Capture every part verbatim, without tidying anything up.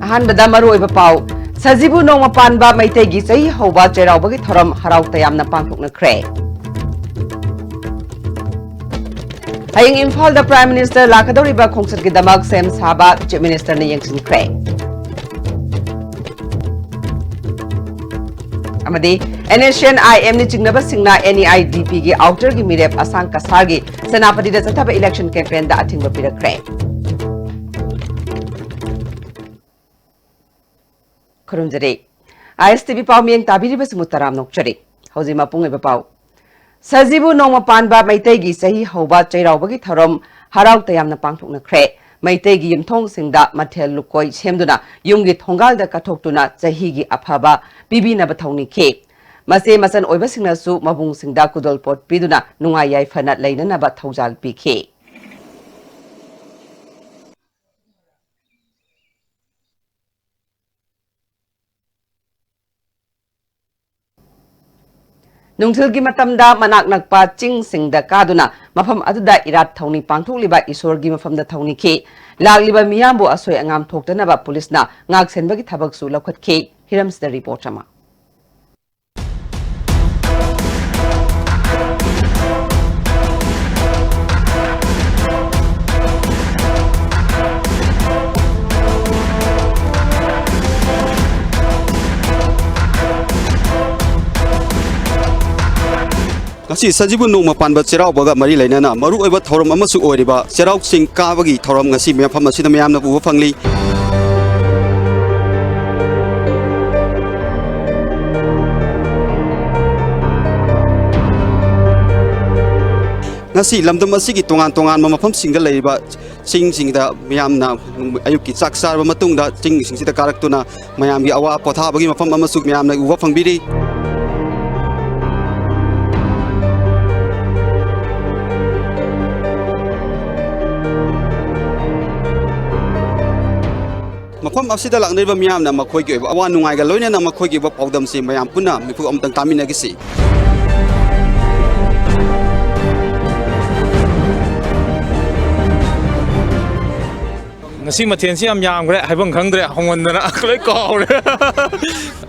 ꯑꯍꯥꯟꯕꯗ ꯃꯔꯨꯑꯣꯏꯕ ꯄꯥꯎ, ꯁꯖꯤꯕꯨ ꯅꯣꯡꯃ ꯄꯥꯟꯕ ꯃꯩꯇꯩꯒꯤ ꯆꯍꯤ ꯍꯧꯕ ꯆꯩꯔꯥꯎꯕꯒꯤ ꯊꯧꯔꯝ ꯍꯔꯥꯎ ꯇꯌꯥꯝꯅ ꯄꯥꯡꯊꯣꯛꯅꯈ꯭ꯔꯦ꯫ ꯍꯌꯦꯡ ꯏꯝꯐꯥꯜꯗ Prime Minister ꯂꯥꯛꯀꯗꯧꯔꯤꯕ ꯈꯣꯡꯆꯠꯀꯤꯗꯃꯛ ꯁꯦꯝ ꯁꯥꯕ Chief Minister ꯅ ꯌꯦꯡꯁꯤꯟꯈ꯭ꯔꯦ꯫ ꯑꯃꯗꯤ NSCN IM ꯅ ꯆꯤꯡꯅꯕꯁꯤꯡꯅ NEIDP ꯒꯤ outer ꯒꯤ ꯃꯤꯔꯦꯞ ꯑꯁꯥꯡ ꯀꯁꯥꯔꯒꯤ ꯁꯦꯅꯥꯄꯇꯤꯗ ꯆꯠꯊꯕ election campaign ꯗ ꯑꯊꯤꯡꯕ ꯄꯤꯔꯛꯈ꯭ꯔꯦ꯫ ꯈꯨꯔꯨꯝꯖꯔꯤ꯫ ISTV ꯄꯥꯎ ꯃꯤꯌꯦꯡ ꯇꯥꯕꯤꯔꯤꯕꯁꯤꯡꯕꯨ ꯇꯔꯥꯝꯅ ꯑꯣꯛꯆꯔꯤ꯫ ꯍꯧꯖꯤꯛ ꯃꯄꯨꯡ ꯑꯣꯏꯕ ꯄꯥꯎ꯫ ꯁꯖꯤꯕꯨ ꯅꯣꯡꯃ ꯄꯥꯟꯕ ꯃꯩꯇꯩꯒꯤ ꯆꯍꯤ ꯍꯧꯕ ꯆꯩꯔꯥꯎꯕꯒꯤ ꯊꯧꯔꯝ ꯍꯔꯥꯎ ꯇꯌꯥꯝꯅ ꯄꯥꯡꯊꯣꯛꯅꯈ꯭ꯔꯦ꯫ ꯃꯩꯇꯩꯒꯤ ꯌꯨꯝꯊꯣꯡꯁꯤꯡꯗ ꯃꯊꯦꯜ ꯂꯨꯀꯣꯏ ꯁꯦꯝꯗꯨꯅ ꯌꯨꯝꯒꯤ ꯊꯣꯡꯒꯥꯜꯗ ꯀꯠꯊꯣꯛꯇꯨꯅ ꯆꯍꯤꯒꯤ ꯑꯐꯕ ꯄꯤꯕꯤꯅꯕ ꯊꯧꯅꯤꯈꯤ꯫ ꯃꯆꯦ ꯃꯆꯟ ꯑꯣꯏꯕꯁꯤꯡꯅꯁꯨ ꯃꯕꯨꯡꯁꯤꯡꯗ ꯈꯨꯗꯣꯜꯄꯣꯠ ꯄꯤꯗꯨꯅ ꯅꯨꯡꯉꯥꯏ ꯌꯥꯏꯐꯅ ꯂꯩꯅꯅꯕ ꯊꯧꯖꯥꯜ ꯄꯤꯈꯤ꯫ ꯅꯨꯡꯊꯤꯜꯒꯤ ꯃꯇꯝꯗ ꯃꯅꯥꯛ ꯅꯛꯄ ꯆꯤꯡꯁꯤꯡꯗ ꯀꯥꯗꯨꯅ ꯃꯐꯝ ꯑꯗꯨꯗ ꯏꯔꯥꯠ ꯊꯧꯅꯤ ꯄꯥꯡꯊꯣꯛꯂꯤꯕ ꯏꯁꯣꯔꯒꯤ ꯃꯐꯝꯗ ꯊꯧꯅꯤꯈꯤ꯫ ꯂꯥꯛꯂꯤꯕ ꯃꯤꯌꯥꯝꯕꯨ ꯑꯁꯣꯏ ꯑꯉꯥꯝ ꯊꯣꯛꯇꯅꯕ ꯄꯨꯂꯤꯁꯅ ꯉꯥꯛꯁꯦꯟꯕꯒꯤ ꯊꯕꯛꯁꯨ ꯂꯧꯈꯠꯈꯤ꯫ ꯍꯤꯔꯝꯁꯤꯗ ꯔꯤꯄꯣꯔꯠ ꯑꯃ꯫ ꯉꯁꯤ ꯁꯖꯤꯕꯨ ꯅꯣꯡꯃ ꯄꯥꯟꯕ ꯆꯩꯔꯥꯎꯕꯒ ꯃꯔꯤ ꯂꯩꯅꯅ ꯃꯔꯨꯑꯣꯏꯕ ꯊꯧꯔꯝ ꯑꯃꯁꯨ ꯑꯣꯏꯔꯤꯕ ꯆꯩꯔꯥꯎ ꯆꯤꯡ ꯀꯥꯕꯒꯤ ꯊꯧꯔꯝ ꯉꯁꯤ ꯃꯐꯝ ꯑꯁꯤꯗ ꯃꯌꯥꯝꯅ ꯎꯕ ꯐꯪꯂꯤ꯫ ꯉꯁꯤ ꯂꯝꯗꯝ ꯑꯁꯤꯒꯤ ꯇꯣꯉꯥꯟ ꯇꯣꯉꯥꯟꯕ ꯃꯐꯝꯁꯤꯡꯗ ꯂꯩꯔꯤꯕ ꯆꯤꯡꯁꯤꯡꯗ ꯃꯤꯌꯥꯝꯅ ꯑꯌꯨꯛꯀꯤ ꯆꯥꯛ ꯆꯥꯔꯕ ꯃꯇꯨꯡꯗ ꯆꯤꯡꯁꯤꯡꯁꯤꯗ ꯀꯥꯔꯛꯇꯨꯅ ꯃꯌꯥꯝꯒꯤ ꯑꯋꯥ ꯄꯣꯊꯥꯕꯒꯤ ꯃꯐꯝ ꯑꯃꯁꯨ ꯃꯌꯥꯝꯅ ꯎꯕ ꯐꯪꯕꯤꯔꯤ꯫ ꯃꯐꯝ ꯑꯁꯤꯗ ꯂꯥꯛꯅꯔꯤꯕ ꯃꯤꯌꯥꯝꯅ ꯃꯈꯣꯏꯒꯤ ꯑꯣꯏꯕ ꯑꯋꯥ ꯅꯨꯡꯉꯥꯏꯒ ꯂꯣꯏꯅꯅ ꯃꯈꯣꯏꯒꯤ ꯑꯣꯏꯕ ꯄꯥꯎꯗꯝꯁꯤ ꯃꯌꯥꯝ ꯄꯨꯟꯅ ꯃꯤꯀꯨꯞ ꯑꯃꯇꯪ ꯇꯥꯃꯤꯟꯅꯈꯤꯁꯤ꯫ ꯉꯁꯤ ꯃꯊꯦꯜꯁꯤ ꯌꯥꯝ ꯌꯥꯝꯈ꯭ꯔꯦ, ꯍꯥꯏꯐꯝ ꯈꯪꯗ꯭ꯔꯦ, ꯍꯧꯃꯟꯗꯅ ꯂꯣꯏ ꯀꯥꯎꯔꯦ꯫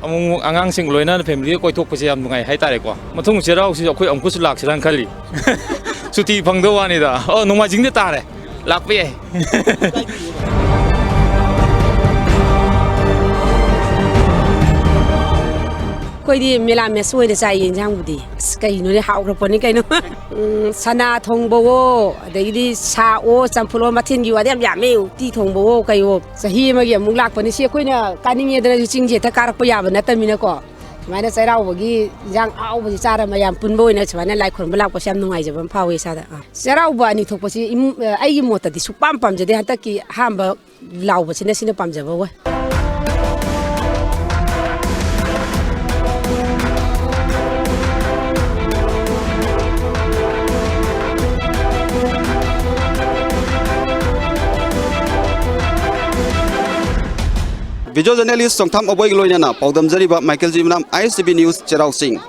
ꯑꯃꯨꯛ ꯑꯃꯨꯛ ꯑꯉꯥꯡꯁꯤꯡ ꯂꯣꯏꯅꯅ ꯐꯦꯃꯤꯂꯤꯒ ꯀꯣꯏꯊꯣꯛꯄꯁꯦ ꯌꯥꯝ ꯅꯨꯡꯉꯥꯏ ꯍꯥꯏꯇꯥꯔꯦꯀꯣ꯫ ꯃꯊꯪ ꯆꯩꯔꯥꯎꯁꯤꯁꯨ ꯑꯩꯈꯣꯏ ꯑꯃꯨꯛꯀꯁꯨ ꯂꯥꯛꯁꯤꯔꯥꯅ ꯈꯜꯂꯤ꯫ ꯁꯨꯇꯤ ꯐꯪꯗꯧ ꯋꯥꯅꯤꯗ꯫ ꯑꯣ, ꯅꯣꯡꯃꯥꯏꯖꯤꯡꯗ ꯇꯥꯔꯦ꯫ ꯂꯥꯛꯄ ꯌꯥꯏ꯫ ꯑꯩꯈꯣꯏꯗꯤ ꯃꯦꯂꯥꯃꯦꯁ ꯑꯣꯏꯅ ꯆꯥꯏꯌꯦ ꯏꯟꯖꯥꯡꯕꯨꯗꯤ꯫ ꯑꯁ, ꯀꯩꯅꯣꯅꯦ, ꯍꯥꯎꯈ꯭ꯔ ꯄꯣꯠꯅꯤ ꯀꯩꯅꯣ꯫ ꯎꯝ, ꯁꯅꯥ ꯊꯣꯡꯕꯋꯣ, ꯑꯗꯒꯤꯗꯤ ꯁꯥꯑꯣ, ꯆꯝꯐꯨꯠꯂꯣ, ꯃꯊꯦꯜꯒꯤ ꯋꯥꯗꯤ ꯌꯥꯝ ꯌꯥꯝꯃꯦ꯫ ꯎꯇꯤ ꯊꯣꯡꯕꯋꯣ, ꯀꯩꯋꯣ꯫ ꯆꯍꯤ ꯑꯃꯒꯤ ꯑꯃꯨꯛ ꯂꯥꯛꯄꯅꯤ꯫ ꯁꯤ ꯑꯩꯈꯣꯏꯅ ꯀꯥꯅꯤꯡꯉꯦꯗꯅꯁꯨ ꯆꯤꯡꯁꯦ ꯍꯦꯛꯇ ꯀꯥꯔꯛꯄ ꯌꯥꯕ ꯅꯠꯇꯕꯅꯤꯅꯀꯣ꯫ ꯁꯨꯃꯥꯏꯅ ꯆꯩꯔꯥꯎꯕꯒꯤ ꯏꯟꯖꯥꯡ ꯑꯍꯥꯎꯕꯁꯤ ꯆꯥꯔ ꯃꯌꯥꯝ ꯄꯨꯟꯕ ꯑꯣꯏꯅ ꯁꯨꯃꯥꯏꯅ ꯂꯥꯏ ꯈꯨꯔꯨꯝꯕ ꯂꯥꯛꯄꯁꯦ ꯌꯥꯝ ꯅꯨꯡꯉꯥꯏꯖꯕ ꯑꯃ ꯐꯥꯎꯋꯦ ꯏꯁꯥꯗ꯫ ꯑꯥ꯫ ꯆꯩꯔꯥꯎꯕ ꯑꯅꯤ ꯊꯣꯛꯄꯁꯤ ꯏꯃꯨꯡ-, ꯑ, ꯑꯩꯒꯤ ꯃꯣꯠꯇꯗꯤ ꯁꯨꯛꯄꯥꯝ ꯄꯥꯝꯖꯗꯦ꯫ ꯍꯟꯗꯛꯀꯤ ꯑꯍꯥꯟꯕ ꯂꯥꯎꯕꯁꯤꯅ ꯁꯤꯅ ꯄꯥꯝꯖꯕ ꯑꯣꯏ꯫ Video journalist ꯆꯣꯡꯊꯥꯝ ꯑꯕꯣꯏꯒ ꯂꯣꯏꯅꯅ ꯄꯥꯎꯗꯝꯖꯔꯤꯕ ꯃꯥꯏꯀꯦꯜ ꯖꯤ ꯃꯅꯥꯝ, ꯑꯥꯏ ꯑꯦꯁ ꯇꯤ ꯚꯤ News, ꯆꯩꯔꯥꯎ ꯆꯤꯡ꯫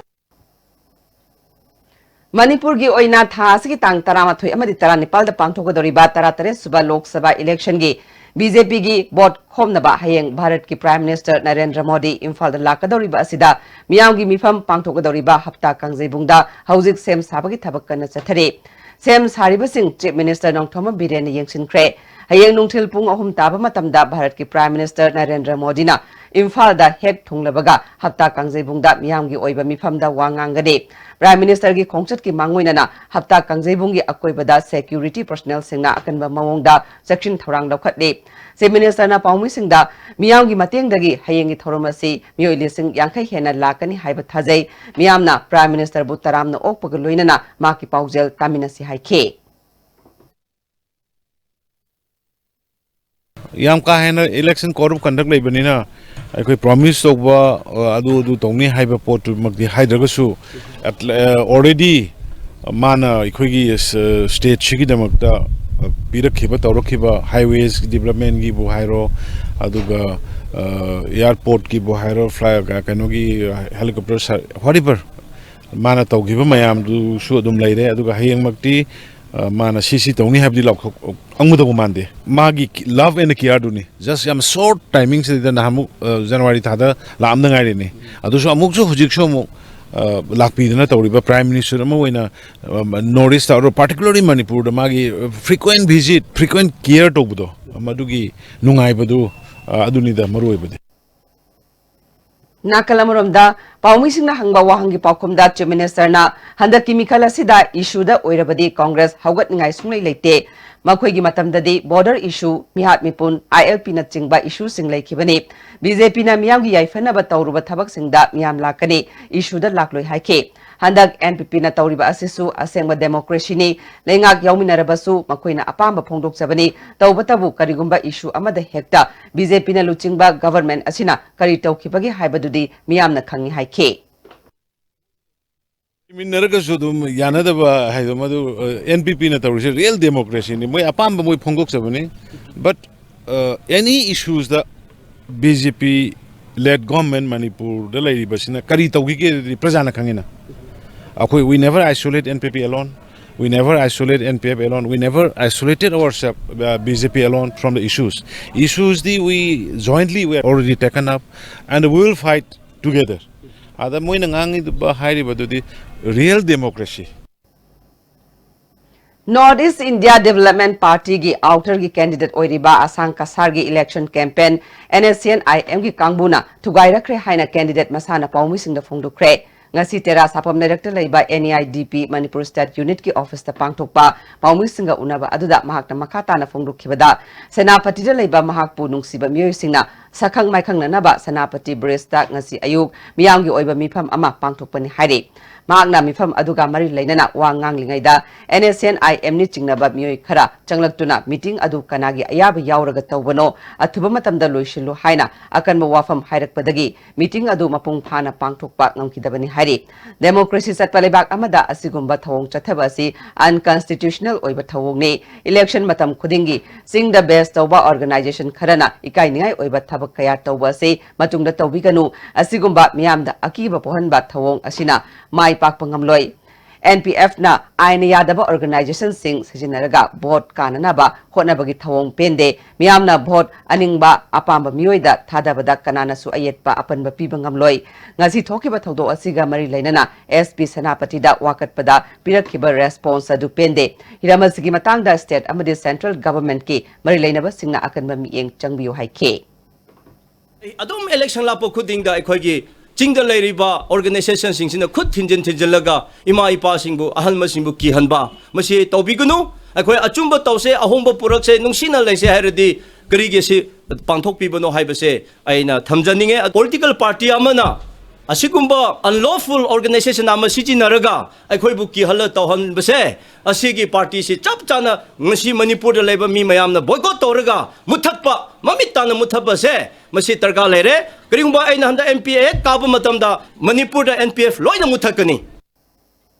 ꯃꯅꯤꯄꯨꯔꯒꯤ ꯑꯣꯏꯅ ꯊꯥ ꯑꯁꯤꯒꯤ ꯇꯥꯡ ꯇꯔꯥꯃꯥꯊꯣꯏ ꯑꯃꯗꯤ ꯇꯔꯥꯅꯤꯄꯥꯜꯗ ꯄꯥꯡꯊꯣꯛꯀꯗꯧꯔꯤꯕ ꯇꯔꯥꯇꯔꯦꯠ ꯁꯨꯕ ꯂꯣꯛ ꯁꯚꯥ election ꯒꯤ ꯕꯤ ꯖꯦ ꯄꯤꯒꯤ vote ꯈꯣꯝꯅꯕ ꯍꯌꯦꯡ ꯚꯥꯔꯠꯀꯤ Prime Minister ꯅꯔꯦꯟꯗ꯭ꯔ ꯃꯣꯗꯤ ꯏꯝꯐꯥꯜꯗ ꯂꯥꯛꯀꯗꯧꯔꯤꯕ ꯑꯁꯤꯗ ꯃꯤꯌꯥꯝꯒꯤ ꯃꯤꯐꯝ ꯄꯥꯡꯊꯣꯛꯀꯗꯧꯔꯤꯕ ꯍꯞꯇꯥ ꯀꯥꯡꯖꯩꯕꯨꯡꯗ ꯍꯧꯖꯤꯛ ꯁꯦꯝ ꯁꯥꯕꯒꯤ ꯊꯕꯛ ꯀꯟꯅ ꯆꯠꯊꯔꯤ꯫ ꯁꯦꯝ ꯁꯥꯔꯤꯕꯁꯤꯡ Chief Minister ꯅꯣꯡꯊꯣꯝꯕꯝ ꯕꯤꯔꯦꯟꯅ ꯌꯦꯡꯁꯤꯟꯈ꯭ꯔꯦ꯫ ꯍꯌꯦꯡ ꯅꯨꯡꯊꯤꯜ ꯄꯨꯡ ꯑꯍꯨꯝ ꯇꯥꯕ ꯃꯇꯝꯗ ꯚꯥꯔꯠꯀꯤ Prime Minister ꯅꯔꯦꯟꯗ꯭ꯔ ꯃꯣꯗꯤꯅ ꯏꯝꯐꯥꯜꯗ ꯍꯦꯛ ꯊꯨꯡꯂꯕꯒ ꯍꯞꯇꯥ ꯀꯥꯡꯖꯩꯕꯨꯡꯗ ꯃꯤꯌꯥꯝꯒꯤ ꯑꯣꯏꯕ ꯃꯤꯐꯝꯗ ꯋꯥ ꯉꯥꯡꯒꯅꯤ꯫ Prime Minister ꯒꯤ ꯈꯣꯡꯆꯠꯀꯤ ꯃꯥꯡꯑꯣꯏꯅꯅ ꯍꯞꯇꯥ ꯀꯥꯡꯖꯩꯕꯨꯡꯒꯤ ꯑꯀꯣꯏꯕꯗ security personnel ꯁꯤꯡꯅ ꯑꯀꯟꯕ ꯃꯑꯣꯡꯗ ꯆꯦꯛꯁꯤꯟ ꯊꯧꯔꯥꯡ ꯂꯧꯈꯠꯂꯤ꯫ Chief Minister ꯅ ꯄꯥꯎꯃꯤꯁꯤꯡꯗ ꯃꯤꯌꯥꯝꯒꯤ ꯃꯇꯦꯡꯗꯒꯤ ꯍꯌꯦꯡꯒꯤ ꯊꯧꯔꯝ ꯑꯁꯤ ꯃꯤꯑꯣꯏ ꯂꯤꯁꯤꯡ ꯌꯥꯡꯈꯩ ꯍꯦꯟꯅ ꯂꯥꯛꯀꯅꯤ ꯍꯥꯏꯕ ꯊꯥꯖꯩ꯫ ꯃꯤꯌꯥꯝꯅ Prime Minister ꯕꯨ ꯇꯔꯥꯝꯅ ꯑꯣꯛꯄꯒ ꯂꯣꯏꯅꯅ ꯃꯍꯥꯛꯀꯤ ꯄꯥꯎꯖꯦꯜ ꯇꯥꯃꯤꯟꯅꯁꯤ ꯍꯥꯏꯈꯤ꯫ ꯌꯥꯝ ꯀꯥ ꯍꯦꯟꯅ election code of conduct ꯂꯩꯕꯅꯤꯅ ꯑꯩꯈꯣꯏ promise ꯇꯧꯕ, ꯑ, ꯑꯗꯨ ꯑꯗꯨ ꯇꯧꯅꯤ ꯍꯥꯏꯕ ꯄꯣꯠꯇꯨꯃꯛꯇꯤ ꯍꯥꯏꯗ꯭ꯔꯒꯁꯨ, at, ꯑ, already ꯃꯥꯅ ꯑꯩꯈꯣꯏꯒꯤ ꯁ-, state ꯁꯤꯒꯤꯗꯃꯛꯇ, ꯑ, ꯄꯤꯔꯛꯈꯤꯕ, ꯇꯧꯔꯛꯈꯤꯕ highways development ꯒꯤꯕꯨ ꯍꯥꯏꯔꯣ, ꯑꯗꯨꯒ, ꯑ, airport ꯀꯤꯕꯨ ꯍꯥꯏꯔꯣ, fly-, ꯀꯩꯅꯣꯒꯤ, helicopter ꯁ-, whatever ꯃꯥꯅ ꯇꯧꯈꯤꯕ ꯃꯌꯥꯝꯗꯨꯁꯨ ꯑꯗꯨꯝ ꯂꯩꯔꯦ꯫ ꯑꯗꯨꯒ ꯍꯌꯦꯡꯃꯛꯇꯤ ꯑ, ꯃꯥꯅ ꯁꯤ ꯁꯤ ꯇꯧꯅꯤ ꯍꯥꯏꯕꯗꯤ ꯂꯥꯎꯊꯣꯛ-, ꯈꯪꯒꯗꯧꯕ ꯃꯥꯟꯗꯦ꯫ ꯃꯥꯒꯤ love and careꯗꯨꯅꯤ꯫ Just ꯌꯥꯝ short timingꯁꯤꯗ ꯅꯍꯥꯟꯃꯨꯛ, ꯑ, January ꯊꯥꯗ ꯂꯥꯛꯑꯝꯗ ꯉꯥꯏꯔꯤꯅꯤ꯫ ꯑꯗꯨꯁꯨ ꯑꯃꯨꯛꯁꯨ ꯍꯧꯖꯤꯛꯁꯨ ꯑꯃꯨꯛ, ꯑ, ꯂꯥꯛꯄꯤꯗꯅ ꯇꯧꯔꯤꯕ Prime Minister ꯑꯃ ꯑꯣꯏꯅ, ꯑ, North East ꯑꯣꯏꯔꯣ, particularly ꯃꯅꯤꯄꯨꯔꯗ ꯃꯥꯒꯤ frequent visit, frequent care ꯇꯧꯕꯗꯣ, ꯃꯗꯨꯒꯤ ꯅꯨꯡꯉꯥꯏꯕꯗꯨ, ꯑ, ꯑꯗꯨꯅꯤꯗ ꯃꯔꯨ ꯑꯣꯏꯕꯗꯤ꯫ ꯅꯥꯀꯜ ꯑꯃꯔꯣꯝꯗ, ꯄꯥꯎꯃꯤꯁꯤꯡꯅ ꯍꯪꯕ ꯋꯥꯍꯪꯒꯤ ꯄꯥꯎꯈꯨꯝꯗ Chief Ministerꯅ ꯍꯟꯗꯛꯀꯤ ꯃꯤꯈꯜ ꯑꯁꯤꯗ issueꯗ ꯑꯣꯏꯔꯕꯗꯤ Congress ꯍꯧꯒꯠꯅꯤꯡꯉꯥꯏ ꯁꯨꯡꯂꯩ ꯂꯩꯇꯦ꯫ ꯃꯈꯣꯏꯒꯤ ꯃꯇꯝꯗꯗꯤ border issue, ꯃꯤꯍꯥꯠ ꯃꯤꯄꯨꯟ, ILPꯅꯆꯤꯡꯕ issueꯁꯤꯡ ꯂꯩꯈꯤꯕꯅꯤ꯫ BJPꯅ ꯃꯤꯌꯥꯝꯒꯤ ꯌꯥꯏꯐꯅꯕ ꯇꯧꯔꯨꯕ ꯊꯕꯛꯁꯤꯡꯗ ꯃꯤꯌꯥꯝ ꯂꯥꯛꯀꯅꯤ, issueꯗ ꯂꯥꯛꯂꯣꯏ ꯍꯥꯏꯈꯤ꯫ ꯍꯟꯗꯛ NPPꯅ ꯇꯧꯔꯤꯕ ꯑꯁꯤꯁꯨ ꯑꯁꯦꯡꯕ democracyꯅꯤ꯫ ꯂꯩꯉꯥꯛ ꯌꯥꯎꯃꯤꯟꯅꯔꯕꯁꯨ ꯃꯈꯣꯏꯅ ꯑꯄꯥꯝꯕ ꯐꯣꯡꯗꯣꯛꯆꯕꯅꯤ꯫ ꯇꯧꯕꯇꯕꯨ ꯀꯔꯤꯒꯨꯝꯕ issue ꯑꯃꯗ ꯍꯦꯛꯇ BJPꯅ ꯂꯨꯆꯤꯡꯕ government ꯑꯁꯤꯅ ꯀꯔꯤ ꯇꯧꯈꯤꯕꯒꯦ ꯍꯥꯏꯕꯗꯨꯗꯤ ꯃꯤꯌꯥꯝꯅ ꯈꯪꯉꯤ ꯍꯥꯏꯈꯤ꯫ ꯂꯩꯃꯤꯟꯅꯔꯒꯁꯨ ꯑꯗꯨꯝ ꯌꯥꯅꯗꯕ ꯍꯥꯏꯗꯣ ꯃꯗꯨ, ꯑ, NPPꯅ ꯇꯧꯔꯤꯁꯦ real democracyꯅꯤ꯫ ꯃꯣꯏ ꯑꯄꯥꯝꯕ ꯃꯣꯏ ꯐꯣꯡꯗꯣꯛꯆꯕꯅꯤ꯫ But, ꯑ, any issuesꯇ BJP led government ꯃꯅꯤꯄꯨꯔꯗ ꯂꯩꯔꯤꯕꯁꯤꯅ ꯀꯔꯤ ꯇꯧꯈꯤꯒꯦ ꯍꯥꯏꯗꯤ ꯄ꯭ꯔꯖꯥꯅ ꯈꯪꯉꯤꯅ꯫ ꯑꯩꯈꯣꯏ, we never isolate NPP alone, we never isolate NPF alone, we never isolated ourselves, uh, BJP alone from the issues. Issuesꯗꯤ we jointly we already taken up and we will fight together. ꯑꯗ ꯃꯣꯏꯅ ꯉꯥꯡꯉꯤꯕ ꯍꯥꯏꯔꯤꯕꯗꯨꯗꯤ real democracy꯫ North East India Development Partyꯒꯤ outerꯒꯤ candidate ꯑꯣꯏꯔꯤꯕ ꯑꯁꯥꯡ ꯀꯁꯥꯔꯒꯤ election campaign NSCN-IMꯒꯤ ꯀꯥꯡꯕꯨꯅ ꯊꯨꯒꯥꯏꯔꯛꯈ꯭ꯔꯦ ꯍꯥꯏꯅ candidate ꯃꯁꯥꯅ ꯄꯥꯎꯃꯤꯁꯤꯡꯗ ꯐꯣꯡꯗꯣꯛꯈ꯭ꯔꯦ꯫ ꯉꯁꯤ ꯇꯦꯔꯥ ꯁꯥꯐꯝ ꯂꯩꯔꯛꯇ ꯂꯩꯕ NEIDP ꯃꯅꯤꯄꯨꯔ state unitꯀꯤ officeꯇ ꯄꯥꯡꯊꯣꯛꯄ ꯄꯥꯎꯃꯤꯁꯤꯡꯒ ꯎꯅꯕ ꯑꯗꯨꯗ ꯃꯍꯥꯛꯅ ꯃꯈꯥ ꯇꯥꯅ ꯐꯣꯡꯗꯣꯛꯈꯤꯕꯗ, ꯁꯦꯅꯥꯄꯇꯤꯗ ꯂꯩꯕ ꯃꯍꯥꯛꯄꯨ ꯅꯨꯡꯁꯤꯕ ꯃꯤꯑꯣꯏꯁꯤꯡꯅ ꯁꯛꯈꯪ ꯃꯥꯏꯈꯪꯅꯅꯕ ꯁꯦꯅꯥꯄꯇꯤ bridgeꯇ ꯉꯁꯤ ꯑꯌꯨꯛ ꯃꯤꯌꯥꯝꯒꯤ ꯑꯣꯏꯕ ꯃꯤꯐꯝ ꯑꯃ ꯄꯥꯡꯊꯣꯛꯄꯅꯤ ꯍꯥꯏꯔꯤ꯫ ꯃꯍꯥꯛꯅ ꯃꯤꯐꯝ ꯑꯗꯨꯒ ꯃꯔꯤ ꯂꯩꯅꯅ ꯋꯥ ꯉꯥꯡꯂꯤꯉꯩꯗ, NSCN-IMꯅ ꯆꯤꯡꯅꯕ ꯃꯤꯑꯣꯏ ꯈꯔ ꯆꯪꯂꯛꯇꯨꯅ meeting ꯑꯗꯨ ꯀꯅꯥꯒꯤ ꯑꯌꯥꯕ ꯌꯥꯎꯔꯒ ꯇꯧꯕꯅꯣ, ꯑꯊꯨꯕ ꯃꯇꯝꯗ ꯂꯣꯏꯁꯤꯜꯂꯨ ꯍꯥꯏꯅ ꯑꯀꯟꯕ ꯋꯥꯐꯝ ꯍꯥꯏꯔꯛꯄꯗꯒꯤ meeting ꯑꯗꯨ ꯃꯄꯨꯡ ꯐꯥꯅ ꯄꯥꯡꯊꯣꯛꯄ ꯉꯝꯈꯤꯗꯕꯅꯤ ꯍꯥꯏꯔꯤ꯫ Democracy ꯆꯠꯄ ꯂꯩꯕꯥꯛ ꯑꯃꯗ ꯑꯁꯤꯒꯨꯝꯕ ꯊꯧꯑꯣꯡ ꯆꯠꯊꯕ ꯑꯁꯤ unconstitutional ꯑꯣꯏꯕ ꯊꯧꯑꯣꯡꯅꯤ꯫ Election ꯃꯇꯝ ꯈꯨꯗꯤꯡꯒꯤ ꯆꯤꯡꯗ base ꯇꯧꯕ organization ꯈꯔꯅ ꯏꯀꯥꯏꯅꯤꯡꯉꯥꯏ ꯑꯣꯏꯕ ꯊꯕꯛ ꯀꯌꯥ ꯇꯧꯕ ꯑꯁꯤ ꯃꯇꯨꯡꯗ ꯇꯧꯕꯤꯒꯅꯨ꯫ ꯑꯁꯤꯒꯨꯝꯕ ꯃꯤꯌꯥꯝꯗ ꯑꯀꯤꯕ ꯄꯣꯛꯍꯟꯕ ꯊꯧꯑꯣꯡ ꯑꯁꯤꯅ ꯃꯥꯏ ꯄꯥꯛꯄ ꯉꯝꯂꯣꯏ꯫ ꯑꯦꯟ ꯄꯤ ꯑꯦꯐꯅ ꯑꯥꯏꯟꯅ ꯌꯥꯗꯕ ꯑꯣꯔꯒꯅꯥꯏꯖꯦꯁꯟꯁꯤꯡ ꯁꯤꯖꯤꯟꯅꯔꯒ ꯚꯣꯠ ꯀꯥꯅꯅꯕ ꯍꯣꯠꯅꯕꯒꯤ ꯊꯧꯑꯣꯡ ꯄꯦꯟꯗꯦ꯫ ꯃꯤꯌꯥꯝꯅ ꯚꯣꯠ ꯑꯅꯤꯡꯕ ꯑꯄꯥꯝꯕ ꯃꯤꯑꯣꯏꯗ ꯊꯥꯗꯕꯗ ꯀꯅꯥꯅꯁꯨ ꯑꯌꯦꯠꯄ ꯑꯄꯟꯕ ꯄꯤꯕ ꯉꯝꯂꯣꯏ꯫ ꯉꯁꯤ ꯊꯣꯛꯈꯤꯕ ꯊꯧꯗꯣꯛ ꯑꯁꯤꯒ ꯃꯔꯤ ꯂꯩꯅꯅ ꯑꯦꯁ ꯄꯤ ꯁꯦꯅꯥꯄꯇꯤꯗ ꯋꯥꯀꯠꯄꯗ ꯄꯤꯔꯛꯈꯤꯕ ꯔꯦꯁꯄꯣꯟꯁ ꯑꯗꯨ ꯄꯦꯟꯗꯦ꯫ ꯍꯤꯔꯝ ꯑꯁꯤꯒꯤ ꯃꯇꯥꯡꯗ ꯁ꯭ꯇꯦꯠ ꯑꯃꯗꯤ ꯁꯦꯟꯇ꯭ꯔꯦꯜ ꯒꯚꯔꯟꯃꯦꯟꯠꯀꯤ ꯃꯔꯤ ꯂꯩꯅꯕꯁꯤꯡꯅ ꯑꯀꯟꯕ ꯃꯤꯠꯌꯦꯡ ꯆꯪꯕꯤꯌꯨ ꯍꯥꯏꯈꯤ꯫ ꯑꯩ ꯑꯗꯨꯝ ꯏꯂꯦꯛꯁꯟ ꯂꯥꯛꯄ ꯈꯨꯗꯤꯡꯗ ꯑꯩꯈꯣꯏꯒꯤ ꯆꯤꯡꯗ ꯂꯩꯔꯤꯕ ꯑꯣꯔꯒꯅꯥꯏꯖꯦꯁꯟꯁꯤꯡꯁꯤꯅ ꯈꯨꯠ ꯊꯤꯟꯖꯤꯟ ꯊꯤꯟꯖꯤꯜꯂꯒ ꯏꯃꯥ ꯏꯄꯥꯁꯤꯡꯕꯨ, ꯑꯍꯜꯃꯁꯤꯡꯕꯨ ꯀꯤꯍꯟꯕ, ꯃꯁꯤ ꯇꯧꯕꯤꯒꯅꯨ꯫ ꯑꯩꯈꯣꯏ ꯑꯆꯨꯝꯕ ꯇꯧꯁꯦ, ꯑꯍꯣꯡꯕ ꯄꯨꯔꯛꯁꯦ, ꯅꯨꯡꯁꯤꯅ ꯂꯩꯁꯦ ꯍꯥꯏꯔꯗꯤ ꯀꯔꯤꯒꯤ ꯁꯤ ꯄꯥꯡꯊꯣꯛꯄꯤꯕꯅꯣ ꯍꯥꯏꯕꯁꯦ ꯑꯩꯅ ꯊꯝꯖꯅꯤꯡꯉꯦ꯫ ꯄꯣꯂꯤꯇꯤꯀꯦꯜ ꯄꯥꯔꯇꯤ ꯑꯃꯅ ꯑꯁꯤꯒꯨꯝꯕ ꯑꯟꯂꯣꯐꯨꯜ ꯑꯣꯔꯒꯅꯥꯏꯖꯦꯁꯟ ꯑꯃ ꯁꯤꯖꯤꯟꯅꯔꯒ ꯑꯩꯈꯣꯏꯕꯨ ꯀꯤꯍꯜꯂ ꯇꯧꯍꯟꯕꯁꯦ, ꯑꯁꯤꯒꯤ ꯄꯥꯔꯇꯤꯁꯤ ꯆꯞ ꯆꯥꯅ ꯉꯁꯤ ꯃꯅꯤꯄꯨꯔꯗ ꯂꯩꯕ ꯃꯤ ꯃꯌꯥꯝꯅ ꯕꯣꯏꯀꯣꯠ ꯇꯧꯔꯒ ꯃꯨꯠꯊꯠꯄ, ꯃꯃꯤꯠ ꯇꯥꯅ ꯃꯨꯠꯊꯠꯄꯁꯦ, ꯃꯁꯤ ꯗꯔꯀꯥꯔ ꯂꯩꯔꯦ꯫ ꯀꯔꯤꯒꯨꯝꯕ ꯑꯩꯅ ꯍꯟꯗꯛ ꯑꯦꯝ ꯄꯤ ꯑꯦ ꯍꯦꯛ ꯀꯥꯕ ꯃꯇꯝꯗ ꯃꯅꯤꯄꯨꯔꯗ ꯑꯦꯟ ꯄꯤ ꯑꯦꯐ ꯂꯣꯏꯅ ꯃꯨꯠꯊꯠꯀꯅꯤ꯫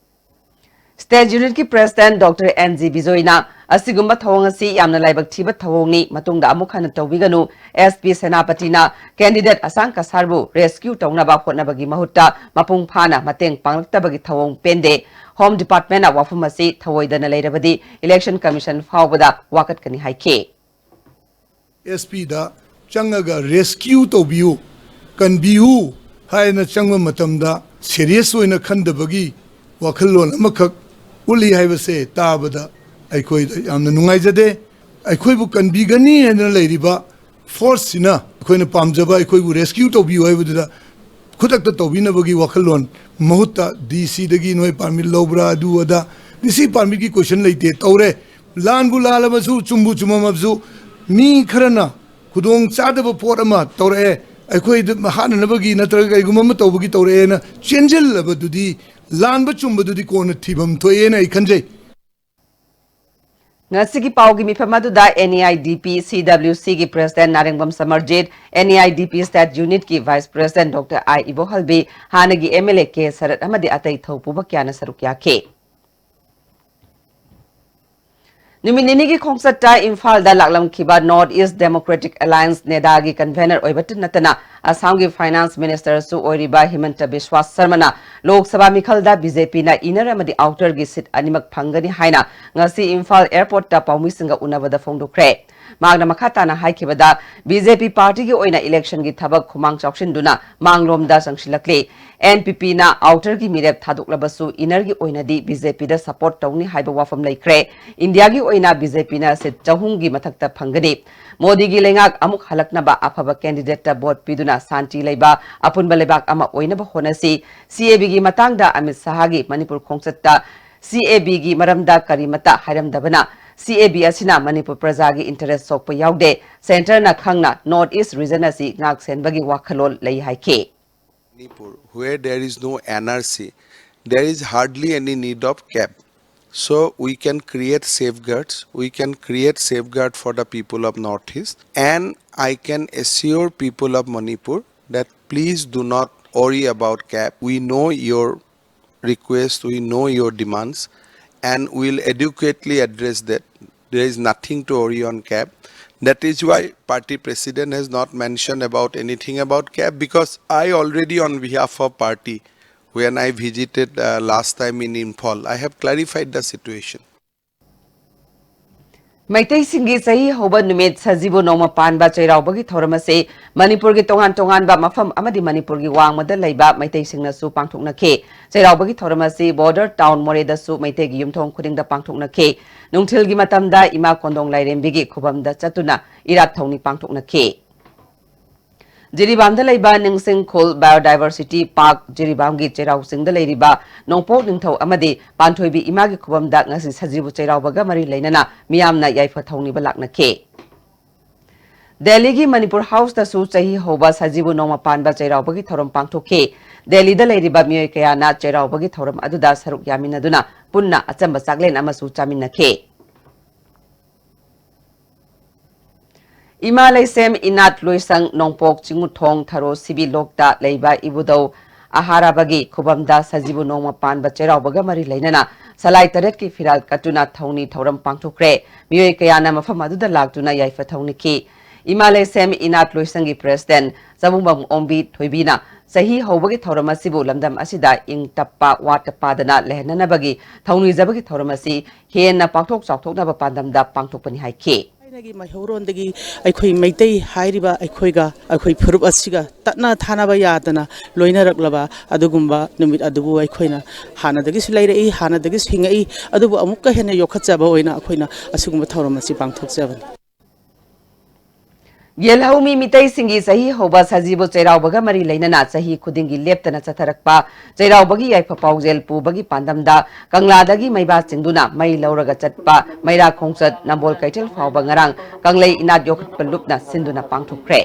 ꯁ꯭ꯇꯦꯠ ꯌꯨꯅꯤꯠꯀꯤ ꯄ꯭ꯔꯦꯁꯤꯗꯦꯟꯠ ꯗꯣꯛꯇꯔ ꯑꯦꯟ ꯖꯤ ꯕꯤꯖꯣꯏꯅ ꯑꯁꯤꯒꯨꯝꯕ ꯊꯧꯑꯣꯡ ꯑꯁꯤ ꯌꯥꯝꯅ ꯂꯥꯏꯕꯛ ꯊꯤꯕ ꯊꯧꯑꯣꯡꯅꯤ, ꯃꯇꯨꯡꯗ ꯑꯃꯨꯛ ꯍꯟꯅ ꯇꯧꯕꯤꯒꯅꯨ꯫ ꯑꯦꯁ ꯄꯤ ꯁꯦꯅꯥꯄꯇꯤꯅ ꯀꯦꯟꯗꯤꯗꯦꯠ ꯑꯁꯥꯡ ꯀꯁꯥꯔꯕꯨ ꯔꯦꯁꯀ꯭ꯌꯨ ꯇꯧꯅꯕ ꯍꯣꯠꯅꯕꯒꯤ ꯃꯍꯨꯠꯇ ꯃꯄꯨꯡ ꯐꯥꯅ ꯃꯇꯦꯡ ꯄꯥꯡꯂꯛꯇꯕꯒꯤ ꯊꯧꯑꯣꯡ ꯄꯦꯟꯗꯦ꯫ ꯍꯣꯝ ꯗꯤꯄꯥꯔꯠꯃꯦꯟꯠꯅ ꯋꯥꯐꯝ ꯑꯁꯤ ꯊꯧꯑꯣꯏꯗꯅ ꯂꯩꯔꯕꯗꯤ ꯏꯂꯦꯛꯁꯟ ꯀꯃꯤꯁꯟ ꯐꯥꯎꯕꯗ ꯋꯥꯀꯠꯀꯅꯤ ꯍꯥꯏꯈꯤ꯫ ꯑꯦꯁ ꯄꯤꯗ ꯆꯪꯉꯒ ꯔꯦꯁꯀ꯭ꯌꯨ ꯇꯧꯕꯤꯌꯨ, ꯀꯟꯕꯤꯌꯨ ꯍꯥꯏꯅ ꯆꯪꯕ ꯃꯇꯝꯗ ꯁꯦꯔꯤꯌꯁ ꯑꯣꯏꯅ ꯈꯟꯗꯕꯒꯤ ꯋꯥꯈꯜꯂꯣꯟ ꯑꯃꯈꯛ ꯎꯠꯂꯤ ꯍꯥꯏꯕꯁꯦ ꯇꯥꯕꯗ ꯑꯩꯈꯣꯏꯗ ꯌꯥꯝꯅ ꯅꯨꯡꯉꯥꯏꯖꯗꯦ꯫ ꯑꯩꯈꯣꯏꯕꯨ ꯀꯟꯕꯤꯒꯅꯤ ꯍꯥꯏꯗꯅ ꯂꯩꯔꯤꯕ ꯐꯣꯔꯁꯁꯤꯅ ꯑꯩꯈꯣꯏꯅ ꯄꯥꯝꯖꯕ, ꯑꯩꯈꯣꯏꯕꯨ ꯔꯦꯁꯀ꯭ꯌꯨ ꯇꯧꯕꯤꯌꯨ ꯍꯥꯏꯕꯗꯨꯗ ꯈꯨꯗꯛꯇ ꯇꯧꯕꯤꯅꯕꯒꯤ ꯋꯥꯈꯜꯂꯣꯟ ꯃꯍꯨꯠꯇ ꯗꯤ ꯁꯤꯗꯒꯤ ꯅꯣꯏ ꯄꯥꯔꯃꯤꯠ ꯂꯧꯕ꯭ꯔꯥ, ꯑꯗꯨ ꯑꯗꯥ, ꯗꯤ ꯁꯤ ꯄꯥꯔꯃꯤꯠꯀꯤ ꯀꯣꯏꯁꯟ ꯂꯩꯇꯦ, ꯇꯧꯔꯦ꯫ ꯂꯥꯟꯕꯨ ꯂꯥꯜꯂꯕꯁꯨ, ꯆꯨꯝꯕꯨ ꯆꯨꯝꯃꯝꯃꯕꯁꯨ, ꯃꯤ ꯈꯔꯅ ꯈꯨꯗꯣꯡ ꯆꯥꯗꯕ ꯄꯣꯠ ꯑꯃ ꯇꯧꯔꯛꯑꯦ, ꯑꯩꯈꯣꯏꯗ ꯍꯥꯠꯅꯅꯕꯒꯤ ꯅꯠꯇ꯭ꯔꯒ ꯀꯩꯒꯨꯝꯕ ꯑꯃ ꯇꯧꯕꯒꯤ ꯇꯧꯔꯛꯑꯦꯅ ꯆꯦꯟꯁꯤꯜꯂꯕꯗꯨꯗꯤ, ꯂꯥꯟꯕ ꯆꯨꯝꯕꯗꯨꯗꯤ ꯀꯣꯟꯅ ꯊꯤꯐꯝ ꯊꯣꯛꯑꯦꯅ ꯑꯩ ꯈꯟꯖꯩ꯫ ꯉꯁꯤꯒꯤ ꯄꯥꯎꯒꯤ ꯃꯤꯐꯝ ꯑꯗꯨꯗ and E I D P C W ꯁꯤꯒꯤ president Narengbam Samarjit, N E I D P state ꯌꯨꯅꯤꯠꯀꯤ vice president doctor I Ibohalbi, ꯍꯥꯟꯅꯒꯤ ꯑꯦꯝ ꯑꯦꯜ ꯑꯦ ꯀꯦ ꯁꯔꯠ ꯑꯃꯗꯤ ꯑꯇꯩ ꯊꯧꯄꯨꯕ ꯀꯌꯥꯅ ꯁꯔꯨꯛ ꯌꯥꯈꯤ꯫ ꯅꯨꯃꯤꯠ ꯅꯤꯅꯤꯒꯤ ꯈꯣꯡꯆꯠꯇ ꯏꯝꯐꯥꯜꯗ ꯂꯥꯛꯂꯝꯈꯤꯕ ꯅꯣꯔꯠ ꯏꯁ ꯗꯦꯃꯣꯀ꯭ꯔꯦꯇꯤꯛ ꯑꯦꯂꯥꯌꯟꯁ, ꯅꯦꯗꯥꯒꯤ ꯀꯟꯚꯦꯅꯔ ꯑꯣꯏꯕꯇ ꯅꯠꯇꯅ ꯑꯁꯥꯝꯒꯤ Finance Ministerꯁꯨ ꯑꯣꯏꯔꯤꯕ ꯍꯤꯃꯟꯇ ꯕꯤꯁ꯭ꯋꯥꯁ ꯁꯔꯃꯅ ꯂꯣꯛ ꯁꯚꯥ ꯃꯤꯈꯜꯗ BJPꯅ inner ꯑꯃꯗꯤ outerꯒꯤ seat ꯑꯅꯤꯃꯛ ꯐꯪꯒꯅꯤ ꯍꯥꯏꯅ ꯉꯁꯤ ꯏꯝꯐꯥꯜ airportꯇ ꯄꯥꯎꯃꯤꯁꯤꯡꯒ ꯎꯅꯕꯗ ꯐꯣꯡꯗꯣꯛꯈ꯭ꯔꯦ꯫ ꯃꯍꯥꯛꯅ ꯃꯈꯥ ꯇꯥꯅ ꯍꯥꯏꯈꯤꯕꯗ, BJP partyꯒꯤ ꯑꯣꯏꯅ electionꯒꯤ ꯊꯕꯛ ꯈꯨꯃꯥꯡ ꯆꯥꯎꯁꯤꯟꯗꯨꯅ ꯃꯥꯡꯂꯣꯝꯗ ꯆꯪꯁꯤꯜꯂꯛꯂꯤ꯫ NPPꯅ outerꯒꯤ ꯃꯤꯔꯦꯞ ꯊꯥꯗꯣꯛꯂꯕꯁꯨ innerꯒꯤ ꯑꯣꯏꯅꯗꯤ BJPꯗ support ꯇꯧꯅꯤ ꯍꯥꯏꯕ ꯋꯥꯐꯝ ꯂꯩꯈ꯭ꯔꯦ꯫ ꯏꯟꯗꯤꯌꯥꯒꯤ ꯑꯣꯏꯅ BJPꯅ seat ꯆꯍꯨꯝꯒꯤ ꯃꯊꯛꯇ ꯐꯪꯒꯅꯤ꯫ ꯃꯣꯗꯤꯒꯤ ꯂꯩꯉꯥꯛ ꯑꯃꯨꯛ ꯍꯜꯂꯛꯅꯕ ꯑꯐꯕ candidateꯇ vote ꯄꯤꯗꯨꯅ ꯁꯥꯟꯇꯤ ꯂꯩꯕ ꯑꯄꯨꯟꯕ ꯂꯩꯕꯥꯛ ꯑꯃ ꯑꯣꯏꯅꯕ ꯍꯣꯠꯅꯁꯤ꯫ CABꯒꯤ ꯃꯇꯥꯡꯗ ꯑꯃꯤꯠ ꯁꯥꯍꯒꯤ ꯃꯅꯤꯄꯨꯔ ꯈꯣꯡꯆꯠꯇ CABꯒꯤ ꯃꯔꯝꯗ ꯀꯔꯤꯃꯠꯇ ꯍꯥꯏꯔꯝꯗꯕꯅ, CAB ꯑꯁꯤꯅ ꯃꯅꯤꯄꯨꯔ ꯄ꯭ꯔꯖꯥꯒꯤ interest ꯁꯣꯛꯄ ꯌꯥꯎꯗꯦ, centreꯅ ꯈꯪꯅ North East region ꯑꯁꯤ ꯉꯥꯛ ꯁꯦꯟꯕꯒꯤ ꯋꯥꯈꯜꯂꯣꯟ ꯂꯩ ꯍꯥꯏꯈꯤ꯫ Manipur, where there is no NRC, there is hardly any need of cap. So we can create safeguards. We can create safeguard for the people of Northeast, and I can assure people of Manipur that please do not worry about cap. We know your request, we know your demands, and we'll adequately address that. There is nothing to worry on cap. That is why party president has not mentioned about anything about cap, because I already, on behalf of party, when I visited uh, last time in Imphal, I have clarified the situation. ꯃꯩꯇꯩꯁꯤꯡꯒꯤ ꯆꯍꯤ ꯍꯧꯕ ꯅꯨꯃꯤꯠ ꯁꯖꯤꯕꯨ ꯅꯣꯡꯃ ꯄꯥꯟꯕ ꯆꯩꯔꯥꯎꯕꯒꯤ ꯊꯧꯔꯝ ꯑꯁꯤ ꯃꯅꯤꯄꯨꯔꯒꯤ ꯇꯣꯉꯥꯟ ꯇꯣꯉꯥꯟꯕ ꯃꯐꯝ ꯑꯃꯗꯤ ꯃꯅꯤꯄꯨꯔꯒꯤ ꯋꯥꯡꯃꯗ ꯂꯩꯕ ꯃꯩꯇꯩꯁꯤꯡꯅꯁꯨ ꯄꯥꯡꯊꯣꯛꯅꯈꯤ꯫ ꯆꯩꯔꯥꯎꯕꯒꯤ ꯊꯧꯔꯝ ꯑꯁꯤ border town ꯃꯣꯔꯦꯗꯁꯨ ꯃꯩꯇꯩꯒꯤ ꯌꯨꯝꯊꯣꯡ ꯈꯨꯗꯤꯡꯗ ꯄꯥꯡꯊꯣꯛꯅꯈꯤ꯫ ꯅꯨꯡꯊꯤꯜꯒꯤ ꯃꯇꯝꯗ ꯏꯃꯥ ꯀꯣꯟꯗꯣꯡ ꯂꯥꯏꯔꯦꯝꯕꯤꯒꯤ ꯈꯨꯕꯝꯗ ꯆꯠꯇꯨꯅ ꯏꯔꯥꯠ ꯊꯧꯅꯤ ꯄꯥꯡꯊꯣꯛꯅꯈꯤ꯫ ꯖꯤꯔꯤꯕꯥꯝꯗ ꯂꯩꯕ ꯅꯤꯡꯁꯤꯡ ꯈꯨꯜ Biodiversity Park, ꯖꯤꯔꯤꯕꯥꯝꯒꯤ ꯆꯩꯔꯥꯎ ꯆꯤꯡꯗ ꯂꯩꯔꯤꯕ ꯅꯣꯡꯄꯣꯛ ꯅꯤꯡꯊꯧ ꯑꯃꯗꯤ ꯄꯥꯟꯊꯣꯏꯕꯤ ꯏꯃꯥꯒꯤ ꯈꯨꯕꯝꯗ ꯉꯁꯤ ꯁꯖꯤꯕꯨ ꯆꯩꯔꯥꯎꯕꯒ ꯃꯔꯤ ꯂꯩꯅꯅ ꯃꯤꯌꯥꯝꯅ ꯌꯥꯏꯐ ꯊꯧꯅꯤꯕ ꯂꯥꯛꯅꯈꯤ꯫ ꯗꯦꯜꯂꯤꯒꯤ ꯃꯅꯤꯄꯨꯔ ꯍꯥꯎꯁꯇꯁꯨ ꯆꯍꯤ ꯍꯧꯕ ꯁꯖꯤꯕꯨ ꯅꯣꯡꯃ ꯄꯥꯟꯕ ꯆꯩꯔꯥꯎꯕꯒꯤ ꯊꯧꯔꯝ ꯄꯥꯡꯊꯣꯛꯈꯤ꯫ ꯗꯦꯜꯂꯤꯗ ꯂꯩꯔꯤꯕ ꯃꯤꯑꯣꯏ ꯀꯌꯥꯅ ꯆꯩꯔꯥꯎꯕꯒꯤ ꯊꯧꯔꯝ ꯑꯗꯨꯗ ꯁꯔꯨꯛ ꯌꯥꯃꯤꯟꯅꯗꯨꯅ ꯄꯨꯟꯅ ꯑꯆꯝꯕ ꯆꯥꯛꯂꯦꯟ ꯑꯃꯁꯨ ꯆꯥꯃꯤꯟꯅꯈꯤ꯫ ꯏꯃꯥ ꯂꯩꯁꯦꯝ ꯏꯅꯥꯠ ꯂꯣꯏꯁꯪ ꯅꯣꯡꯄꯣꯛ ꯆꯤꯡꯃꯨꯊꯣꯡ ꯊꯔꯣ ꯁꯤꯕꯤ ꯂꯣꯛꯇ ꯂꯩꯕ ꯏꯕꯨꯙꯧ ꯑꯍꯥꯔꯥꯕꯒꯤ ꯈꯨꯕꯝꯗ ꯁꯖꯤꯕꯨ ꯅꯣꯡꯃ ꯄꯥꯟꯕ ꯆꯩꯔꯥꯎꯕꯒ ꯃꯔꯤ ꯂꯩꯅꯅ ꯁꯂꯥꯏ ꯇꯔꯦꯠꯀꯤ ꯐꯤꯔꯥꯜ ꯀꯠꯇꯨꯅ ꯊꯧꯅꯤ ꯊꯧꯔꯝ ꯄꯥꯡꯊꯣꯛꯈ꯭ꯔꯦ꯫ ꯃꯤꯑꯣꯏ ꯀꯌꯥꯅ ꯃꯐꯝ ꯑꯗꯨꯗ ꯂꯥꯛꯇꯨꯅ ꯌꯥꯏꯐ ꯊꯧꯅꯤꯈꯤ꯫ ꯏꯃꯥ ꯂꯩꯁꯦꯝ ꯏꯅꯥꯠ ꯂꯣꯏꯁꯪꯒꯤ president ꯆꯕꯨꯡꯕꯝ ꯑꯣꯝꯕꯤ ꯊꯣꯏꯕꯤꯅ ꯆꯍꯤ ꯍꯧꯕꯒꯤ ꯊꯧꯔꯝ ꯑꯁꯤꯕꯨ ꯂꯝꯗꯝ ꯑꯁꯤꯗ ꯏꯪ ꯇꯞꯄ, ꯋꯥꯠꯇ ꯄꯥꯗꯅ ꯂꯩꯍꯟꯅꯅꯕꯒꯤ ꯊꯧꯅꯤꯖꯕꯒꯤ ꯊꯧꯔꯝ ꯑꯁꯤ ꯍꯦꯟꯅ ꯄꯥꯛꯊꯣꯛ ꯆꯥꯎꯊꯣꯛꯅꯕ ꯄꯥꯟꯗꯝꯗ ꯄꯥꯡꯊꯣꯛꯄꯅꯤ ꯍꯥꯏꯈꯤ꯫ ꯊꯥꯏꯅꯒꯤ ꯃꯩꯍꯧꯔꯣꯟꯗꯒꯤ ꯑꯩꯈꯣꯏ ꯃꯩꯇꯩ ꯍꯥꯏꯔꯤꯕ ꯑꯩꯈꯣꯏꯒ, ꯑꯩꯈꯣꯏ ꯐꯨꯔꯨꯞ ꯑꯁꯤꯒ ꯇꯠꯅ ꯊꯥꯅꯕ ꯌꯥꯗꯅ ꯂꯣꯏꯅꯔꯛꯂꯕ ꯑꯗꯨꯒꯨꯝꯕ ꯅꯨꯃꯤꯠ ꯑꯗꯨꯕꯨ ꯑꯩꯈꯣꯏꯅ ꯍꯥꯟꯅꯗꯒꯤꯁꯨ ꯂꯩꯔꯛꯏ, ꯍꯥꯟꯅꯗꯒꯤꯁꯨ ꯍꯤꯡꯉꯛꯏ꯫ ꯑꯗꯨꯕꯨ ꯑꯃꯨꯛꯀ ꯍꯦꯟꯅ ꯌꯣꯛꯈꯠꯆꯕ ꯑꯣꯏꯅ ꯑꯩꯈꯣꯏꯅ ꯑꯁꯤꯒꯨꯝꯕ ꯊꯧꯔꯝ ꯑꯁꯤ ꯄꯥꯡꯊꯣꯛꯆꯕꯅꯤ꯫ ꯌꯦꯜꯍꯧꯃꯤ ꯃꯤꯇꯩꯁꯤꯡꯒꯤ ꯆꯍꯤ ꯍꯧꯕ ꯁꯖꯤꯕꯨ ꯆꯩꯔꯥꯎꯕꯒ ꯃꯔꯤ ꯂꯩꯅꯅ ꯆꯍꯤ ꯈꯨꯗꯤꯡꯒꯤ ꯂꯦꯞꯇꯅ ꯆꯠꯊꯔꯛꯄ ꯆꯩꯔꯥꯎꯕꯒꯤ ꯌꯥꯏꯐ ꯄꯥꯎꯖꯦꯜ ꯄꯨꯕꯒꯤ ꯄꯥꯟꯗꯝꯗ ꯀꯪꯂꯥꯗꯒꯤ ꯃꯩꯕꯥ ꯆꯤꯡꯗꯨꯅ ꯃꯩ ꯂꯧꯔꯒ ꯆꯠꯄ ꯃꯩꯔꯥ ꯈꯣꯡꯆꯠ ꯅꯝꯕꯣꯜ ꯀꯩꯊꯦꯜ ꯐꯥꯎꯕ ꯉꯔꯥꯡ ꯀꯪꯂꯩ ꯏꯅꯥꯠ ꯌꯣꯛꯈꯠꯄ ꯂꯨꯞꯅ ꯁꯤꯟꯗꯨꯅ ꯄꯥꯡꯊꯣꯛꯈ꯭ꯔꯦ꯫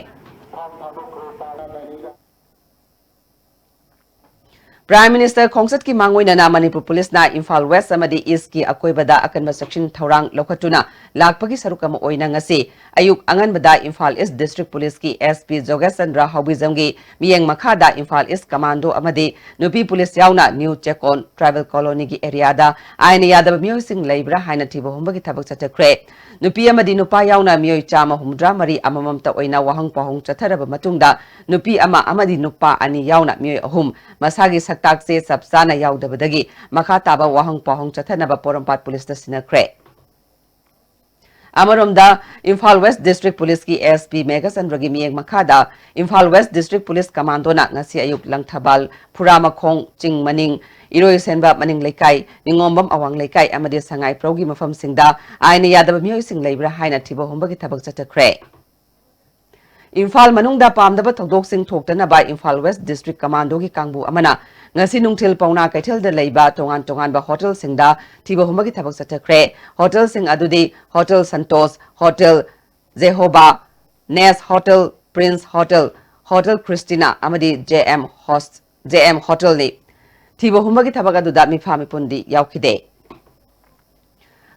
Prime Minister ꯈꯣꯡꯆꯠꯀꯤ ꯃꯥꯡꯑꯣꯏꯅꯅ ꯃꯅꯤꯄꯨꯔ ꯄꯨꯂꯤꯁꯅ ꯏꯝꯐꯥꯜ West ꯑꯃꯗꯤ East ꯀꯤ ꯑꯀꯣꯏꯕꯗ ꯑꯀꯟꯕ ꯆꯦꯛꯁꯤꯟ ꯊꯧꯔꯥꯡ ꯂꯧꯈꯠꯇꯨꯅ ꯂꯥꯛꯄꯒꯤ ꯁꯔꯨꯛ ꯑꯃ ꯑꯣꯏꯅ ꯉꯁꯤ ꯑꯌꯨꯛ ꯑꯉꯟꯕꯗ ꯏꯝꯐꯥꯜ East District Police ꯀꯤ S P ꯖꯣꯒꯦꯁ ꯆꯟꯗ꯭ꯔ ꯍꯥꯎꯕꯤꯖꯝꯒꯤ ꯃꯤꯠꯌꯦꯡ ꯃꯈꯥꯗ ꯏꯝꯐꯥꯜ East Commando ꯑꯃꯗꯤ ꯅꯨꯄꯤ ꯄꯨꯂꯤꯁ ꯌꯥꯎꯅ New Chekon Tribal Colony ꯒꯤ area ꯗ ꯑꯥꯏꯟꯅ ꯌꯥꯗꯕ ꯃꯤꯑꯣꯏꯁꯤꯡ ꯂꯩꯕ꯭ꯔꯥ ꯍꯥꯏꯅ ꯊꯤꯕ ꯍꯨꯝꯕꯒꯤ ꯊꯕꯛ ꯆꯠꯊꯈ꯭ꯔꯦ꯫ ꯅꯨꯄꯤ ꯑꯃꯗꯤ ꯅꯨꯄꯥ ꯌꯥꯎꯅ ꯃꯤꯑꯣꯏ ꯆꯥꯝꯃ ꯍꯨꯝꯐꯨꯇꯔꯥ ꯃꯔꯤ ꯑꯃꯃꯝꯇ ꯑꯣꯏꯅ ꯋꯥꯍꯪ ꯄꯥꯎꯍꯪ ꯆꯠꯊꯔꯕ ꯃꯇꯨꯡꯗ ꯅꯨꯄꯤ ꯑꯃ ꯑꯃꯗꯤ ꯅꯨꯄꯥ ꯑꯅꯤ ꯌꯥꯎꯅ ꯃꯤꯑꯣꯏ ꯑꯍꯨꯝ ꯃꯁꯥꯒꯤ ꯁꯛꯇꯥꯛ ꯆꯦ ꯆꯞ ꯆꯥꯅ ꯌꯥꯎꯗꯕꯗꯒꯤ ꯃꯈꯥ ꯇꯥꯕ ꯋꯥꯍꯪ ꯄꯥꯎꯍꯪ ꯆꯠꯊꯅꯕ ꯄꯣꯔꯣꯝꯄꯥꯠ ꯄꯨꯂꯤꯁꯇ ꯁꯤꯟꯅꯈ꯭ꯔꯦ꯫ ꯑꯃꯔꯣꯝꯗ, ꯏꯝꯐꯥꯜ West District Police ꯀꯤ S P ꯃꯦꯘꯆꯟꯗ꯭ꯔꯒꯤ ꯃꯤꯠꯌꯦꯡ ꯃꯈꯥꯗ Imphal West District Police Commando ꯅ ꯉꯁꯤ ꯑꯌꯨꯛ ꯂꯪꯊꯕꯥꯜ, ꯐꯨꯔꯥꯃꯈꯣꯡ, ꯆꯤꯡ ꯃꯅꯤꯡ, ꯏꯔꯣꯏꯁꯦꯟꯕ ꯃꯅꯤꯡ ꯂꯩꯀꯥꯏ, ꯅꯤꯉꯣꯝꯕꯝ ꯑꯋꯥꯡ ꯂꯩꯀꯥꯏ ꯑꯃꯗꯤ ꯁꯉꯥꯏꯄ꯭ꯔꯧꯒꯤ ꯃꯐꯝꯁꯤꯡꯗ ꯑꯥꯏꯟꯅ ꯌꯥꯗꯕ ꯃꯤꯑꯣꯏꯁꯤꯡ ꯂꯩꯕ꯭ꯔꯥ ꯍꯥꯏꯅ ꯊꯤꯕ ꯍꯨꯝꯕꯒꯤ ꯊꯕꯛ ꯆꯠꯊꯈ꯭ꯔꯦ꯫ ꯏꯝꯐꯥꯜ ꯃꯅꯨꯡꯗ ꯄꯥꯝꯗꯕ ꯊꯧꯗꯣꯛꯁꯤꯡ ꯊꯣꯛꯇꯅꯕ ꯏꯝꯐꯥꯜ West District Commando ꯒꯤ ꯀꯥꯡꯕꯨ ꯑꯃꯅ ꯉꯁꯤ ꯅꯨꯡꯊꯤꯜ ꯄꯥꯎꯅꯥ ꯀꯩꯊꯦꯜꯗ ꯂꯩꯕ ꯇꯣꯉꯥꯟ ꯇꯣꯉꯥꯟꯕ ꯍꯣꯇꯦꯜꯁꯤꯡꯗ ꯊꯤꯕ ꯍꯨꯝꯕꯒꯤ ꯊꯕꯛ ꯆꯠꯊꯈ꯭ꯔꯦ꯫ ꯍꯣꯇꯦꯜꯁꯤꯡ ꯑꯗꯨꯗꯤ Hotel Santosh, Hotel Jehovah, Nest Hotel, Prince Hotel, Hotel Christina ꯑꯃꯗꯤ J M Host, J M Hotel ꯅꯤ꯫ ꯊꯤꯕ ꯍꯨꯝꯕꯒꯤ ꯊꯕꯛ ꯑꯗꯨꯗ ꯃꯤꯐꯥ ꯃꯤꯄꯨꯟꯗꯤ ꯌꯥꯎꯈꯤꯗꯦ꯫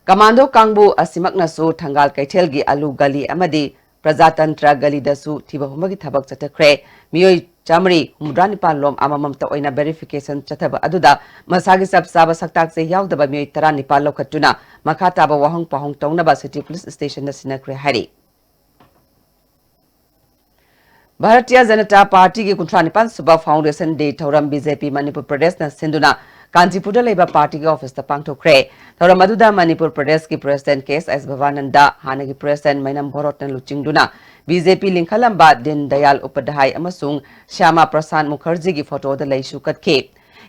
ꯀꯃꯥꯟꯗꯣ ꯀꯥꯡꯕꯨ ꯑꯁꯤꯃꯛꯅꯁꯨ ꯊꯪꯒꯥꯜ ꯀꯩꯊꯦꯜꯒꯤ ꯑꯂꯨ ꯒꯂꯤ ꯑꯃꯗꯤ ꯄ꯭ꯔꯖꯥꯇꯟꯇ꯭ꯔ ꯒꯂꯤꯗꯁꯨ ꯊꯤꯕ ꯍꯨꯝꯕꯒꯤ ꯊꯕꯛ ꯆꯠꯊꯈ꯭ꯔꯦ꯫ ꯃꯤꯑꯣꯏ ꯆꯥꯃꯔꯤ ꯍꯨꯝꯐꯨꯇꯔꯥ ꯅꯤꯄꯥꯟ ꯂꯣꯝ ꯑꯃꯃꯝꯇ ꯑꯣꯏꯅ verification ꯆꯠꯊꯕ ꯑꯗꯨꯗ ꯃꯁꯥꯒꯤ ꯆꯞ ꯆꯥꯕ ꯁꯛꯇꯥꯛꯁꯦ ꯌꯥꯎꯗꯕ ꯃꯤꯑꯣꯏ ꯇꯔꯥꯅꯤꯄꯥꯟ ꯂꯧꯈꯠꯇꯨꯅ ꯃꯈꯥ ꯇꯥꯕ ꯋꯥꯍꯪ ꯄꯥꯎꯍꯪ ꯇꯧꯅꯕ City Police Station ꯗ ꯁꯤꯟꯅꯈ꯭ꯔꯦ ꯍꯥꯏꯔꯤ꯫ ꯚꯥꯔꯇꯤꯌ ꯖꯅꯇꯥ ꯄꯥꯔꯇꯤꯒꯤ ꯀꯨꯟꯊ꯭ꯔꯥ ꯅꯤꯄꯥꯟ ꯁꯨꯕ ꯐꯥꯎꯟꯗꯦꯁꯟ ꯗꯦ ꯊꯧꯔꯝ ꯕꯤ ꯖꯦ ꯄꯤ ꯃꯅꯤꯄꯨꯔ ꯄ꯭ꯔꯗꯦꯁꯅ ꯁꯤꯟꯗꯨꯅ ꯀꯥꯟꯆꯤꯄꯨꯔꯗ ꯂꯩꯕ ꯄꯥꯔꯇꯤꯒꯤ ꯑꯣꯐꯤꯁꯇ ꯄꯥꯡꯊꯣꯛꯈ꯭ꯔꯦ꯫ ꯊꯧꯔꯝ ꯑꯗꯨꯗ ꯃꯅꯤꯄꯨꯔ ꯄ꯭ꯔꯗꯦꯁꯀꯤ ꯄ꯭ꯔꯦꯁꯤꯗꯦꯟꯠ ꯀꯦ ꯑꯦꯁ ꯑꯦꯁ ꯚꯕꯥꯅꯟꯗ, ꯍꯥꯟꯅꯒꯤ ꯄ꯭ꯔꯦꯁꯤꯗꯦꯟꯠ ꯃꯩꯅꯝ ꯚꯣꯔꯣꯠꯅ ꯂꯨꯆꯤꯡꯗꯨꯅ ꯕꯤ ꯖꯦ ꯄꯤ ꯂꯤꯡꯈꯠꯂꯝꯕ ꯗꯤꯟ ꯗꯌꯥꯜ ꯎꯄꯥꯙ꯭ꯌꯥꯏ ꯑꯃꯁꯨꯡ ꯁ꯭ꯌꯥꯃꯥ ꯄ꯭ꯔꯁꯥꯟ ꯃꯨꯈꯔꯖꯤꯒꯤ ꯐꯣꯇꯣꯗ ꯂꯩꯁꯨ ꯀꯠꯈꯤ꯫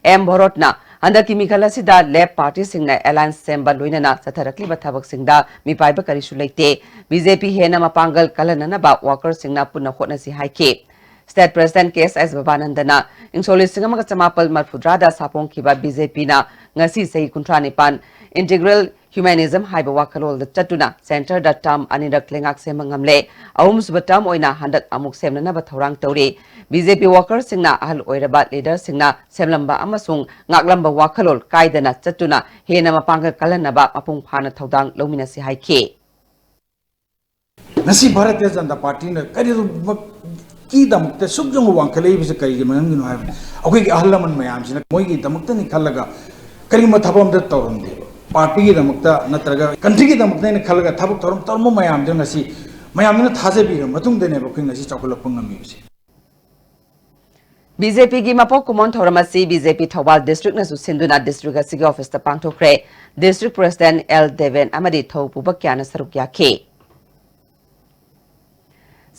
ꯑꯦꯝ ꯚꯣꯔꯣꯠꯅ ꯍꯟꯗꯛꯀꯤ ꯃꯤꯈꯜ ꯑꯁꯤꯗ ꯂꯦꯐ ꯄꯥꯔꯇꯤꯁꯤꯡꯅ ꯑꯦꯂꯥꯏꯟꯁ ꯁꯦꯝꯕ ꯂꯣꯏꯅꯅ ꯆꯠꯊꯔꯛꯂꯤꯕ ꯊꯕꯛꯁꯤꯡꯗ ꯃꯤꯄꯥꯏꯕ ꯀꯔꯤꯁꯨ ꯂꯩꯇꯦ꯫ ꯕꯤ ꯖꯦ ꯄꯤ ꯍꯦꯟꯅ ꯃꯄꯥꯡꯒꯜ ꯀꯜꯍꯟꯅꯅꯕ ꯋꯥꯀꯔꯁꯤꯡꯅ ꯄꯨꯟꯅ ꯍꯣꯠꯅꯁꯤ ꯍꯥꯏꯈꯤ꯫ ꯁ꯭ꯇꯦꯠ ꯄ꯭ꯔꯦꯁꯤꯗꯦꯟꯠ ꯀꯦ ꯑꯦꯁ ꯑꯦꯁ ꯚꯕꯥꯅꯟꯗꯅ ꯏꯪ ꯁꯣꯛ ꯂꯤꯁꯤꯡ ꯑꯃꯒ ꯆꯃꯥꯄꯜ ꯃꯔꯤꯐꯨꯇꯔꯥꯗ ꯁꯥꯐꯣꯡꯈꯤꯕ ꯕꯤ ꯖꯦ ꯄꯤꯅ ꯉꯁꯤ ꯆꯍꯤ ꯀꯨꯟꯊ꯭ꯔꯥ ꯅꯤꯄꯥꯟ ꯏꯟꯇꯤꯒ꯭ꯔꯦꯜ ꯍ꯭ꯌꯨꯃꯦꯅꯤꯖꯝ ꯍꯥꯏꯕ ꯋꯥꯈꯜꯂꯣꯟꯗ ꯆꯠꯇꯨꯅ ꯁꯦꯟꯇꯔꯗ ꯇꯔꯝ ꯑꯅꯤꯔꯛ ꯂꯩꯉꯥꯛ ꯁꯦꯝꯕ ꯉꯝꯂꯦ꯫ ꯑꯍꯨꯝꯁꯨꯕ ꯇꯔꯝ ꯑꯣꯏꯅ ꯍꯟꯗꯛ ꯑꯃꯨꯛ ꯁꯦꯝꯅꯅꯕ ꯊꯧꯔꯥꯡ ꯇꯧꯔꯤ꯫ ꯕꯤ ꯖꯦ ꯄꯤ ꯋꯥꯀꯔꯁꯤꯡꯅ ꯑꯍꯜ ꯑꯣꯏꯔꯕ ꯂꯤꯗꯔꯁꯤꯡꯅ ꯁꯦꯝꯂꯝꯕ ꯑꯃꯁꯨꯡ ꯉꯥꯛꯂꯝꯕ ꯋꯥꯈꯜꯂꯣꯟ ꯀꯥꯏꯗꯅ ꯆꯠꯇꯨꯅ ꯍꯦꯟꯅ ꯃꯄꯥꯡꯒꯜ ꯀꯜꯍꯟꯅꯕ ꯃꯄꯨꯡ ꯐꯥꯅ ꯊꯧꯗꯥꯡ ꯂꯧꯃꯤꯟꯅꯁꯤ ꯍꯥꯏꯈꯤ꯫ ꯉꯁꯤ ꯚꯥꯔꯇꯤꯌ ꯖꯅꯇꯥ ꯄꯥꯔꯇꯤꯅ ꯀꯔꯤꯒꯨꯝꯕꯒꯤꯗꯃꯛꯇ ꯁꯨꯛ ꯌꯧꯅ ꯋꯥꯡꯈꯠꯂꯛꯏꯕꯁꯦ ꯀꯔꯤꯒꯤ ꯃꯔꯝꯒꯤꯅꯣ ꯍꯥꯏꯕꯗ, ꯑꯩꯈꯣꯏꯒꯤ ꯑꯍꯜ ꯂꯃꯟ ꯃꯌꯥꯝꯁꯤꯅ ꯃꯣꯏꯒꯤꯗꯃꯛꯇꯅꯤ ꯈꯜꯂꯒ ꯀꯔꯤꯒꯨꯝꯕ ꯊꯕꯛ ꯑꯃꯇ ꯇꯧꯔꯝꯗꯦꯕ꯫ ꯄꯥꯔꯇꯤꯒꯤꯗꯃꯛꯇ ꯅꯠꯇ꯭ꯔꯒ ꯀꯟꯇ꯭ꯔꯤꯒꯤꯗꯃꯛꯇꯅꯤ ꯈꯜꯂꯒ ꯊꯕꯛ ꯊꯧꯔꯝ ꯇꯧꯔꯝꯕ ꯃꯌꯥꯝꯗꯨ ꯉꯁꯤ ꯃꯌꯥꯝꯗꯨꯅ ꯊꯥꯖꯕꯤꯔꯕ ꯃꯇꯨꯡꯗꯅꯦꯕ ꯑꯩꯈꯣꯏ ꯉꯁꯤ ꯆꯥꯎꯈꯠꯂꯛꯄ ꯉꯝꯃꯤꯕꯁꯦ꯫ ꯕꯤ ꯖꯦ ꯄꯤꯒꯤ ꯃꯄꯣꯛ ꯀꯨꯝꯑꯣꯟ ꯊꯧꯔꯝ ꯑꯁꯤ ꯕꯤ ꯖꯦ ꯄꯤ ꯊꯧꯕꯥꯜ ꯗꯤꯁꯇ꯭ꯔꯤꯛꯅꯁꯨ ꯁꯤꯟꯗꯨꯅ ꯗꯤꯁꯇ꯭ꯔꯤꯛ ꯑꯁꯤꯒꯤ ꯑꯣꯐꯤꯁꯇ ꯄꯥꯡꯊꯣꯛꯈ꯭ꯔꯦ꯫ ꯗꯤꯁꯇ꯭ꯔꯤꯛ ꯄ꯭ꯔꯦꯁꯤꯗꯦꯟꯠ ꯑꯦꯜ ꯗꯦꯕꯦꯟ ꯑꯃꯗꯤ ꯊꯧ ꯄꯨꯕ ꯀꯌꯥꯅ ꯁꯔꯨꯛ ꯌꯥꯈꯤ꯫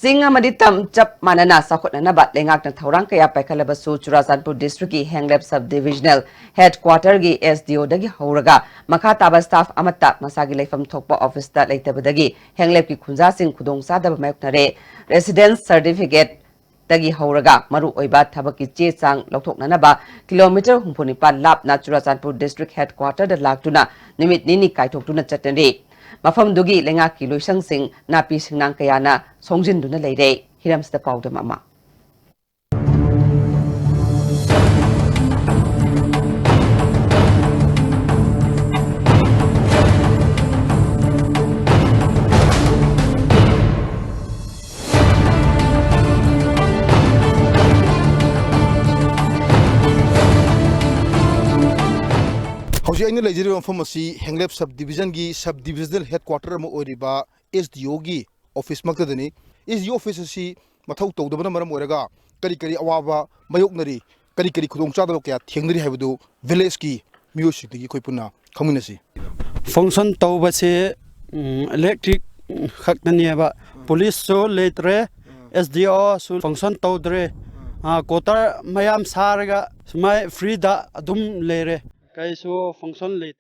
ꯆꯤꯡ ꯑꯃꯗꯤ ꯇꯝ ꯆꯞ ꯃꯥꯟꯅꯅ ꯆꯥꯎꯈꯠꯅꯅꯕ ꯂꯩꯉꯥꯛꯅ ꯊꯧꯔꯥꯡ ꯀꯌꯥ ꯄꯥꯏꯈꯠꯂꯕꯁꯨ, ꯆꯨꯔꯥꯆꯥꯟꯄꯨꯔ ꯗꯤꯁꯇ꯭ꯔꯤꯛꯀꯤ ꯍꯦꯡꯂꯦꯞ sub divisional head ꯀ꯭ꯋꯥꯇꯔꯒꯤ S D ꯑꯣꯗꯒꯤ ꯍꯧꯔꯒ ꯃꯈꯥ ꯇꯥꯕ ꯁ꯭ꯇꯥꯐ ꯑꯃꯠꯇ ꯃꯁꯥꯒꯤ ꯂꯩꯐꯝ ꯊꯣꯛꯄ ꯑꯣꯐꯤꯁꯇ ꯂꯩꯇꯕꯗꯒꯤ ꯍꯦꯡꯂꯦꯞꯀꯤ ꯈꯨꯟꯖꯥꯁꯤꯡ ꯈꯨꯗꯣꯡꯆꯥꯗꯕ ꯃꯥꯌꯣꯛꯅꯔꯦ꯫ ꯔꯦꯁꯤꯗꯦꯟꯁ ꯁꯔꯇꯤꯐꯤꯀꯦꯠ ꯇꯒꯤ ꯍꯧꯔꯒ ꯃꯔꯨꯑꯣꯏꯕ ꯊꯕꯛꯀꯤ ꯆꯦ ꯆꯥꯡ ꯂꯧꯊꯣꯛꯅꯅꯕ ꯀꯤꯂꯣꯃꯤꯇꯔ ꯍꯨꯝꯐꯨ ꯅꯤꯄꯥꯟ ꯂꯥꯞꯅ ꯆꯨꯔꯥꯆꯥꯟꯄꯨꯔ ꯗꯤꯁꯇ꯭ꯔꯤꯛ ꯍꯦꯗ ꯀ꯭ꯋꯥꯇꯔꯗ ꯂꯥꯛꯇꯨꯅ ꯅꯨꯃꯤꯠ ꯅꯤꯅꯤ ꯀꯥꯏꯊꯣꯛꯇꯨꯅ ꯆꯠꯅꯔꯤ꯫ ꯃꯐꯝꯗꯨꯒꯤ ꯂꯩꯉꯥꯛꯀꯤ ꯂꯣꯏꯁꯪꯁꯤꯡ ꯅꯥꯄꯤ ꯁꯤꯡꯅꯥꯡ ꯀꯌꯥꯅ ꯁꯣꯡꯖꯤꯟꯗꯨꯅ ꯂꯩꯔꯦ꯫ ꯍꯤꯔꯝꯁꯤꯗ ꯄꯥꯎꯗꯝ ꯑꯃ꯫ ꯍꯧꯖꯤꯛ ꯑꯩꯅ ꯂꯩꯖꯔꯤꯕ ꯃꯐꯝ ꯑꯁꯤ ꯍꯦꯡꯂꯦꯞ ꯁꯕ ꯗꯤꯕꯤꯖꯟꯒꯤ ꯁꯕ ꯗꯤꯕꯤꯖꯅꯦꯜ ꯍꯦꯗ ꯀ꯭ꯋꯥꯇꯔ ꯑꯃ ꯑꯣꯏꯔꯤꯕ ꯑꯦꯁ ꯗꯤ ꯑꯣꯒꯤ ꯑꯣꯐꯤꯁ ꯃꯛꯇꯗꯅꯤ꯫ ꯑꯦꯁ ꯗꯤ ꯑꯣ ꯑꯣꯐꯤꯁ ꯑꯁꯤ ꯃꯊꯧ ꯇꯧꯗꯕꯅ ꯃꯔꯝ ꯑꯣꯏꯔꯒ ꯀꯔꯤ ꯀꯔꯤ ꯑꯋꯥꯕ ꯃꯥꯌꯣꯛꯅꯔꯤ, ꯀꯔꯤ ꯀꯔꯤ ꯈꯨꯗꯣꯡꯆꯥꯗꯕ ꯀꯌꯥ ꯊꯦꯡꯅꯔꯤ ꯍꯥꯏꯕꯗꯨ village ꯀꯤ ꯃꯤꯑꯣꯏꯁꯤꯡꯗꯒꯤ ꯑꯩꯈꯣꯏ ꯄꯨꯟꯅ ꯈꯪꯃꯤꯟꯅꯁꯤ꯫ Function ꯇꯧꯕꯁꯦ, ꯎꯝ, electric ꯈꯛꯇꯅꯦꯕ꯫ Police ꯁꯨ ꯂꯩꯇ꯭ꯔꯦ, S D O ꯁꯨ function ꯇꯧꯗ꯭ꯔꯦ꯫ ꯑꯥ, quarter ꯃꯌꯥꯝ ꯁꯥꯔꯒ ꯁꯨꯃꯥꯏ free ꯗ ꯑꯗꯨꯝ ꯂꯩꯔꯦ꯫ ꯀꯩꯁꯨ function ꯂꯩ-,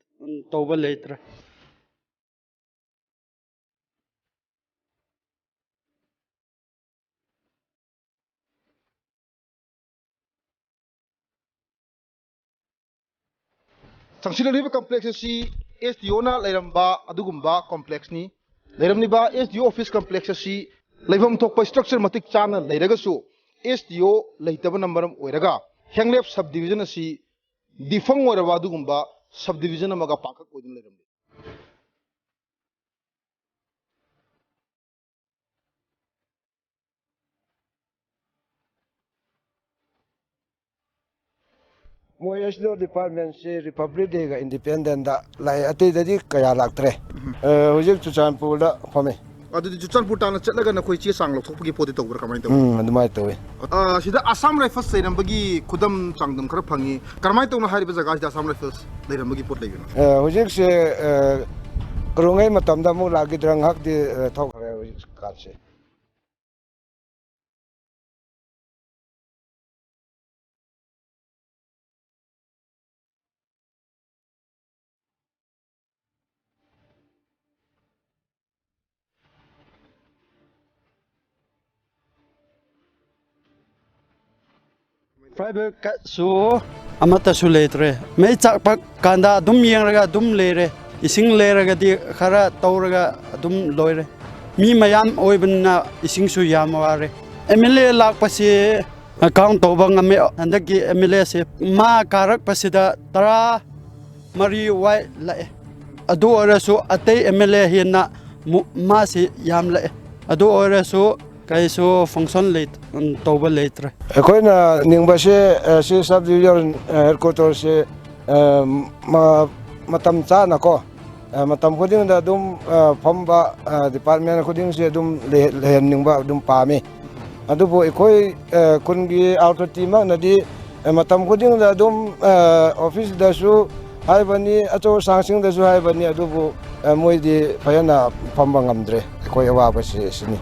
ꯇꯧꯕ ꯂꯩꯇ꯭ꯔꯦ꯫ ꯆꯪꯁꯤꯜꯂꯛꯂꯤꯕ complex ꯑꯁꯤ S D O ꯅ ꯂꯩꯔꯝꯕ ꯑꯗꯨꯒꯨꯝꯕ complex ꯅꯤ꯫ ꯂꯩꯔꯝꯂꯤꯕ S D O office complex ꯑꯁꯤ ꯂꯩꯐꯝ ꯊꯣꯛꯄ structure ꯃꯇꯤꯛ ꯆꯥꯅ ꯂꯩꯔꯒꯁꯨ, S D O ꯂꯩꯇꯕꯅ ꯃꯔꯝ ꯑꯣꯏꯔꯒ ꯍꯦꯡꯂꯦꯞ sub division ꯑꯁꯤ defunct ꯑꯣꯏꯔꯕ ꯑꯗꯨꯒꯨꯝꯕ sub division ꯑꯃꯒ ꯄꯥꯡꯈꯛ ꯑꯣꯏꯗꯨꯅ ꯂꯩꯔꯝꯂꯤ꯫ ꯃꯣꯏ S D O department ꯁꯤ Republic Day ꯒ Independence ꯗ ꯂꯥꯛꯑꯦ, ꯑꯇꯩꯗꯗꯤ ꯀꯌꯥ ꯂꯥꯛꯇ꯭ꯔꯦ꯫ ꯑ, ꯍꯧꯖꯤꯛ ꯆꯨꯔꯆꯥꯟꯄꯨꯔꯗ ꯐꯝꯃꯦ꯫ ꯑꯗꯨꯗꯤ ꯆꯨꯔꯆꯥꯟꯄꯨꯔ ꯇꯥꯟꯅ ꯆꯠꯂꯒ ꯅꯈꯣꯏ ꯆꯦ ꯆꯥꯡ ꯂꯧꯊꯣꯛꯄꯒꯤ ꯄꯣꯠꯇꯤ ꯇꯧꯕ꯭ꯔꯥ, ꯀꯃꯥꯏꯅ ꯇꯧꯏ? ꯎꯝ, ꯑꯗꯨꯃꯥꯏꯅ ꯇꯧꯋꯤ꯫ ꯑ, ꯁꯤꯗ Assam Rifles ꯂꯩꯔꯝꯕꯒꯤ ꯈꯨꯗꯝ ꯆꯥꯡꯗꯝ ꯈꯔ ꯐꯪꯉꯤ꯫ ꯀꯔꯝꯍꯥꯏꯅ ꯇꯧꯅ ꯍꯥꯏꯔꯤꯕ ꯖꯒꯥꯁꯤꯗ Assam Rifles ꯂꯩꯔꯝꯕꯒꯤ ꯄꯣꯠ ꯂꯩꯕꯅꯣ? ꯑ, ꯍꯧꯖꯤꯛꯁꯦ, ꯑ, ꯀꯣꯔꯣꯡꯉꯩ ꯃꯇꯝꯗ ꯑꯃꯨꯛ ꯂꯥꯛꯈꯤꯗ꯭ꯔꯥ, ꯉꯥꯏꯍꯥꯛꯇꯤ, ꯑ, ꯊꯣꯛꯈ꯭ꯔꯦ ꯍꯧꯖꯤꯛꯀꯥꯟꯁꯦ꯫ Fiber cut ꯁꯨ ꯑꯃꯠꯇꯁꯨ ꯂꯩꯇ꯭ꯔꯦ꯫ ꯃꯩ ꯆꯥꯛꯄ ꯀꯥꯟꯗ ꯑꯗꯨꯝ ꯌꯦꯡꯂꯒ ꯑꯗꯨꯝ ꯂꯩꯔꯦ꯫ ꯏꯁꯤꯡ ꯂꯩꯔꯒꯗꯤ ꯈꯔ ꯇꯧꯔꯒ ꯑꯗꯨꯝ ꯂꯣꯏꯔꯦ꯫ ꯃꯤ ꯃꯌꯥꯝ ꯑꯣꯏꯕꯅꯤꯅ ꯏꯁꯤꯡꯁꯨ ꯌꯥꯝ ꯋꯥꯔꯦ꯫ M L A ꯂꯥꯛꯄꯁꯤ count ꯇꯧꯕ ꯉꯝꯃꯦ꯫ ꯍꯟꯗꯛꯀꯤ M L A ꯁꯦ ꯃꯥ ꯀꯥꯔꯛꯄꯁꯤꯗ ꯇꯔꯥ ꯃꯔꯤ ꯋꯥꯏ ꯂꯥꯛꯑꯦ꯫ ꯑꯗꯨ ꯑꯣꯏꯔꯁꯨ ꯑꯇꯩ M L A ꯍꯦꯟꯅ ꯃꯨ-, ꯃꯥꯁꯤ ꯌꯥꯝ ꯂꯥꯛꯑꯦ꯫ ꯑꯗꯨ ꯑꯣꯏꯔꯁꯨ ꯀꯩꯁꯨ function ꯂꯩ-, ꯇꯧꯕ ꯂꯩꯇ꯭ꯔꯦ꯫ ꯑꯩꯈꯣꯏꯅ ꯅꯤꯡꯕꯁꯦ, ꯑ, ꯁꯤ sub division, ꯑ, headquarter ꯁꯦ, ꯑ, ꯃ-, ꯃꯇꯝ ꯆꯥꯅꯀꯣ, ꯑ, ꯃꯇꯝ ꯈꯨꯗꯤꯡꯗ ꯑꯗꯨꯝ, ꯑ, ꯐꯝꯕ, ꯑ, department ꯈꯨꯗꯤꯡꯁꯦ ꯑꯗꯨꯝ ꯂꯩ-, ꯂꯩꯍꯟꯅꯤꯡꯕ ꯑꯗꯨꯝ ꯄꯥꯝꯃꯤ꯫ ꯑꯗꯨꯕꯨ ꯑꯩꯈꯣꯏ, ꯑ, ꯈꯨꯟꯒꯤ ꯑꯣꯊꯣꯔꯤꯇꯤꯃꯛꯅꯗꯤ, ꯑ, ꯃꯇꯝ ꯈꯨꯗꯤꯡꯗ ꯑꯗꯨꯝ, ꯑ, ꯑꯣꯐꯤꯁꯇꯁꯨ ꯍꯥꯏꯕꯅꯤ, ꯑꯆꯧ ꯑꯁꯥꯡꯁꯤꯡꯗꯁꯨ ꯍꯥꯏꯕꯅꯤ, ꯑꯗꯨꯕꯨ, ꯑ, ꯃꯣꯏꯗꯤ ꯐꯖꯅ ꯐꯝꯕ ꯉꯝꯗ꯭ꯔꯦ꯫ ꯑꯩꯈꯣꯏ ꯑꯋꯥꯕꯁꯤ ꯑꯁꯤꯅꯤ꯫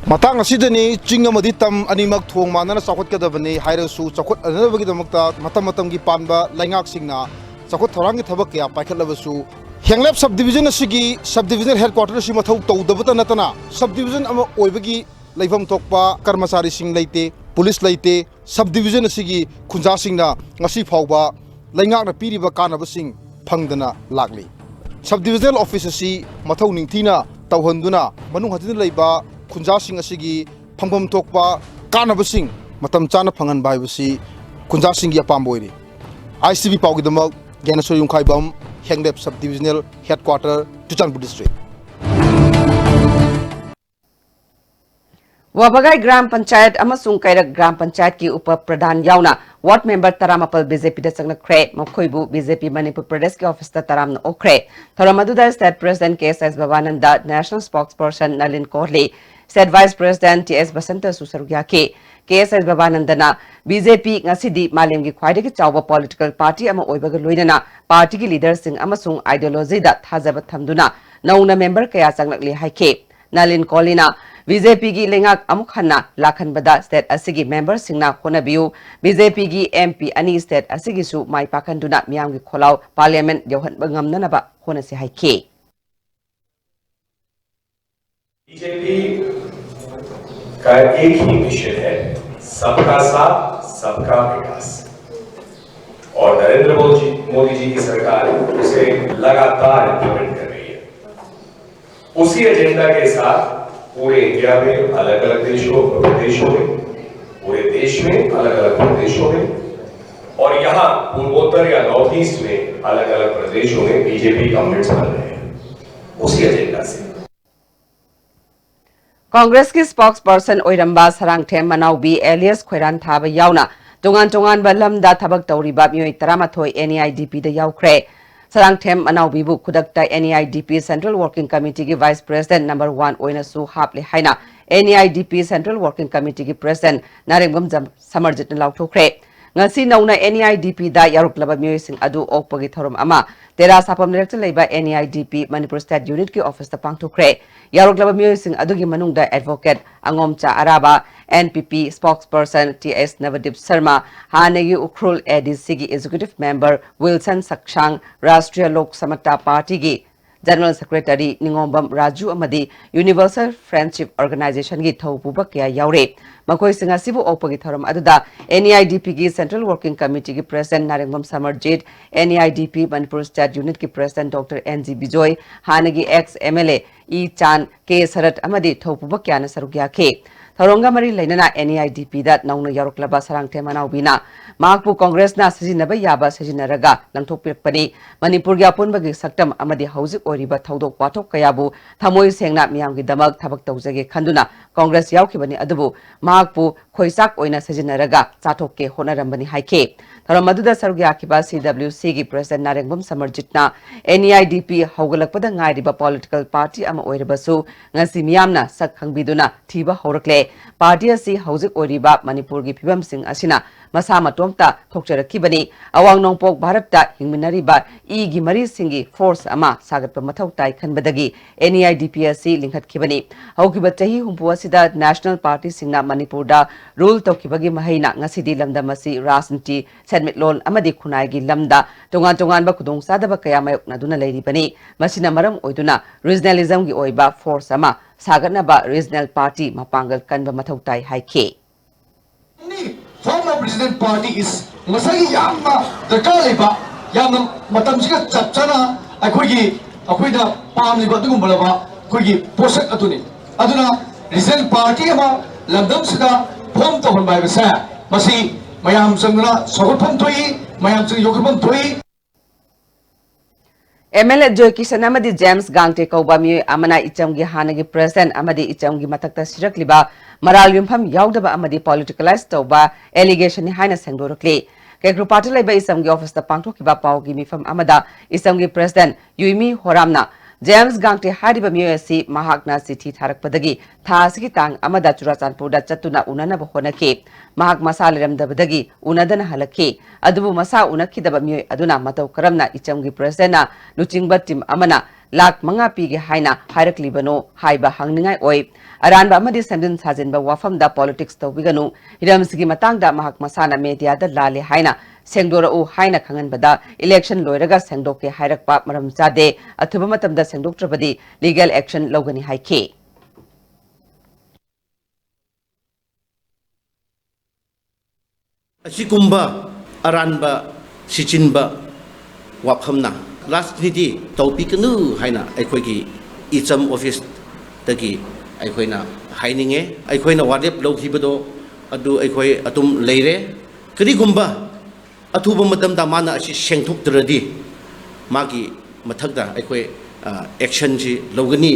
ꯃꯇꯥꯡ ꯑꯁꯤꯗꯅꯤ ꯆꯤꯡ ꯑꯃꯗꯤ ꯇꯝ ꯑꯅꯤꯃꯛ ꯊꯣꯡ ꯃꯥꯟꯅꯅ ꯆꯥꯎꯈꯠꯀꯗꯕꯅꯤ ꯍꯥꯏꯔꯁꯨ, ꯆꯥꯎꯈꯠꯅꯅꯕꯒꯤꯗꯃꯛꯇ ꯃꯇꯝ ꯃꯇꯝꯒꯤ ꯄꯥꯟꯕ ꯂꯩꯉꯥꯛꯁꯤꯡꯅ ꯆꯥꯎꯈꯠ ꯊꯧꯔꯥꯡꯒꯤ ꯊꯕꯛ ꯀꯌꯥ ꯄꯥꯏꯈꯠꯂꯕꯁꯨ, ꯍꯦꯡꯂꯦꯞ ꯁꯕ ꯗꯤꯕꯤꯖꯟ ꯑꯁꯤꯒꯤ ꯁꯕ ꯗꯤꯕꯤꯖꯅꯦꯜ ꯍꯦꯗꯀ꯭ꯋꯥꯇꯔ ꯑꯁꯤ ꯃꯊꯧ ꯇꯧꯗꯕꯇ ꯅꯠꯇꯅ, ꯁꯕ ꯗꯤꯕꯤꯖꯟ ꯑꯃ ꯑꯣꯏꯕꯒꯤ ꯂꯩꯐꯝ ꯊꯣꯛꯄ ꯀꯔꯃꯆꯥꯔꯤꯁꯤꯡ ꯂꯩꯇꯦ, ꯄꯨꯂꯤꯁ ꯂꯩꯇꯦ꯫ ꯁꯕ ꯗꯤꯕꯤꯖꯟ ꯑꯁꯤꯒꯤ ꯈꯨꯟꯖꯥꯁꯤꯡꯅ ꯉꯁꯤ ꯐꯥꯎꯕ ꯂꯩꯉꯥꯛꯅ ꯄꯤꯔꯤꯕ ꯀꯥꯟꯅꯕꯁꯤꯡ ꯐꯪꯗꯅ ꯂꯥꯛꯂꯤ꯫ ꯁꯕ ꯗꯤꯕꯤꯖꯅꯦꯜ ꯑꯣꯐꯤꯁ ꯑꯁꯤ ꯃꯊꯧ ꯅꯤꯡꯊꯤꯅ ꯇꯧꯍꯟꯗꯨꯅ, ꯃꯅꯨꯡ ꯍꯟꯖꯤꯟꯅ ꯂꯩꯕ ꯈꯨꯟꯖꯥꯁꯤꯡ ꯑꯁꯤꯒꯤ ꯐꯪꯐꯝ ꯊꯣꯛꯄ ꯀꯥꯟꯅꯕꯁꯤꯡ ꯃꯇꯝ ꯆꯥꯅ ꯐꯪꯍꯟꯕ ꯍꯥꯏꯕꯁꯤ ꯈꯨꯟꯖꯥꯁꯤꯡꯒꯤ ꯑꯄꯥꯝꯕ ꯑꯣꯏꯔꯤ꯫ ꯑꯥꯏ ꯁꯤ ꯕꯤ ꯄꯥꯎꯒꯤꯗꯃꯛ Gyaneshor Yumkhaibam, Henglep sub divisional headquarter, Churachandpur district. Wabgai gram panchayat ꯑꯃꯁꯨꯡ ꯀꯩꯔꯛ ꯒ꯭ꯔꯥꯝ ꯄꯟꯆꯥꯌꯠꯀꯤ ꯎꯄ ꯄ꯭ꯔꯙꯥꯟ ꯌꯥꯎꯅ ꯋꯥꯔꯗ ꯃꯦꯝꯕꯔ ꯇꯔꯥꯃꯥꯄꯜ ꯕꯤ ꯖꯦ ꯄꯤꯗ ꯆꯪꯂꯛꯈ꯭ꯔꯦ꯫ ꯃꯈꯣꯏꯕꯨ ꯕꯤ ꯖꯦ ꯄꯤ ꯃꯅꯤꯄꯨꯔ ꯄ꯭ꯔꯗꯦꯁꯀꯤ ꯑꯣꯐꯤꯁꯇ ꯇꯔꯥꯝꯅ ꯑꯣꯛꯈ꯭ꯔꯦ꯫ ꯊꯧꯔꯝ ꯑꯗꯨꯗ state president K S S Babananda, national sports person Nalin Kohli, state vice president T S ꯕꯁꯟꯇꯁꯨ ꯁꯔꯨꯛ ꯌꯥꯈꯤ꯫ ꯀꯦ ꯑꯦꯁ ꯑꯦꯁ ꯕꯕꯥꯅꯟꯗꯅ ꯕꯤ ꯖꯦ ꯄꯤ ꯉꯁꯤꯗꯤ ꯃꯥꯂꯦꯝꯒꯤ ꯈ꯭ꯋꯥꯏꯗꯒꯤ ꯆꯥꯎꯕ ꯄꯣꯂꯤꯇꯤꯀꯦꯜ ꯄꯥꯔꯇꯤ ꯑꯃ ꯑꯣꯏꯕꯒ ꯂꯣꯏꯅꯅ ꯄꯥꯔꯇꯤꯒꯤ ꯂꯤꯗꯔꯁꯤꯡ ꯑꯃꯁꯨꯡ ꯑꯥꯏꯗꯤꯌꯣꯂꯣꯖꯤꯗ ꯊꯥꯖꯕ ꯊꯝꯗꯨꯅ ꯅꯧꯅ ꯃꯦꯝꯕꯔ ꯀꯌꯥ ꯆꯪꯂꯛꯂꯤ ꯍꯥꯏꯈꯤ꯫ ꯅꯂꯤꯟ ꯀꯣꯍꯂꯤꯅ ꯕꯤ ꯖꯦ ꯄꯤꯒꯤ ꯂꯩꯉꯥꯛ ꯑꯃꯨꯛ ꯍꯟꯅ ꯂꯥꯛꯍꯟꯕꯗ ꯁ꯭ꯇꯦꯠ ꯑꯁꯤꯒꯤ ꯃꯦꯝꯕꯔꯁꯤꯡꯅ ꯍꯣꯠꯅꯕꯤꯌꯨ꯫ ꯕꯤ ꯖꯦ ꯄꯤꯒꯤ ꯑꯦꯝ ꯄꯤ ꯑꯅꯤ ꯁ꯭ꯇꯦꯠ ꯑꯁꯤꯒꯤꯁꯨ ꯃꯥꯏ ꯄꯥꯛꯍꯟꯗꯨꯅ ꯃꯤꯌꯥꯝꯒꯤ ꯈꯣꯜꯂꯥꯎ ꯄꯥꯔꯂꯤꯌꯥꯃꯦꯟꯠ ꯌꯧꯍꯟꯕ ꯉꯝꯅꯅꯕ ꯍꯣꯠꯅꯁꯤ ꯍꯥꯏꯈꯤ꯫ बीजेपी का एक ही मिशन है, सबका साथ, सबका विकास। और नरेंद्र मोदी जी, मोदी जी की सरकार उसे लगातार इम्प्लीमेंट कर रही है। उसी एजेंडा के साथ पूरे इंडिया में अलग-अलग देशों, प्रदेशों में, पूरे देश में अलग-अलग प्रदेशों में, और यहाँ पूर्वोत्तर या नॉर्थ ईस्ट में अलग-अलग प्रदेशों में बीजेपी गवर्नमेंट्स बन रहे हैं, उसी एजेंडा से। ꯀꯣꯡꯒ꯭ꯔꯦꯁꯀꯤ ꯁ꯭ꯄꯣꯛꯁ ꯄꯔꯁꯟ ꯑꯣꯏꯔꯝꯕ ꯁꯔꯥꯡꯊꯦꯝ ꯃꯅꯥꯎꯕꯤ ꯑꯦꯂꯤꯌꯁ ꯈꯣꯏꯔꯥꯟꯊꯥꯕ ꯌꯥꯎꯅ ꯇꯣꯉꯥꯟ ꯇꯣꯉꯥꯟꯕ ꯂꯝꯗ ꯊꯕꯛ ꯇꯧꯔꯤꯕ ꯃꯤꯑꯣꯏ ꯇꯔꯥꯃꯥꯊꯣꯏ ꯑꯦꯟ ꯏ ꯑꯥꯏ ꯗꯤ ꯄꯤꯗ ꯌꯥꯎꯈ꯭ꯔꯦ꯫ ꯁꯔꯥꯡꯊꯦꯝ ꯃꯅꯥꯎꯕꯤꯕꯨ ꯈꯨꯗꯛꯇ N E I D P central working ꯀꯃꯤꯇꯤꯒꯤ ꯚꯥꯏꯁ ꯄ꯭ꯔꯦꯁꯤꯗꯦꯟꯠ ꯅꯝꯕꯔ ꯋꯥꯟ ꯑꯣꯏꯅꯁꯨ ꯍꯥꯞꯂꯦ ꯍꯥꯏꯅ N E I D P Central Working Committeeꯒꯤ President ꯅꯥꯔꯦꯡꯕꯝ ꯖꯝ-, ꯁꯃꯔꯖꯤꯠꯅ ꯂꯥꯎꯊꯣꯛꯈ꯭ꯔꯦ꯫ ꯉꯁꯤ ꯅꯧꯅ N E I D Pꯗ ꯌꯥꯎꯔꯛꯂꯕ ꯃꯤꯑꯣꯏꯁꯤꯡ ꯑꯗꯨ ꯑꯣꯛꯄꯒꯤ ꯊꯧꯔꯝ ꯑꯃ ꯇꯦꯔꯥ ꯁꯥꯐꯝ ꯂꯩꯔꯛꯇ ꯂꯩꯕ N E I D P Manipur State Unitꯀꯤ officeꯇ ꯄꯥꯡꯊꯣꯛꯈ꯭ꯔꯦ꯫ ꯌꯥꯎꯔꯛꯂꯕ ꯃꯤꯑꯣꯏꯁꯤꯡ ꯑꯗꯨꯒꯤ ꯃꯅꯨꯡꯗ Advocate Angomcha Araba, N P P spokesperson T S Nabadeep Sharma, ꯍꯥꯟꯅꯒꯤ Ukhrul ADCꯒꯤ Executive Member Wilson ꯁꯛꯁꯥꯡ, Rashtriya Lok Samata Partyꯒꯤ General Secretary ꯅꯤꯉꯣꯝꯕꯝ Raju ꯑꯃꯗꯤ Universal Friendship Organizationꯒꯤ ꯊꯧꯄꯨꯕ ꯀꯌꯥ ꯌꯥꯎꯔꯦ꯫ ꯃꯈꯣꯏꯁꯤꯡ ꯑꯁꯤꯕꯨ ꯑꯣꯛꯄꯒꯤ ꯊꯧꯔꯝ ꯑꯗꯨꯗ N E I D Pꯒꯤ Central Working Committeeꯒꯤ President Narengbam ꯁꯃꯔꯖꯤꯠ, N E I D P Manipur State Unitꯀꯤ President Doctor N G Bijoy, ꯍꯥꯟꯅꯒꯤ ex M L A E Chan, K ꯁꯔꯠ ꯑꯃꯗꯤ ꯊꯧꯄꯨꯕ ꯀꯌꯥꯅ ꯁꯔꯨꯛ ꯌꯥꯈꯤ꯫ ꯊꯧꯔꯝꯒ ꯃꯔꯤ ꯂꯩꯅꯅ N E I D Pꯗ ꯅꯧꯅ ꯌꯥꯎꯔꯛꯂꯕ ꯁꯔꯥꯡꯊꯦꯝ ꯃꯅꯥꯎꯕꯤꯅ ꯃꯍꯥꯛꯄꯨ ꯀꯣꯡꯒ꯭ꯔꯦꯁꯅ ꯁꯤꯖꯤꯟꯅꯕ ꯌꯥꯕ ꯁꯤꯖꯤꯟꯅꯔꯒ ꯂꯪꯊꯣꯛꯄꯤꯔꯛꯄꯅꯤ꯫ ꯃꯅꯤꯄꯨꯔꯒꯤ ꯑꯄꯨꯟꯕꯒꯤ ꯁꯛꯇꯝ ꯑꯃꯗꯤ ꯍꯧꯖꯤꯛ ꯑꯣꯏꯔꯤꯕ ꯊꯧꯗꯣꯛ ꯋꯥꯊꯣꯛ ꯀꯌꯥꯕꯨ ꯊꯃꯣꯏ ꯁꯦꯡꯅ ꯃꯤꯌꯥꯝꯒꯤꯗꯃꯛ ꯊꯕꯛ ꯇꯧꯖꯒꯦ ꯈꯟꯗꯨꯅ ꯀꯣꯡꯒ꯭ꯔꯦꯁ ꯌꯥꯎꯈꯤꯕꯅꯤ, ꯑꯗꯨꯕꯨ ꯃꯍꯥꯛꯄꯨ ꯈꯣꯏꯆꯥꯛ ꯑꯣꯏꯅ ꯁꯤꯖꯤꯟꯅꯔꯒ ꯆꯥꯊꯣꯛꯀꯦ ꯍꯣꯠꯅꯔꯝꯕꯅꯤ ꯍꯥꯏꯈꯤ꯫ ꯊꯧꯔꯝ ꯑꯗꯨꯗ ꯁꯔꯨꯛ ꯌꯥꯈꯤꯕ C W Cꯒꯤ President Narengbam ꯁꯃꯔꯖꯤꯠꯅ N E I D P ꯍꯧꯒꯠꯂꯛꯄꯗ ꯉꯥꯏꯔꯤꯕ political party ꯑꯃ ꯑꯣꯏꯔꯕꯁꯨ ꯉꯁꯤ ꯃꯤꯌꯥꯝꯅ ꯁꯛ ꯈꯪꯕꯤꯗꯨꯅ ꯊꯤꯕ ꯍꯧꯔꯛꯂꯦ꯫ Party ꯑꯁꯤ ꯍꯧꯖꯤꯛ ꯑꯣꯏꯔꯤꯕ ꯃꯅꯤꯄꯨꯔꯒꯤ ꯐꯤꯕꯝꯁꯤꯡ ꯑꯁꯤꯅ ꯃꯁꯥ ꯃꯇꯣꯝꯇ ꯊꯣꯛꯆꯔꯛꯈꯤꯕꯅꯤ꯫ ꯑꯋꯥꯡ ꯅꯣꯡꯄꯣꯛ ꯚꯥꯔꯠꯇ ꯍꯤꯡꯃꯤꯟꯅꯔꯤꯕ ꯏꯒꯤ ꯃꯔꯤꯁꯤꯡꯒꯤ force ꯑꯃ ꯁꯥꯒꯠꯄ ꯃꯊꯧ ꯇꯥꯏ ꯈꯟꯕꯗꯒꯤ N E I D P ꯑꯁꯤ ꯂꯤꯡꯈꯠꯈꯤꯕꯅꯤ꯫ ꯍꯧꯈꯤꯕ ꯆꯍꯤ ꯍꯨꯝꯐꯨ ꯑꯁꯤꯗ national partyꯁꯤꯡꯅ ꯃꯅꯤꯄꯨꯔꯗ rule ꯇꯧꯈꯤꯕꯒꯤ ꯃꯍꯩꯅ ꯉꯁꯤꯗꯤ ꯂꯝꯗꯝ ꯑꯁꯤ ꯔꯥꯖꯅꯤꯇꯤ, ꯁꯦꯟꯃꯤꯠꯂꯣꯟ ꯑꯃꯗꯤ ꯈꯨꯟꯅꯥꯏꯒꯤ ꯂꯝꯗ ꯇꯣꯉꯥꯟ ꯇꯣꯉꯥꯟꯕ ꯈꯨꯗꯣꯡꯆꯥꯗꯕ ꯀꯌꯥ ꯃꯥꯌꯣꯛꯅꯗꯨꯅ ꯂꯩꯔꯤꯕꯅꯤ꯫ ꯃꯁꯤꯅ ꯃꯔꯝ ꯑꯣꯏꯗꯨꯅ regionalismꯒꯤ ꯑꯣꯏꯕ force ꯑꯃ ꯁꯥꯒꯠꯅꯕ regional party ꯃꯄꯥꯡꯒꯜ ꯀꯟꯕ ꯃꯊꯧ ꯇꯥꯏ ꯍꯥꯏꯈꯤ꯫ Form of regional party is ꯉꯁꯥꯏꯒꯤ ꯌꯥꯝꯅ ꯗꯔꯀꯥꯔ ꯂꯩꯕ, ꯌꯥꯝꯅ ꯃꯇꯝꯁꯤꯒ ꯆꯞ ꯆꯥꯅ ꯑꯩꯈꯣꯏꯒꯤ, ꯑꯩꯈꯣꯏꯅ ꯄꯥꯝꯂꯤꯕ ꯑꯗꯨꯒꯨꯝꯕꯂꯕ ꯑꯩꯈꯣꯏꯒꯤ ꯄꯣꯠꯁꯛ ꯑꯗꯨꯅꯤ꯫ ꯑꯗꯨꯅ regional party ꯑꯃ ꯂꯝꯗꯝꯁꯤꯗ form ꯇꯧꯍꯟꯕ ꯍꯥꯏꯕꯁꯦ, ꯃꯁꯤ ꯃꯌꯥꯝ ꯆꯪꯗꯅ ꯁꯧꯒꯠꯐꯝ ꯊꯣꯛꯏ, ꯃꯌꯥꯝ ꯆꯪꯗꯅ ꯌꯣꯛꯈꯠꯐꯝ ꯊꯣꯛꯏ꯫ M L A ꯖꯣꯏ ꯀꯤꯁꯟ ꯑꯃꯗꯤ ꯖꯦꯝꯁ ꯒꯥꯡꯇꯦ ꯀꯧꯕ ꯃꯤꯑꯣꯏ ꯑꯃꯅ ꯏꯆꯝꯒꯤ ꯍꯥꯟꯅꯒꯤ president ꯑꯃꯗꯤ ꯏꯆꯝꯒꯤ ꯃꯊꯛꯇ ꯁꯤꯔꯛꯂꯤꯕ ꯃꯔꯥꯜ ꯌꯨꯝꯐꯝ ꯌꯥꯎꯗꯕ ꯑꯃꯗꯤ politicalize ꯇꯧꯕ allegationꯅꯤ ꯍꯥꯏꯅ ꯁꯦꯡꯗꯣꯔꯛꯂꯤ꯫ ꯀꯦꯀ꯭ꯔꯨꯄꯥꯠꯇ ꯂꯩꯕ ꯏꯆꯝꯒꯤ officeꯇ ꯄꯥꯡꯊꯣꯛꯈꯤꯕ ꯄꯥꯎꯒꯤ ꯃꯤꯐꯝ ꯑꯃꯗ ꯏꯆꯝꯒꯤ president ꯌꯨꯏꯃꯤ ꯍꯣꯔꯥꯝꯅ ꯖꯦꯝꯁ ꯒꯥꯡꯇꯦ ꯍꯥꯏꯔꯤꯕ ꯃꯤꯑꯣꯏ ꯑꯁꯤ ꯃꯍꯥꯛꯅ ꯆꯤꯊꯤ ꯊꯥꯔꯛꯄꯗꯒꯤ ꯊꯥ ꯑꯁꯤꯒꯤ ꯇꯥꯡ ꯑꯃꯗ ꯆꯨꯔꯥꯆꯥꯟꯄꯨꯔꯗ ꯆꯠꯇꯨꯅ ꯎꯅꯅꯕ ꯍꯣꯠꯅꯈꯤ꯫ ꯃꯍꯥꯛ ꯃꯁꯥ ꯂꯩꯔꯝꯗꯕꯗꯒꯤ ꯎꯅꯗꯅ ꯍꯜꯂꯛꯈꯤ꯫ ꯑꯗꯨꯕꯨ ꯃꯁꯥ ꯎꯅꯈꯤꯗꯕ ꯃꯤꯑꯣꯏ ꯑꯗꯨꯅ ꯃꯇꯧ ꯀꯔꯝꯅ ꯏꯆꯝꯒꯤ ꯄ꯭ꯔꯦꯁꯤꯗꯦꯟꯠꯅ ꯂꯨꯆꯤꯡꯕ ꯇꯤꯝ ꯑꯃꯅ ꯂꯥꯈ ꯃꯉꯥ ꯄꯤꯒꯦ ꯍꯥꯏꯅ ꯍꯥꯏꯔꯛꯂꯤꯕꯅꯣ ꯍꯥꯏꯕ ꯍꯪꯅꯤꯡꯉꯥꯏ ꯑꯣꯏ꯫ ꯑꯔꯥꯟꯕ ꯑꯃꯗꯤ ꯁꯦꯝꯖꯤꯟ ꯁꯥꯖꯤꯟꯕ ꯋꯥꯐꯝꯗ ꯄꯣꯂꯤꯇꯤꯛꯁ ꯇꯧꯕꯤꯒꯅꯨ꯫ ꯍꯤꯔꯝꯁꯤꯒꯤ ꯃꯇꯥꯡꯗ ꯃꯍꯥꯛ ꯃꯁꯥꯅ ꯃꯦꯗꯤꯌꯥꯗ ꯂꯥꯜꯂꯦ ꯍꯥꯏꯅ ꯁꯦꯡꯗꯣꯔꯛꯎ ꯍꯥꯏꯅ ꯈꯪꯍꯟꯕꯗ ꯏꯂꯦꯛꯁꯟ ꯂꯣꯏꯔꯒ ꯁꯦꯡꯗꯣꯛꯀꯦ ꯍꯥꯏꯔꯛꯄ ꯃꯔꯝ ꯆꯥꯗꯦ꯫ ꯑꯊꯨꯕ ꯃꯇꯝꯗ ꯁꯦꯡꯗꯣꯛꯇ꯭ꯔꯕꯗꯤ ꯂꯤꯒꯦꯜ ꯑꯦꯛꯁꯟ ꯂꯧꯒꯅꯤ ꯍꯥꯏꯈꯤ꯫ ꯑꯁꯤꯒꯨꯝꯕ ꯑꯔꯥꯟꯕ ꯁꯤꯖꯤꯟꯕ ꯋꯥꯐꯝꯅ ꯔꯥꯖꯅꯤꯇꯤ ꯇꯧꯕꯤꯒꯅꯨ ꯍꯥꯏꯅ ꯑꯩꯈꯣꯏꯒꯤ ꯏꯆꯝ ꯑꯣꯐꯤꯁꯇꯒꯤ ꯑꯩꯈꯣꯏꯅ ꯍꯥꯏꯅꯤꯡꯉꯦ꯫ ꯑꯩꯈꯣꯏꯅ ꯋꯥꯔꯦꯞ ꯂꯧꯈꯤꯕꯗꯣ ꯑꯗꯨ ꯑꯩꯈꯣꯏ ꯑꯗꯨꯝ ꯂꯩꯔꯦ꯫ ꯀꯔꯤꯒꯨꯝꯕ ꯑꯊꯨꯕ ꯃꯇꯝꯗ ꯃꯥꯅ ꯑꯁꯤ ꯁꯦꯡꯊꯣꯛꯇ꯭ꯔꯗꯤ ꯃꯥꯒꯤ ꯃꯊꯛꯇ ꯑꯩꯈꯣꯏ, ꯑ, ꯑꯦꯛꯁꯟꯁꯤ ꯂꯧꯒꯅꯤ꯫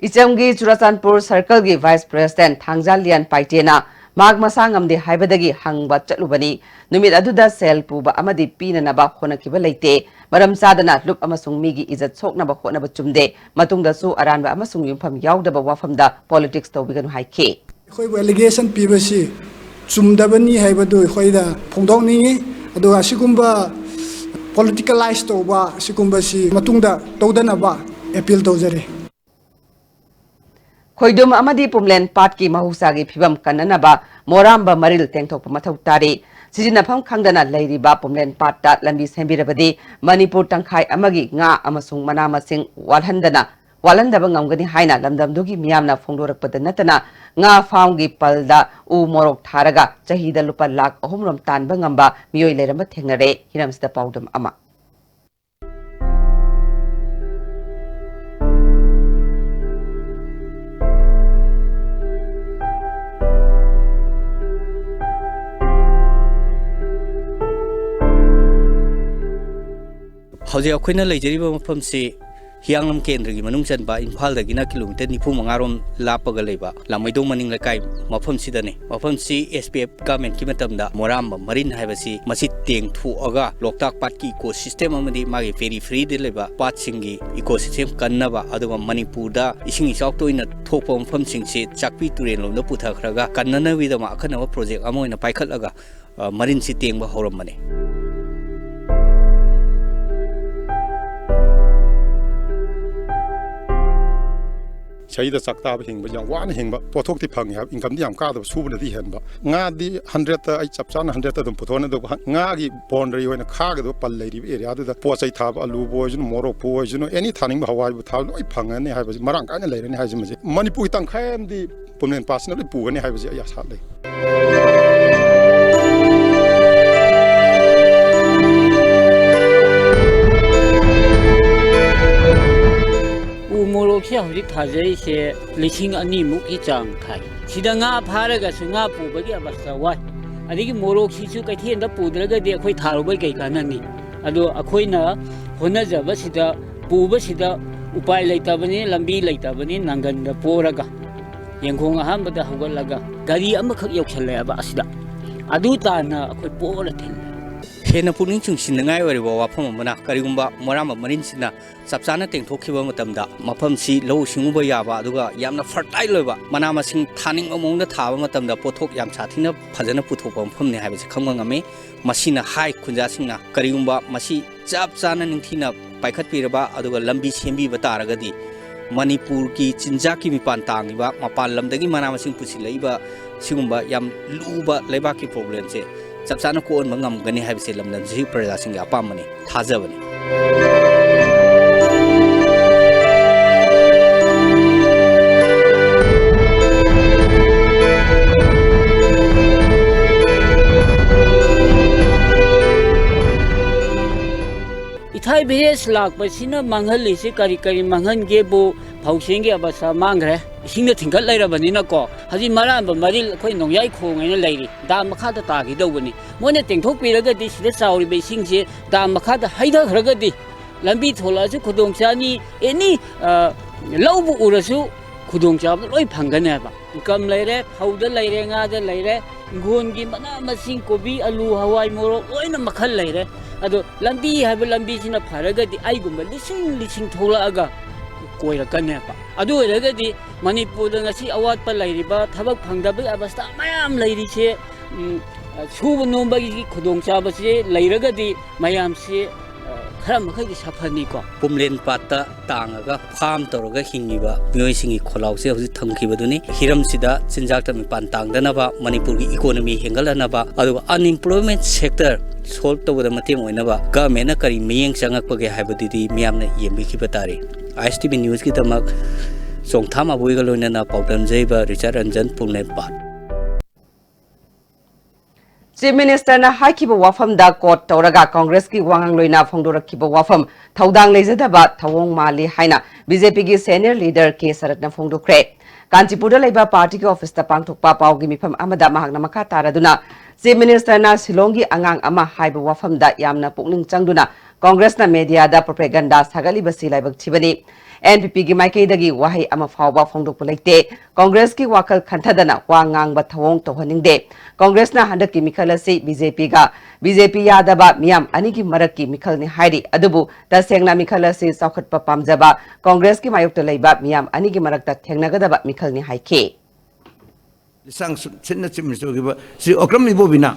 ꯏꯆꯝꯒꯤ ꯆꯨꯔꯥꯆꯥꯟꯄꯨꯔ ꯁꯔꯀꯜꯒꯤ ꯚꯥꯏꯁ ꯄ꯭ꯔꯦꯁꯤꯗꯦꯟꯠ ꯊꯥꯡꯖꯥꯂꯤꯌꯥꯟ ꯄꯥꯏꯇꯦꯅ ꯃꯍꯥꯛ ꯃꯁꯥ ꯉꯝꯗꯦ ꯍꯥꯏꯕꯗꯒꯤ ꯍꯪꯕ ꯆꯠꯂꯨꯕꯅꯤ꯫ ꯅꯨꯃꯤꯠ ꯑꯗꯨꯗ ꯁꯦꯜ ꯄꯨꯕ ꯑꯃꯗꯤ ꯄꯤꯅꯅꯕ ꯍꯣꯠꯅꯈꯤꯕ ꯂꯩꯇꯦ꯫ ꯃꯔꯝ ꯆꯥꯗꯅ ꯂꯨꯞ ꯑꯃꯁꯨꯡ ꯃꯤꯒꯤ ꯏꯖꯠ ꯁꯣꯛꯅꯕ ꯍꯣꯠꯅꯕ ꯆꯨꯝꯗꯦ꯫ ꯃꯇꯨꯡꯗꯁꯨ ꯑꯔꯥꯟꯕ ꯑꯃꯁꯨꯡ ꯌꯨꯝꯐꯝ ꯌꯥꯎꯗꯕ ꯋꯥꯐꯝꯗ ꯄꯣꯂꯤꯇꯤꯛꯁ ꯇꯧꯕꯤꯒꯅꯨ ꯍꯥꯏꯈꯤ꯫ ꯑꯩꯈꯣꯏꯕꯨ ꯑꯦꯂꯤꯒꯦꯁꯟ ꯄꯤꯕꯁꯤ ꯆꯨꯝꯗꯕꯅꯤ ꯍꯥꯏꯕꯗꯨ ꯑꯩꯈꯣꯏꯗ ꯐꯣꯡꯗꯣꯛꯅꯤꯡꯏ꯫ ꯑꯗꯨꯒ ꯑꯁꯤꯒꯨꯝꯕ ꯄꯣꯂꯤꯇꯤꯀꯦꯂꯥꯏꯁ ꯇꯧꯕ ꯑꯁꯤꯒꯨꯝꯕꯁꯤ ꯃꯇꯨꯡꯗ ꯇꯧꯗꯅꯕ ꯑꯦꯄꯤꯜ ꯇꯧꯖꯔꯤ꯫ ꯈꯣꯏꯗꯨꯝ ꯑꯃꯗꯤ ꯄꯨꯝꯂꯦꯟ ꯄꯥꯠꯀꯤ ꯃꯍꯧꯁꯥꯒꯤ ꯐꯤꯕꯝ ꯀꯟꯅꯅꯕ ꯃꯣꯔꯥꯝꯕ ꯃꯔꯤꯜ ꯇꯦꯡꯊꯣꯛꯄ ꯃꯊꯧ ꯇꯥꯔꯤ꯫ ꯁꯤꯖꯤꯟꯅꯐꯝ ꯈꯪꯗꯅ ꯂꯩꯔꯤꯕ ꯄꯨꯝꯂꯦꯟ ꯄꯥꯠꯇ ꯂꯝꯕꯤ ꯁꯦꯝꯕꯤꯔꯕꯗꯤ ꯃꯅꯤꯄꯨꯔ ꯇꯪꯈꯥꯏ ꯑꯃꯒꯤ ꯉꯥ ꯑꯃꯁꯨꯡ ꯃꯅꯥ ꯃꯁꯤꯡ ꯋꯥꯠꯍꯟꯗꯅ, ꯋꯥꯠꯍꯟꯗꯕ ꯉꯝꯒꯅꯤ ꯍꯥꯏꯅ ꯂꯝꯗꯝꯗꯨꯒꯤ ꯃꯤꯌꯥꯝꯅ ꯐꯣꯡꯗꯣꯔꯛꯄꯗ ꯅꯠꯇꯅ ꯉꯥ ꯐꯥꯝꯒꯤ ꯄꯜꯗ ꯎ ꯃꯣꯔꯣꯛ ꯊꯥꯔꯒ ꯆꯍꯤꯗ ꯂꯨꯄꯥ ꯂꯥꯈ ꯑꯍꯨꯝ ꯔꯣꯝ ꯇꯥꯟꯕ ꯉꯝꯕ ꯃꯤꯑꯣꯏ ꯂꯩꯔꯝꯕ ꯊꯦꯡꯅꯔꯦ꯫ ꯍꯤꯔꯝꯁꯤꯗ ꯄꯥꯎꯗꯝ ꯑꯃ꯫ ꯍꯧꯖꯤꯛ ꯑꯩꯈꯣꯏꯅ ꯂꯩꯖꯔꯤꯕ ꯃꯐꯝꯁꯤ ꯍꯤꯌꯥꯡꯂꯝ ꯀꯦꯟꯗ꯭ꯔꯒꯤ ꯃꯅꯨꯡ ꯆꯟꯕ ꯏꯝꯐꯥꯜꯗꯒꯤꯅ ꯀꯤꯂꯣꯃꯤꯇꯔ ꯅꯤꯐꯨ ꯃꯉꯥꯔꯣꯝ ꯂꯥꯞꯄꯒ ꯂꯩꯕ ꯂꯥꯡꯃꯩꯗꯣꯡ ꯃꯅꯤꯡ ꯂꯩꯀꯥꯏ ꯃꯐꯝꯁꯤꯗꯅꯤ꯫ ꯃꯐꯝꯁꯤ ꯑꯦꯁ ꯄꯤ ꯑꯦꯐ ꯒꯃꯦꯟꯒꯤ ꯃꯇꯝꯗ ꯃꯣꯔꯥꯝꯕꯝ ꯃꯔꯤꯟ ꯍꯥꯏꯕꯁꯤ ꯃꯁꯤ ꯇꯦꯡꯊꯣꯛꯑꯒ ꯂꯣꯛꯇꯥꯛ ꯄꯥꯠꯀꯤ ꯏꯀꯣ ꯁꯤꯁꯇꯦꯝ ꯑꯃꯗꯤ ꯃꯥꯒꯤ ꯄꯦꯔꯤꯐꯦꯔꯤꯗ ꯂꯩꯕ ꯄꯥꯠꯁꯤꯡꯒꯤ ꯏꯀꯣ ꯁꯤꯁꯇꯦꯝ ꯀꯟꯅꯕ, ꯑꯗꯨꯒ ꯃꯅꯤꯄꯨꯔꯗ ꯏꯁꯤꯡ ꯏꯆꯥꯎ ꯇꯣꯏꯅ ꯊꯣꯛꯄ ꯃꯐꯝꯁꯤꯡꯁꯤ ꯆꯥꯛꯄꯤ ꯇꯨꯔꯦꯜꯂꯣꯝꯗ ꯄꯨꯊꯈ꯭ꯔꯒ ꯀꯟꯅꯅꯕꯒꯤꯗꯃꯛ ꯑꯈꯟꯅꯕ ꯄ꯭ꯔꯣꯖꯦꯛ ꯑꯃ ꯑꯣꯏꯅ ꯄꯥꯏꯈꯠꯂꯒ, ꯑ, ꯃꯔꯤꯟꯁꯤ ꯇꯦꯡꯕ ꯍꯧꯔꯝꯕꯅꯤ꯫ ꯁꯤꯗ ꯆꯥꯛ ꯇꯥꯕ ꯍꯤꯡꯕ ꯌꯥꯝ ꯋꯥꯅ ꯍꯤꯡꯕ, ꯄꯣꯠꯊꯣꯛꯇꯤ ꯐꯪꯉꯤ ꯍꯥꯏꯕ, ꯏꯟꯀꯝꯗꯤ ꯌꯥꯝ ꯀꯥꯗꯕ, ꯁꯨꯕꯅꯗꯤ ꯍꯦꯟꯕ꯫ ꯉꯥꯗꯤ ꯍꯟꯗ꯭ꯔꯦꯠꯇ ꯑꯩ ꯆꯞ ꯆꯥꯅ ꯍꯟꯗ꯭ꯔꯦꯠꯇ ꯑꯗꯨꯝ ꯄꯨꯊꯣꯛꯑꯅꯤ, ꯑꯗꯨꯒ ꯉꯥꯒꯤ ꯕꯥꯎꯟꯗꯔꯤ ꯑꯣꯏꯅ ꯈꯥꯒꯗꯕ ꯄꯜ ꯂꯩꯔꯤꯕ ꯑꯦꯔꯤꯌꯥꯗꯨꯗ ꯄꯣꯠ ꯆꯩ ꯊꯥꯕ, ꯑꯂꯨꯕꯨ ꯑꯣꯏꯁꯅꯨ, ꯃꯣꯔꯣꯛꯄꯨ ꯑꯣꯏꯁꯅꯨ, ꯑꯦꯅꯤ ꯊꯥꯅꯤꯡꯕ ꯍꯋꯥꯏꯕꯨ ꯊꯥꯕ ꯂꯣꯏ ꯐꯪꯉꯅꯤ ꯍꯥꯏꯕꯁꯤ, ꯃꯔꯥꯡ ꯀꯥꯏꯅ ꯂꯩꯔꯅꯤ ꯍꯥꯏꯕꯁꯤꯃꯁꯦ ꯃꯅꯤꯄꯨꯔꯒꯤ ꯇꯪꯈꯥꯏ ꯑꯃꯗꯤ ꯄꯨꯝꯂꯦꯟ ꯄꯥꯠꯁꯤꯅ ꯂꯣꯏ ꯄꯨꯒꯅꯤ ꯍꯥꯏꯕꯁꯤ ꯑꯩ ꯑꯁꯥ ꯂꯩ꯫ ꯎ ꯃꯣꯔꯣꯛꯁꯦ ꯍꯧꯖꯤꯛ ꯊꯥꯖꯔꯤꯁꯦ ꯂꯤꯁꯤꯡ ꯑꯅꯤꯃꯨꯛꯀꯤ ꯆꯥꯡ ꯊꯥꯏ꯫ ꯁꯤꯗ ꯉꯥ ꯐꯥꯔꯒꯁꯨ ꯉꯥ ꯄꯨꯕꯒꯤ ꯑꯕꯁꯊꯥ ꯋꯥꯏ꯫ ꯑꯗꯒꯤ ꯃꯣꯔꯣꯛꯁꯤꯁꯨ ꯀꯩꯊꯦꯜꯗ ꯄꯨꯗ꯭ꯔꯒꯗꯤ ꯑꯩꯈꯣꯏ ꯊꯥꯔꯨꯕꯩ ꯀꯩ ꯀꯥꯟꯅꯅꯤ? ꯑꯗꯣ ꯑꯩꯈꯣꯏꯅ ꯍꯣꯠꯅꯖꯕꯁꯤꯗ, ꯄꯨꯕꯁꯤꯗ ꯎꯄꯥꯏ ꯂꯩꯇꯕꯅꯤ, ꯂꯝꯕꯤ ꯂꯩꯇꯕꯅꯤ, ꯅꯪꯒꯟꯗ ꯄꯣꯔꯒ ꯌꯦꯡꯈꯣꯡ ꯑꯍꯥꯟꯕꯗ ꯍꯧꯒꯠꯂꯒ ꯒꯥꯔꯤ ꯑꯃꯈꯛ ꯌꯧꯁꯜꯂꯛꯑꯦꯕ ꯑꯁꯤꯗ꯫ ꯑꯗꯨ ꯇꯥꯅ ꯑꯩꯈꯣꯏ ꯄꯣꯔ ꯊꯤꯜꯂꯦ꯫ ꯍꯦꯟꯅ ꯄꯨꯛꯅꯤꯡ ꯆꯤꯡꯁꯤꯟꯅꯤꯡꯉꯥꯏ ꯑꯣꯏꯔꯤꯕ ꯋꯥꯐꯝ ꯑꯃꯅ, ꯀꯔꯤꯒꯨꯝꯕ ꯃꯣꯔꯥꯝꯕꯝ ꯃꯔꯤꯟꯁꯤꯅ ꯆꯞ ꯆꯥꯅ ꯇꯦꯡꯊꯣꯛꯈꯤꯕ ꯃꯇꯝꯗ, ꯃꯐꯝꯁꯤ ꯂꯧꯎ ꯁꯤꯡꯎꯕ ꯌꯥꯕ, ꯑꯗꯨꯒ ꯌꯥꯝꯅ ꯐꯔꯇꯥꯏꯜ ꯑꯣꯏꯕ, ꯃꯅꯥ ꯃꯁꯤꯡ ꯊꯥꯅꯤꯡꯕ ꯃꯑꯣꯡꯗ ꯊꯥꯕ ꯃꯇꯝꯗ ꯄꯣꯠꯊꯣꯛ ꯌꯥꯝ ꯁꯥꯊꯤꯅ ꯐꯖꯅ ꯄꯨꯊꯣꯛꯄ ꯃꯐꯝꯅꯤ ꯍꯥꯏꯕꯁꯤ ꯈꯪꯕ ꯉꯝꯃꯤ꯫ ꯃꯁꯤꯅ ꯍꯥꯏ ꯈꯨꯟꯖꯥꯁꯤꯡꯅ ꯀꯔꯤꯒꯨꯝꯕ ꯃꯁꯤ ꯆꯞ ꯆꯥꯅ ꯅꯤꯡꯊꯤꯅ ꯄꯥꯏꯈꯠꯄꯤꯔꯕ ꯑꯗꯨꯒ ꯂꯝꯕꯤ ꯁꯦꯝꯕꯤꯕ ꯇꯥꯔꯒꯗꯤ, ꯃꯅꯤꯄꯨꯔꯒꯤ ꯆꯤꯟꯖꯥꯛꯀꯤ ꯃꯄꯥꯟ ꯇꯥꯡꯉꯤꯕ, ꯃꯄꯥꯟ ꯂꯝꯗꯒꯤ ꯃꯅꯥ ꯃꯁꯤꯡ ꯄꯨꯁꯤꯜꯂꯛꯏꯕ ꯁꯤꯒꯨꯝꯕ ꯌꯥꯝ ꯂꯨꯕ ꯂꯩꯕꯥꯛꯀꯤ ꯄ꯭ꯔꯣꯕ꯭ꯂꯦꯝꯁꯦ ꯆꯞ ꯆꯥꯅ ꯀꯣꯛꯍꯟꯕ ꯉꯝꯒꯅꯤ ꯍꯥꯏꯕꯁꯦ ꯂꯝꯗꯝꯁꯤꯒꯤ ꯄ꯭ꯔꯖꯥꯁꯤꯡꯒꯤ ꯑꯄꯥꯝꯕꯅꯤ, ꯊꯥꯖꯕꯅꯤ꯫ ꯏꯊꯥꯏ ꯚꯤꯂꯦꯖ ꯂꯥꯛꯄꯁꯤꯅ ꯃꯥꯡꯍꯜꯂꯤꯁꯤ ꯀꯔꯤ ꯀꯔꯤ ꯃꯥꯡꯍꯟꯒꯦꯕꯨ, ꯐꯧꯁꯤꯡꯒꯤ ꯑꯕꯁꯊꯥ ꯃꯥꯡꯈ꯭ꯔꯦ, ꯏꯁꯤꯡꯅ ꯊꯤꯡꯒꯠ ꯂꯩꯔꯕꯅꯤꯅꯀꯣ꯫ ꯍꯧꯖꯤꯛ ꯃꯔꯥꯝꯕꯝ ꯃꯔꯤꯜ ꯑꯩꯈꯣꯏ ꯅꯣꯡꯌꯥꯏ ꯈꯣꯡ ꯍꯥꯏꯅ ꯂꯩꯔꯤ, ꯗꯥꯝ ꯃꯈꯥꯗ ꯇꯥꯈꯤꯗꯧꯕꯅꯤ꯫ ꯃꯣꯏꯅ ꯇꯦꯡꯊꯣꯛꯄꯤꯔꯒꯗꯤ ꯁꯤꯗ ꯆꯥꯎꯔꯤꯕ ꯏꯁꯤꯡꯁꯦ ꯗꯥꯝ ꯃꯈꯥꯗ ꯍꯩꯊꯈ꯭ꯔꯒꯗꯤ ꯂꯝꯕꯤ ꯊꯣꯛꯂꯛꯑꯁꯨ ꯈꯨꯗꯣꯡ ꯆꯥꯅꯤ, ꯑꯦꯅꯤ, ꯑ, ꯂꯧꯕꯨ ꯎꯔꯁꯨ ꯈꯨꯗꯣꯡꯆꯥꯕꯗꯣ ꯂꯣꯏ ꯐꯪꯒꯅꯦꯕ꯫ ꯏꯟꯀꯝ ꯂꯩꯔꯦ, ꯐꯧꯗ ꯂꯩꯔꯦ, ꯉꯥꯗ ꯂꯩꯔꯦ, ꯏꯪꯈꯣꯜꯒꯤ ꯃꯅꯥ ꯃꯁꯤꯡ, ꯀꯣꯕꯤ, ꯑꯂꯨ, ꯍꯋꯥꯏ, ꯃꯣꯔꯣꯛ ꯂꯣꯏꯅ ꯃꯈꯜ ꯂꯩꯔꯦ꯫ ꯑꯗꯣ ꯂꯝꯕꯤ ꯍꯥꯏꯕ ꯂꯝꯕꯤꯁꯤꯅ ꯐꯔꯒꯗꯤ ꯑꯩꯒꯨꯝꯕ ꯂꯤꯁꯤꯡ ꯂꯤꯁꯤꯡ ꯊꯣꯛꯂꯛꯑꯒ ꯀꯣꯏꯔꯛꯀꯅꯦꯕ꯫ ꯑꯗꯨ ꯑꯣꯏꯔꯒꯗꯤ ꯃꯅꯤꯄꯨꯔꯗ ꯉꯁꯤ ꯑꯋꯥꯠꯄ ꯂꯩꯔꯤꯕ, ꯊꯕꯛ ꯐꯪꯗꯕꯒꯤ ꯑꯕꯁꯊꯥ ꯃꯌꯥꯝ ꯂꯩꯔꯤꯁꯦ, ꯎꯝ, ꯁꯨꯕ ꯅꯣꯝꯕꯒꯤ ꯈꯨꯗꯣꯡꯆꯥꯕꯁꯦ ꯂꯩꯔꯒꯗꯤ ꯃꯌꯥꯝꯁꯦ, ꯑ, ꯈꯔ ꯃꯈꯩꯗꯤ ꯁꯥꯐꯅꯤꯀꯣ꯫ ꯄꯨꯝꯂꯦꯟ ꯄꯥꯠꯇ ꯇꯥꯡꯉꯒ ꯐꯥꯝ ꯇꯧꯔꯒ ꯍꯤꯡꯉꯤꯕ ꯃꯤꯑꯣꯏꯁꯤꯡꯒꯤ ꯈꯣꯜꯂꯥꯎꯁꯦ ꯍꯧꯖꯤꯛ ꯊꯝꯈꯤꯕꯗꯨꯅꯤ꯫ ꯍꯤꯔꯝꯁꯤꯗ ꯆꯤꯟꯖꯥꯛꯇ ꯃꯤꯄꯥꯟ ꯇꯥꯡꯗꯅꯕ, ꯃꯅꯤꯄꯨꯔꯒꯤ ꯏꯀꯣꯅꯣꯃꯤ ꯍꯦꯟꯒꯠꯍꯟꯅꯕ, ꯑꯗꯨꯒ unemployment sector solve ꯇꯧꯕꯗ ꯃꯇꯦꯡ ꯑꯣꯏꯅꯕ government ꯅ ꯀꯔꯤ ꯃꯤꯠꯌꯦꯡ ꯆꯪꯉꯛꯄꯒꯦ ꯍꯥꯏꯕꯗꯨꯗꯤ ꯃꯤꯌꯥꯝꯅ ꯌꯦꯡꯕꯤꯈꯤꯕ ꯇꯥꯔꯦ꯫ ꯑꯥꯏ ꯑꯦꯁ ꯇꯤ ꯚꯤ news ꯀꯤꯗꯃꯛ ꯆꯣꯡꯊꯥꯝ ꯑꯕꯣꯏꯒ ꯂꯣꯏꯅꯅ ꯄꯥꯎꯗꯝꯖꯩꯕ ꯔꯤꯆꯥꯔꯗ ꯔꯟꯖꯟ, ꯄꯨꯝꯂꯦꯟ ꯄꯥꯠ꯫ Chief Minister ꯅ ꯍꯥꯏꯈꯤꯕ ꯋꯥꯐꯝꯗ quote ꯇꯧꯔꯒ Congress ꯀꯤ ꯋꯥꯉꯥꯡꯂꯣꯏꯅ ꯐꯣꯡꯗꯣꯔꯛꯈꯤꯕ ꯋꯥꯐꯝ ꯊꯧꯗꯥꯡ ꯂꯩꯖꯗꯕ ꯊꯧꯑꯣꯡ ꯃꯥꯜꯂꯤ ꯍꯥꯏꯅ B J P ꯒꯤ senior leader ꯀꯦ ꯁꯔꯠꯅ ꯐꯣꯡꯗꯣꯛꯈ꯭ꯔꯦ꯫ ꯀꯥꯟꯆꯤꯄꯨꯔꯗ ꯂꯩꯕ party ꯒꯤ office ꯇ ꯄꯥꯡꯊꯣꯛꯄ ꯄꯥꯎꯒꯤ ꯃꯤꯐꯝ ꯑꯃꯗ ꯃꯍꯥꯛꯅ ꯃꯈꯥ ꯇꯥꯔꯗꯨꯅ Chief Minister ꯅ ꯁꯤꯂꯣꯡꯒꯤ ꯑꯉꯥꯡ ꯑꯃ ꯍꯥꯏꯕ ꯋꯥꯐꯝꯗ ꯌꯥꯝꯅ ꯄꯨꯛꯅꯤꯡ ꯆꯪꯗꯨꯅ Congress ꯅ media ꯗ propaganda ꯁꯥꯒꯠꯂꯤꯕꯁꯤ ꯂꯥꯏꯕꯛ ꯊꯤꯕꯅꯤ꯫ N P P ꯒꯤ ꯃꯥꯏꯀꯩꯗꯒꯤ ꯋꯥꯍꯩ ꯑꯃ ꯐꯥꯎꯕ ꯐꯣꯡꯗꯣꯛꯄ ꯂꯩꯇꯦ꯫ Congress ꯀꯤ ꯋꯥꯈꯜ ꯈꯟꯊꯗꯅ ꯋꯥ ꯉꯥꯡꯕ ꯊꯧꯑꯣꯡ ꯇꯧꯍꯟꯅꯤꯡꯗꯦ꯫ Congress ꯅ ꯍꯟꯗꯛꯀꯤ ꯃꯤꯈꯜ ꯑꯁꯤ B J P ꯒ, B J P ꯌꯥꯗꯕ ꯃꯤꯌꯥꯝ ꯑꯅꯤꯒꯤ ꯃꯔꯛꯀꯤ ꯃꯤꯈꯜꯅꯤ ꯍꯥꯏꯔꯤ꯫ ꯑꯗꯨꯕꯨ ꯇꯁꯦꯡꯅ ꯃꯤꯈꯜ ꯑꯁꯤ ꯆꯥꯎꯈꯠꯄ ꯄꯥꯝꯖꯕ Congress ꯀꯤ ꯃꯥꯌꯣꯛꯇ ꯂꯩꯕ ꯃꯤꯌꯥꯝ ꯑꯅꯤꯒꯤ ꯃꯔꯛꯇ ꯊꯦꯡꯅꯒꯗꯕ ꯃꯤꯈꯜꯅꯤ ꯍꯥꯏꯈꯤ꯫ ꯂꯤꯁꯥꯡ ꯁꯤꯠꯅ Chief Minister ꯑꯣꯏꯈꯤꯕ ꯁ꯭ꯔꯤ ꯑꯣꯀ꯭ꯔꯝ ꯏꯕꯣꯕꯤꯅ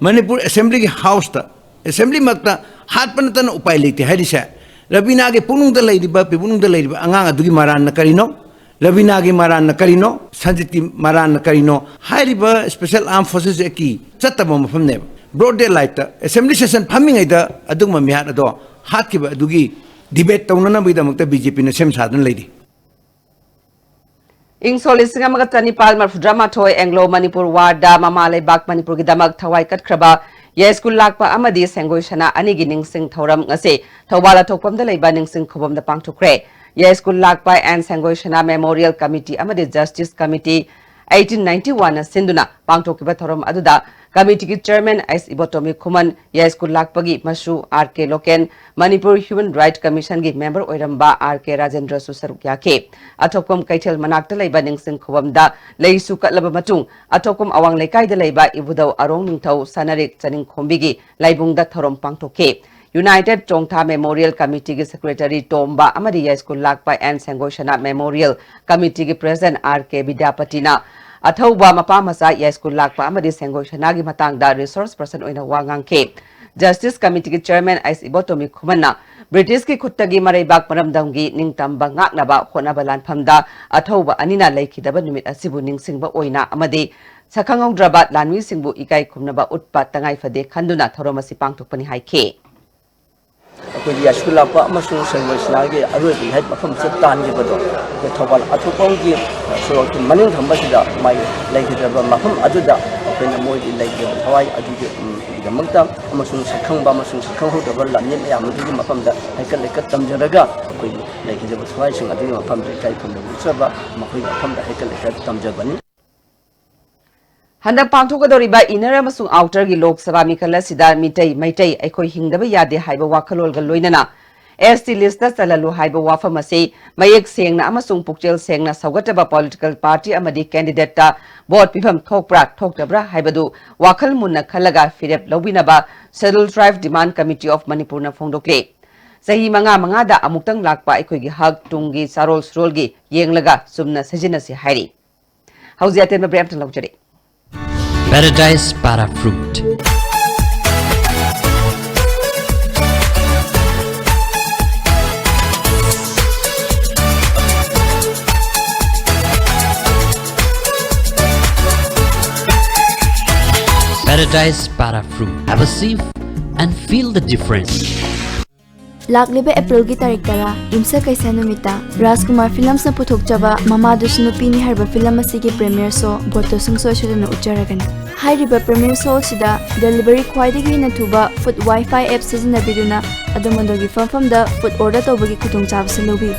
ꯃꯅꯤꯄꯨꯔ Assembly ꯒꯤ House ꯇ, Assembly ꯃꯛꯇ ꯍꯥꯠꯄ ꯅꯠꯇꯅ ꯎꯄꯥꯏ ꯂꯩꯇꯦ ꯍꯥꯏꯔꯤꯁꯦ, ꯔꯕꯤꯅꯥꯒꯤ ꯄꯨꯛꯅꯨꯡꯗ ꯂꯩꯔꯤꯕ, ꯄꯤꯄꯨꯛꯅꯨꯡꯗ ꯂꯩꯔꯤꯕ ꯑꯉꯥꯡ ꯑꯗꯨꯒꯤ ꯃꯔꯥꯟꯅ ꯀꯔꯤꯅꯣ? ꯔꯕꯤꯅꯥꯒꯤ ꯃꯔꯥꯟꯅ ꯀꯔꯤꯅꯣ? ꯁꯟꯖꯤꯠꯀꯤ ꯃꯔꯥꯟꯅ ꯀꯔꯤꯅꯣ? ꯍꯥꯏꯔꯤꯕ Special Armed Forces Act ꯀꯤ ꯆꯠꯇꯕ ꯃꯐꯝꯅꯦꯕ꯫ Broad daylight ꯇ Assembly session ꯐꯝꯃꯤꯉꯩꯗ ꯑꯗꯨꯒꯨꯝꯕ ꯃꯤꯍꯥꯠ ꯑꯗꯣ ꯍꯥꯠꯈꯤꯕ ꯑꯗꯨꯒꯤ debate ꯇꯧꯅꯅꯕꯒꯤꯗꯃꯛꯇ B J P ꯅ ꯁꯦꯝ ꯁꯥꯗꯨꯅ ꯂꯩꯔꯤ꯫ ꯏꯪ ꯁꯣꯛ ꯂꯤꯁꯤꯡ ꯑꯃꯒ ꯆꯅꯤꯄꯥꯜ ꯃꯔꯐꯨꯇꯔꯥ ꯃꯥꯊꯣꯏ Anglo Manipur War ꯗ ꯃꯃꯥ ꯂꯩꯕꯥꯛ ꯃꯅꯤꯄꯨꯔꯒꯤꯗꯃꯛ ꯊꯋꯥꯏ ꯀꯠꯈ꯭ꯔꯕ ꯌꯥꯏꯁ꯭ꯀꯨꯜ ꯂꯥꯛꯄ ꯑꯃꯗꯤ ꯁꯦꯡꯒꯣꯏ ꯁꯅꯥ ꯑꯅꯤꯒꯤ ꯅꯤꯡꯁꯤꯡ ꯊꯧꯔꯝ ꯉꯁꯤ ꯊꯧꯕꯥꯜ ꯑꯊꯣꯛꯄꯝꯗ ꯂꯩꯕ ꯅꯤꯡꯁꯤꯡ ꯈꯨꯕꯝꯗ ꯄꯥꯡꯊꯣꯛꯈ꯭ꯔꯦ꯫ ꯌꯥꯏꯁ꯭ꯀꯨꯜ ꯂꯥꯛꯄ and ꯁꯦꯡꯒꯣꯏ ꯁꯅꯥ Memorial Committee ꯑꯃꯗꯤ Justice Committee eighteen ninety-one ꯅ ꯁꯤꯟꯗꯨꯅ ꯄꯥꯡꯊꯣꯛꯈꯤꯕ ꯊꯧꯔꯝ ꯑꯗꯨꯗ committee ꯒꯤ chairman ꯑꯩꯁ ꯏꯕꯣꯇꯣꯃꯤ ꯈꯨꯃꯟ, ꯌꯥꯏꯁ꯭ꯀꯨꯜ ꯂꯥꯛꯄꯒꯤ ꯃꯁꯨ R K Loken, Manipur Human Right Commission ꯒꯤ member ꯑꯣꯏꯔꯝꯕ ꯑꯥꯔ ꯀꯦ ꯔꯥꯖꯦꯟꯗ꯭ꯔꯁꯨ ꯁꯔꯨꯛ ꯌꯥꯈꯤ꯫ ꯑꯊꯣꯛꯄꯝ ꯀꯩꯊꯦꯜ ꯃꯅꯥꯛꯇ ꯂꯩꯕ ꯅꯤꯡꯁꯤꯡ ꯈꯨꯕꯝꯗ ꯂꯩꯁꯨ ꯀꯠꯂꯕ ꯃꯇꯨꯡ, ꯑꯊꯣꯛꯄꯝ ꯑꯋꯥꯡ ꯂꯩꯀꯥꯏꯗ ꯂꯩꯕ ꯏꯕꯨꯙꯧ ꯑꯔꯣꯡ ꯅꯤꯡꯊꯧ ꯁꯅꯥꯔꯤꯛ ꯆꯅꯤꯡꯈꯣꯝꯕꯤꯒꯤ ꯂꯥꯏꯕꯨꯡꯗ ꯊꯧꯔꯝ ꯄꯥꯡꯊꯣꯛꯈꯤ꯫ United ꯆꯣꯡꯊꯥ Memorial Committee ꯒꯤ secretary ꯇꯣꯝꯕ ꯑꯃꯗꯤ ꯌꯥꯏꯁ꯭ꯀꯨꯜ ꯂꯥꯛꯄ ꯑꯦꯟ ꯁꯦꯡꯒꯣꯏ ꯁꯅꯥ Memorial Committee ꯒꯤ president ꯑꯥꯔ ꯀꯦ ꯕꯤꯗ꯭ꯌꯥꯄꯇꯤꯅ ꯑꯊꯧꯕ ꯃꯄꯥ ꯃꯆꯥ ꯌꯥꯏꯁ꯭ꯀꯨꯜ ꯂꯥꯛꯄ ꯑꯃꯗꯤ ꯁꯦꯡꯒꯣꯏ ꯁꯅꯥꯒꯤ ꯃꯇꯥꯡꯗ resource person ꯑꯣꯏꯅ ꯋꯥ ꯉꯥꯡꯈꯤ꯫ Justice Committee ꯒꯤ chairman ꯑꯩꯁ ꯏꯕꯣꯇꯣꯃꯤ ꯈꯨꯃꯟꯅ British ꯀꯤ ꯈꯨꯠꯇꯒꯤ ꯃꯔꯩꯕꯥꯛ ꯃꯔꯝꯗꯝꯒꯤ ꯅꯤꯡꯇꯝꯕ ꯉꯥꯛꯅꯕ ꯍꯣꯠꯅꯕ ꯂꯥꯟꯐꯝꯗ ꯑꯊꯧꯕ ꯑꯅꯤꯅ ꯂꯩꯈꯤꯗꯕ ꯅꯨꯃꯤꯠ ꯑꯁꯤꯕꯨ ꯅꯤꯡꯁꯤꯡꯕ ꯑꯣꯏꯅ ꯑꯃꯗꯤ ꯁꯛꯈꯪꯍꯧꯗ꯭ꯔꯕ ꯂꯥꯟꯃꯤꯁꯤꯡꯕꯨ ꯏꯀꯥꯏ ꯈꯨꯝꯅꯕ ꯎꯠꯄ ꯇꯉꯥꯏ ꯐꯗꯦ ꯈꯟꯗꯨꯅ ꯊꯧꯔꯝ ꯑꯁꯤ ꯄꯥꯡꯊꯣꯛꯄꯅꯤ ꯍꯥꯏꯈꯤ꯫ ꯑꯩꯈꯣꯏꯒꯤ ꯌꯥꯏꯁ꯭ꯀꯨꯜ ꯂꯥꯛꯄ ꯑꯃꯁꯨꯡ ꯁꯦꯡꯒꯣꯏ ꯁꯅꯥꯒꯤ ꯑꯔꯣꯏꯕꯒꯤ ꯍꯦꯛ ꯃꯐꯝꯁꯤꯗ ꯇꯥꯟꯈꯤꯕꯗꯣ, ꯑꯩꯈꯣꯏ ꯊꯧꯕꯥꯜ ꯑꯊꯣꯛꯄꯝꯒꯤ ꯁꯣꯔꯣꯛꯀꯤ ꯃꯅꯤꯡ ꯊꯪꯕꯁꯤꯗ ꯃꯥꯒꯤ ꯂꯩꯈꯤꯗ꯭ꯔꯕ ꯃꯐꯝ ꯑꯗꯨꯗ ꯑꯩꯈꯣꯏꯅ ꯃꯣꯏꯒꯤ ꯂꯩꯈꯤꯗ꯭ꯔꯕ ꯊꯋꯥꯏ ꯑꯗꯨꯒꯤ, ꯎꯝ, ꯒꯤꯗꯃꯛꯇ ꯑꯃꯁꯨꯡ ꯁꯛꯈꯪꯕ ꯑꯃꯁꯨꯡ ꯁꯛꯈꯪꯍꯧꯗꯕ ꯂꯥꯟꯃꯤ ꯃꯌꯥꯝ ꯑꯗꯨꯒꯤ ꯃꯐꯝꯗ ꯍꯩꯀꯠ ꯂꯩꯀꯠ ꯇꯝꯖꯔꯒ ꯑꯩꯈꯣꯏꯒꯤ ꯂꯩꯈꯤꯗ꯭ꯔꯕ ꯊꯋꯥꯏꯁꯤꯡ ꯑꯗꯨꯒꯤ ꯃꯐꯝꯗ ꯏꯀꯥꯏ ꯈꯨꯝꯅꯕ ꯎꯠꯆꯕ ꯃꯈꯣꯏꯒꯤ ꯃꯐꯝꯗ ꯍꯩꯀꯠ ꯂꯩꯀꯠ ꯇꯝꯖꯕꯅꯤ꯫ ꯍꯟꯗꯛ ꯄꯥꯡꯊꯣꯛꯀꯗꯧꯔꯤꯕ inner ꯑꯃꯁꯨꯡ outer ꯒꯤ ꯂꯣꯛ ꯁꯚꯥ ꯃꯤꯈꯜ ꯑꯁꯤꯗ ꯃꯤꯇꯩ, ꯃꯩꯇꯩ, ꯑꯩꯈꯣꯏ ꯍꯤꯡꯗꯕ ꯌꯥꯗꯦ ꯍꯥꯏꯕ ꯋꯥꯈꯜꯂꯣꯟꯒ ꯂꯣꯏꯅꯅ S T list ꯇ ꯆꯜꯍꯜꯂꯨ ꯍꯥꯏꯕ ꯋꯥꯐꯝ ꯑꯁꯤ ꯃꯌꯦꯛ ꯁꯦꯡꯅ ꯑꯃꯁꯨꯡ ꯄꯨꯛꯆꯦꯜ ꯁꯦꯡꯅ ꯁꯧꯒꯠꯇꯕ political party ꯑꯃꯗꯤ candidate ꯇ vote ꯄꯤꯐꯝ ꯊꯣꯛꯄ꯭ꯔꯥ ꯊꯣꯛꯇꯕ꯭ꯔꯥ ꯍꯥꯏꯕꯗꯨ ꯋꯥꯈꯜ ꯃꯨꯟꯅ ꯈꯜꯂꯒ ꯐꯤꯔꯦꯞ ꯂꯧꯕꯤꯅꯕ Scheduled Tribe Demand Committee of ꯃꯅꯤꯄꯨꯔꯅ ꯐꯣꯡꯗꯣꯛꯂꯤ꯫ ꯆꯍꯤ ꯃꯉꯥ ꯃꯉꯥꯗ ꯑꯃꯨꯛꯇꯪ ꯂꯥꯛꯄ ꯑꯩꯈꯣꯏꯒꯤ ꯍꯛ, ꯇꯨꯡꯒꯤ ꯆꯥꯔꯣꯜ ꯁꯨꯔꯣꯜꯒꯤ ꯌꯦꯡꯂꯒ ꯆꯨꯝꯅ ꯁꯤꯖꯤꯟꯅꯁꯤ ꯍꯥꯏꯔꯤ꯫ ꯍꯧꯖꯤꯛ ꯑꯇꯦꯟꯕ break ꯑꯃꯇꯪ ꯂꯧꯖꯔꯤ꯫ Paradise Para Fruit. Paradise Para Fruit. Have a sip and feel the difference. ꯂꯥꯛꯂꯤꯕ ꯑꯦꯄ꯭ꯔꯤꯜꯒꯤ ꯇꯥꯔꯤꯛ ꯇꯔꯥ, ꯌꯨꯝꯁꯀꯩꯁ ꯅꯨꯃꯤꯠꯇ ꯔꯥꯖꯀꯨꯃꯥꯔ ꯐꯤꯂꯝꯁꯅ ꯄꯨꯊꯣꯛꯆꯕ ꯃꯃꯥꯗꯨꯁꯨ ꯅꯨꯄꯤꯅꯤ ꯍꯥꯏꯔꯤꯕ ꯐꯤꯂꯝ ꯑꯁꯤꯒꯤ premiere show ꯕꯣꯠꯇꯣ ꯁꯨꯡꯁꯣꯏ ꯁꯣꯏꯗꯅ ꯎꯠꯆꯔꯒꯅꯤ꯫ ꯍꯥꯏꯔꯤꯕ premiere show ꯑꯁꯤꯗ delivery ꯈ꯭ꯋꯥꯏꯗꯒꯤ ꯍꯦꯟꯅ ꯊꯨꯕ Food Wi-Fi app ꯁꯤꯖꯤꯟꯅꯕꯤꯗꯨꯅ ꯑꯗꯣꯝ ꯑꯗꯣꯝꯒꯤ ꯐꯝꯐꯝꯗ food order ꯇꯧꯕꯒꯤ ꯈꯨꯗꯣꯡꯆꯥꯕꯁꯨ ꯂꯧꯕꯤꯌꯨ꯫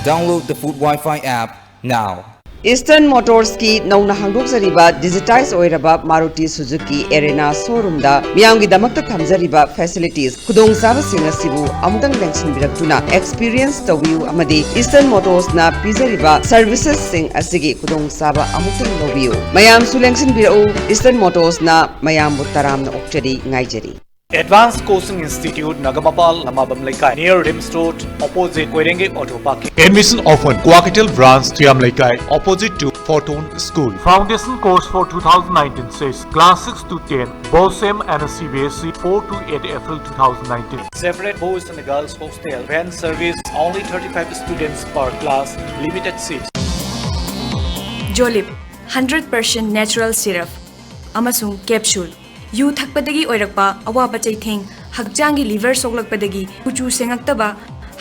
Download the Food Wi-Fi app now. Eastern Motorsꯀꯤ ꯅꯧꯅ ꯍꯥꯡꯗꯣꯛꯆꯔꯤꯕ digitize ꯑꯣꯏꯔꯕ Maruti Suzuki Arena showroomꯗ ꯃꯤꯌꯥꯝꯒꯤꯗꯃꯛꯇ ꯊꯝꯖꯔꯤꯕ facilities, ꯈꯨꯗꯣꯡꯆꯥꯕꯁꯤꯡ ꯑꯁꯤꯕꯨ ꯑꯃꯨꯛꯇꯪ ꯂꯦꯡꯁꯤꯟꯕꯤꯔꯛꯇꯨꯅ experience ꯇꯧꯕꯤꯌꯨ ꯑꯃꯗꯤ Eastern Motorsꯅ ꯄꯤꯖꯔꯤꯕ servicesꯁꯤꯡ ꯑꯁꯤꯒꯤ ꯈꯨꯗꯣꯡꯆꯥꯕ ꯑꯃꯨꯛꯇꯪ ꯂꯧꯕꯤꯌꯨ꯫ ꯃꯌꯥꯝꯁꯨ ꯂꯦꯡꯁꯤꯟꯕꯤꯔꯛꯎ, Eastern Motorsꯅ ꯃꯌꯥꯝꯕꯨ ꯇꯔꯥꯝꯅ ꯑꯣꯛꯆꯔꯤ, ꯉꯥꯏꯖꯔꯤ꯫ Advanced Coaching Institute, Nagamapal, Lamabam Leikai, near Rims Road, opposite Koirenge Auto Parking. Admission open, Kuakeitel Branch, Tuyam Leikai, opposite to Fortune School. Foundation course for two thousand nineteen six, class six to ten, BOSEM and C B S E, four to eight April two thousand nineteen. Separate boys and girls hostel, van service, only thirty-five students per class, limited seats. Jolib, hundred percent natural syrup ꯑꯃꯁꯨꯡ capsule꯫ U ꯊꯛꯄꯗꯒꯤ ꯑꯣꯏꯔꯛꯄ ꯑꯋꯥꯕ ꯆꯩꯊꯦꯡ, ꯍꯛꯆꯥꯡꯒꯤ liver ꯁꯣꯛꯂꯛꯄꯗꯒꯤ ꯀꯨꯆꯨ ꯁꯦꯡꯉꯛꯇꯕ,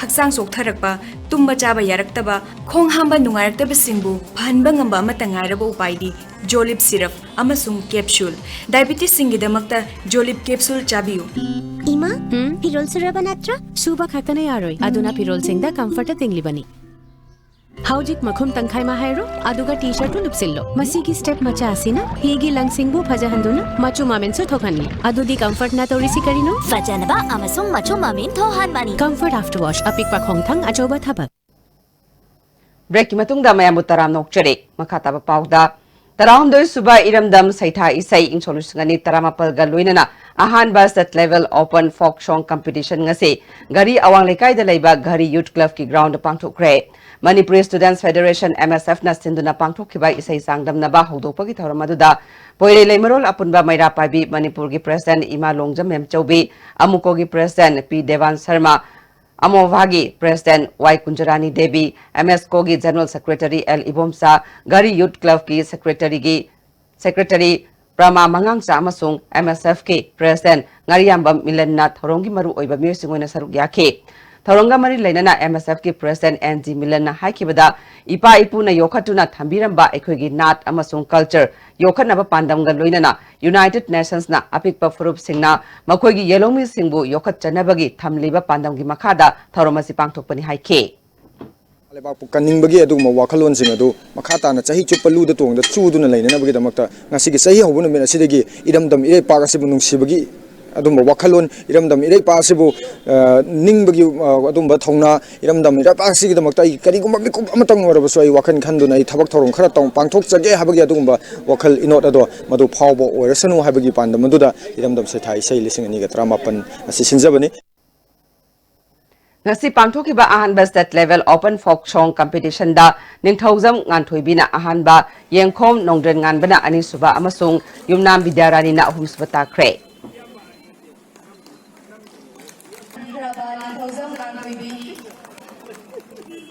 ꯍꯛꯆꯥꯡ ꯆꯣꯛꯊꯔꯛꯄ, ꯇꯨꯝꯕ ꯆꯥꯕ ꯌꯥꯔꯛꯇꯕ, ꯈꯣꯡ ꯍꯥꯝꯕ ꯅꯨꯡꯉꯥꯏꯔꯛꯇꯕꯁꯤꯡꯕꯨ ꯐꯍꯟꯕ ꯉꯝꯕ ꯑꯃꯠꯇ ꯉꯥꯏꯔꯕ ꯎꯄꯥꯏꯗꯤ Jolib syrup ꯑꯃꯁꯨꯡ capsule꯫ Diabetesꯁꯤꯡꯒꯤꯗꯃꯛꯇ Jolib capsule ꯆꯥꯕꯤꯌꯨ꯫ ꯏꯃꯥ, ꯎꯝ? ꯐꯤꯔꯣꯜ ꯁꯨꯔꯕ ꯅꯠꯇ꯭ꯔꯣ? ꯁꯨꯕ ꯈꯛꯇꯅ ꯌꯥꯔꯣꯏ, ꯑꯗꯨꯅ ꯐꯤꯔꯣꯜꯁꯤꯡꯗ comfortꯇ ꯇꯤꯡꯂꯤꯕꯅꯤ꯫ ꯍꯧꯖꯤꯛ ꯃꯈꯨꯝ ꯇꯪꯈꯥꯏ ꯑꯃ ꯍꯥꯏꯔꯣ, ꯑꯗꯨꯒ T-shirtꯇꯨ ꯂꯨꯞꯁꯤꯜꯂꯣ꯫ ꯃꯁꯤꯒꯤ step ꯃꯆꯥ ꯑꯁꯤꯅ ꯐꯤꯒꯤ ꯂꯪꯁꯤꯡꯕꯨ ꯐꯖꯍꯟꯗꯨꯅ ꯃꯆꯨ ꯃꯃꯦꯟꯁꯨ ꯊꯣꯛꯍꯟꯂꯤ꯫ ꯑꯗꯨꯗꯤ comfortꯅ ꯇꯧꯔꯤꯁꯤ ꯀꯔꯤꯅꯣ? ꯐꯖꯅꯕ ꯑꯃꯁꯨꯡ ꯃꯆꯨ ꯃꯃꯦꯟ ꯊꯣꯛꯍꯟꯕꯅꯤ꯫ Comfort After Wash, ꯑꯄꯤꯛꯄ ꯈꯣꯡꯊꯥꯡ, ꯑꯆꯧꯕ ꯊꯕꯛ꯫ Breakꯀꯤ ꯃꯇꯨꯡꯗ ꯃꯌꯥꯝꯕꯨ ꯇꯔꯥꯝꯅ ꯑꯣꯛꯆꯔꯤ꯫ ꯃꯈꯥ ꯇꯥꯕ ꯄꯥꯎꯗ, ꯇꯔꯥꯍꯨꯝꯗꯣꯏ ꯁꯨꯕ ꯏꯔꯝꯗꯝ ꯁꯩꯊꯥ ꯏꯁꯩ ꯏꯪ ꯁꯣꯛ ꯂꯤꯁꯤꯡ ꯑꯅꯤ ꯇꯔꯥꯃꯥꯄꯜꯒ ꯂꯣꯏꯅꯅ ꯑꯍꯥꯟꯕ state level open folk song competition ꯉꯁꯤ ꯘꯔꯤ ꯑꯋꯥꯡ ꯂꯩꯀꯥꯏꯗ ꯂꯩꯕ ꯘꯔꯤ Youth Clubꯀꯤ groundꯗ ꯄꯥꯡꯊꯣꯛꯈ꯭ꯔꯦ꯫ Manipuri Students Federation, MSFꯅ ꯁꯤꯟꯗꯨꯅ ꯄꯥꯡꯊꯣꯛꯈꯤꯕ ꯏꯁꯩ ꯆꯥꯡꯗꯝꯅꯕ ꯍꯧꯗꯣꯛꯄꯒꯤ ꯊꯧꯔꯝ ꯑꯗꯨꯗ ꯄꯣꯏꯔꯩ ꯂꯩꯃꯔꯣꯜ ꯑꯄꯨꯟꯕ ꯃꯩꯔꯥ ꯄꯥꯏꯕꯤ, ꯃꯅꯤꯄꯨꯔꯒꯤ president ꯏꯃꯥ ꯂꯣꯡꯖꯝ ꯃꯦꯝꯆꯧꯕꯤ, ꯑꯃꯨꯀꯣꯒꯤ president ꯄꯤ ꯗꯦꯕꯥꯟ ꯁꯔꯃ, ꯑꯃꯣꯚꯥꯒꯤ president ꯋꯥꯏ ꯀꯨꯟꯖꯔꯥꯅꯤ ꯗꯦꯕꯤ, MSCOꯒꯤ general secretary L Ibomcha, Ghari Youth Clubꯀꯤ secretaryꯒꯤ, secretary ꯄ꯭ꯔꯃꯥ ꯃꯉꯥꯡꯆꯥ ꯑꯃꯁꯨꯡ MSFꯀꯤ president ꯉꯥꯔꯤꯌꯥꯝꯕꯝ ꯃꯤꯂꯟꯅ ꯊꯧꯔꯝꯒꯤ ꯃꯔꯨꯑꯣꯏꯕ ꯃꯤꯑꯣꯏꯁꯤꯡ ꯑꯣꯏꯅ ꯁꯔꯨꯛ ꯌꯥꯈꯤ꯫ ꯊꯧꯔꯝꯒ ꯃꯔꯤ ꯂꯩꯅꯅ MSFꯀꯤ president ꯑꯦꯟ ꯖꯤ ꯃꯤꯂꯟꯅ ꯍꯥꯏꯈꯤꯕꯗ, ꯏꯄꯥ ꯏꯄꯨꯅ ꯌꯣꯛꯈꯠꯇꯨꯅ ꯊꯝꯕꯤꯔꯝꯕ ꯑꯩꯈꯣꯏꯒꯤ ꯅꯥꯠ ꯑꯃꯁꯨꯡ culture ꯌꯣꯛꯈꯠꯅꯕ ꯄꯥꯟꯗꯝꯒ ꯂꯣꯏꯅꯅ United Nationsꯅ ꯑꯄꯤꯛꯄ ꯐꯨꯔꯨꯞꯁꯤꯡꯅ ꯃꯈꯣꯏꯒꯤ ꯌꯦꯜꯍꯧꯃꯤꯁꯤꯡꯕꯨ ꯌꯣꯛꯈꯠꯆꯅꯕꯒꯤ ꯊꯝꯂꯤꯕ ꯄꯥꯟꯗꯝꯒꯤ ꯃꯈꯥꯗ ꯊꯧꯔꯝ ꯑꯁꯤ ꯄꯥꯡꯊꯣꯛꯄꯅꯤ ꯍꯥꯏꯈꯤ꯫ ꯂꯩꯕꯥꯛꯄꯨ ꯀꯟꯅꯤꯡꯕꯒꯤ ꯑꯗꯨꯒꯨꯝꯕ ꯋꯥꯈꯜꯂꯣꯟꯁꯤꯡ ꯑꯗꯨ ꯃꯈꯥ ꯇꯥꯅ ꯆꯍꯤ ꯆꯨꯞꯄ ꯂꯨꯗ ꯇꯣꯡꯗ ꯆꯨꯗꯨꯅ ꯂꯩꯅꯅꯕꯒꯤꯗꯃꯛꯇ ꯉꯁꯤꯒꯤ ꯆꯍꯤ ꯍꯧꯕ ꯅꯨꯃꯤꯠ ꯑꯁꯤꯗꯒꯤ ꯏꯔꯝꯗꯝ ꯏꯔꯩꯄꯥꯛ ꯑꯁꯤꯕꯨ ꯅꯨꯡꯁꯤꯕꯒꯤ ꯑꯗꯨꯝꯕ ꯋꯥꯈꯜꯂꯣꯟ, ꯏꯔꯝꯗꯝ ꯏꯔꯩꯄꯥꯛ ꯑꯁꯤꯕꯨ, ꯑ, ꯅꯤꯡꯕꯒꯤ, ꯑ, ꯑꯗꯨꯝꯕ ꯊꯧꯅꯥ, ꯏꯔꯝꯗꯝ ꯏꯔꯩꯄꯥꯛ ꯑꯁꯤꯒꯤꯗꯃꯛꯇ ꯑꯩ ꯀꯔꯤꯒꯨꯝꯕ ꯃꯤꯀꯨꯞ ꯑꯃꯇꯪ ꯑꯣꯏꯔꯕꯁꯨ ꯑꯩ ꯋꯥꯈꯜ ꯈꯟꯗꯨꯅ ꯑꯩ ꯊꯕꯛ ꯊꯧꯔꯝ ꯈꯔ ꯇꯧ-, ꯄꯥꯡꯊꯣꯛꯆꯒꯦ ꯍꯥꯏꯕꯒꯤ ꯑꯗꯨꯒꯨꯝꯕ ꯋꯥꯈꯜ ꯏꯅꯣꯠ ꯑꯗꯣ ꯃꯗꯨ ꯐꯥꯎꯕ ꯑꯣꯏꯔꯁꯅꯨ ꯍꯥꯏꯕꯒꯤ ꯄꯥꯟꯗꯝ ꯑꯗꯨꯗ ꯏꯔꯝꯗꯝ ꯁꯩꯊꯥ ꯏꯁꯩ ꯂꯤꯁꯤꯡ ꯑꯅꯤꯒ ꯇꯔꯥꯃꯥꯄꯟ ꯑꯁꯤ ꯁꯤꯟꯖꯕꯅꯤ꯫ ꯉꯁꯤ ꯄꯥꯡꯊꯣꯛꯈꯤꯕ ꯑꯍꯥꯟꯕ State Level Open Folk Song Competitionꯗ ꯅꯤꯡꯊꯧꯖꯝ ꯉꯥꯟꯊꯣꯏꯕꯤꯅ ꯑꯍꯥꯟꯕ, ꯌꯦꯡꯈꯣꯝ ꯅꯣꯡꯗ꯭ꯔꯦꯟ ꯉꯥꯟꯕꯅ ꯑꯅꯤꯁꯨꯕ ꯑꯃꯁꯨꯡ ꯌꯨꯝꯅꯥꯝ ꯕꯤꯗ꯭ꯌꯥꯔꯥꯅꯤꯅ ꯑꯍꯨꯝꯁꯨꯕ ꯇꯥꯈ꯭ꯔꯦ꯫ ꯅꯤꯡꯊꯧꯖꯝ ꯉꯥꯟꯊꯣꯏꯕꯤ,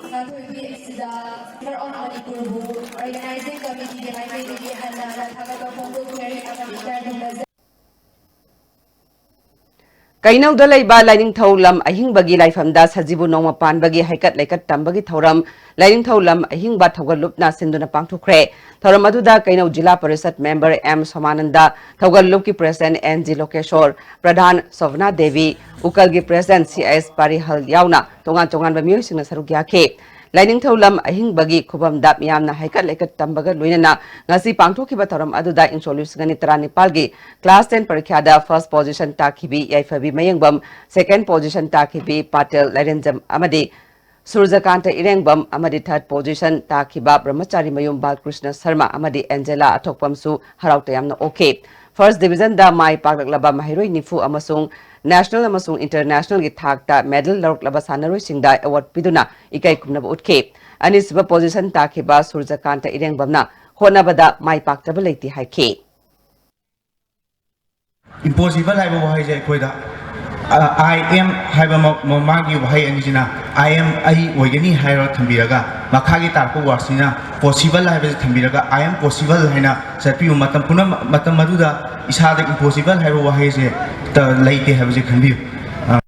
ꯉꯥꯟꯊꯣꯏꯕꯤ ꯑꯁꯤꯗ Orchestra of Manipurꯕꯨ Organizing Committeeꯒꯤ ꯃꯥꯏꯀꯩꯗꯒꯤ ꯍꯟꯅ ꯍꯟꯅ ꯊꯥꯒꯠꯄ ꯐꯣꯡꯗꯣꯛꯆꯔꯤ ꯑꯃꯗꯤ ꯏꯀꯥꯏ ꯈꯨꯝꯅꯖꯔꯤ꯫ ꯀꯩꯅꯧꯗ ꯂꯩꯕ ꯂꯥꯏꯅꯤꯡꯊꯧ ꯂꯝ ꯑꯍꯤꯡꯕꯒꯤ ꯂꯥꯏꯐꯝꯗ ꯁꯖꯤꯕꯨ ꯅꯣꯡꯃ ꯄꯥꯟꯕꯒꯤ ꯍꯩꯀꯠ ꯂꯩꯀꯠ ꯇꯝꯕꯒꯤ ꯊꯧꯔꯝ ꯂꯥꯏꯅꯤꯡꯊꯧ ꯂꯝ ꯑꯍꯤꯡꯕ ꯊꯧꯒꯜꯂꯨꯞꯅ ꯁꯤꯟꯗꯨꯅ ꯄꯥꯡꯊꯣꯛꯈ꯭ꯔꯦ꯫ ꯊꯧꯔꯝ ꯑꯗꯨꯗ ꯀꯩꯅꯧ ꯖꯤꯂꯥ ꯄꯔꯤꯁꯠ member ꯑꯦꯝ ꯁꯣꯃꯥꯅꯟꯗ, ꯊꯧꯒꯜꯂꯨꯞꯀꯤ president ꯑꯦꯟ ꯖꯤ ꯂꯣꯀꯦꯁꯣꯔ, ꯄ꯭ꯔꯙꯥꯟ ꯁꯣꯚꯅꯥ ꯗꯦꯕꯤ, ꯎꯀꯜꯒꯤ president ꯁꯤ ꯑꯦꯁ ꯄꯥꯔꯤꯍꯜ ꯌꯥꯎꯅ ꯇꯣꯉꯥꯟ ꯇꯣꯉꯥꯟꯕ ꯃꯤꯑꯣꯏꯁꯤꯡꯅ ꯁꯔꯨꯛ ꯌꯥꯈꯤ꯫ ꯂꯥꯏꯅꯤꯡꯊꯧ ꯂꯝ ꯑꯍꯤꯡꯕꯒꯤ ꯈꯨꯕꯝꯗ ꯃꯤꯌꯥꯝꯅ ꯍꯩꯀꯠ ꯂꯩꯀꯠ ꯇꯝꯕꯒ ꯂꯣꯏꯅꯅ ꯉꯁꯤ ꯄꯥꯡꯊꯣꯛꯈꯤꯕ ꯊꯧꯔꯝ ꯑꯗꯨꯗ ꯏꯪꯁꯣꯛ ꯂꯤꯁꯤꯡ ꯑꯅꯤ ꯇꯔꯥꯅꯤꯄꯥꯜꯒꯤ class ten ꯄꯔꯤꯈ꯭ꯌꯥꯗ first position ꯇꯥꯈꯤꯕꯤ ꯌꯥꯏꯐꯕꯤ ꯃꯌꯦꯡꯕꯝ, second position ꯇꯥꯈꯤꯕꯤ ꯄꯥꯇꯦꯜ ꯂꯥꯏꯔꯦꯟꯖꯝ ꯑꯃꯗꯤ ꯁꯨꯔꯖꯀꯥꯟꯇ ꯏꯔꯦꯡꯕꯝ ꯑꯃꯗꯤ third position ꯇꯥꯈꯤꯕ ꯕ꯭ꯔꯍ꯭ꯃꯆꯥꯔꯤ ꯃꯌꯨꯝ ꯕꯥꯜꯀ꯭ꯔꯤꯁꯅ ꯁꯔꯃ ꯑꯃꯗꯤ ꯑꯦꯟꯖꯦꯂꯥ ꯑꯊꯣꯛꯄꯝꯁꯨ ꯍꯔꯥꯎ ꯇꯌꯥꯝꯅ ꯑꯣꯛꯈꯤ꯫ First divisionꯗ ꯃꯥꯏ ꯄꯥꯛꯂꯛꯂꯕ ꯃꯍꯩꯔꯣꯏ ꯅꯤꯐꯨ ꯑꯃꯁꯨꯡ national ꯑꯃꯁꯨꯡ internationalꯒꯤ ꯊꯥꯛꯇ medal ꯂꯧꯔꯛꯂꯕ ꯁꯥꯟꯅꯔꯣꯏꯁꯤꯡꯗ award ꯄꯤꯗꯨꯅ ꯏꯀꯥꯏ ꯈꯨꯝꯅꯕ ꯎꯠꯈꯤ꯫ ꯑꯅꯤꯁꯨꯕ position ꯇꯥꯈꯤꯕ ꯁꯨꯔꯖꯀꯥꯟꯇ ꯏꯔꯦꯡꯕꯝꯅ ꯍꯣꯠꯅꯕꯗ ꯃꯥꯏ ꯄꯥꯛꯇꯕ ꯂꯩꯇꯦ ꯍꯥꯏꯈꯤ꯫ Impossible ꯍꯥꯏꯕ ꯋꯥꯍꯩꯁꯦ ꯑꯩꯈꯣꯏꯗ, ꯑ, I am ꯍꯥꯏꯕ ꯃ-, ꯃ-, ꯃꯥꯒꯤ ꯋꯥꯍꯩ ꯑꯅꯤꯁꯤꯅ I am, ꯑꯩ ꯑꯣꯏꯒꯅꯤ ꯍꯥꯏꯔ ꯊꯝꯕꯤꯔꯒ, ꯃꯈꯥꯒꯤ ꯇꯥꯔꯛꯄ wordꯁꯤꯅ possible ꯍꯥꯏꯕꯁꯦ ꯊꯝꯕꯤꯔꯒ, I am possible ꯍꯥꯏꯅ ꯆꯠꯄꯤꯌꯨ꯫ ꯃꯇꯝ ꯄꯨꯝꯅꯃꯛ, ꯃꯇꯝ ꯑꯗꯨꯗ ꯏꯁꯥꯗ impossible ꯍꯥꯏꯕ ꯋꯥꯍꯩꯁꯦ ꯇ-, ꯂꯩꯇꯦ ꯍꯥꯏꯕꯁꯦ ꯈꯟꯕꯤꯌꯨ꯫ ꯑ꯫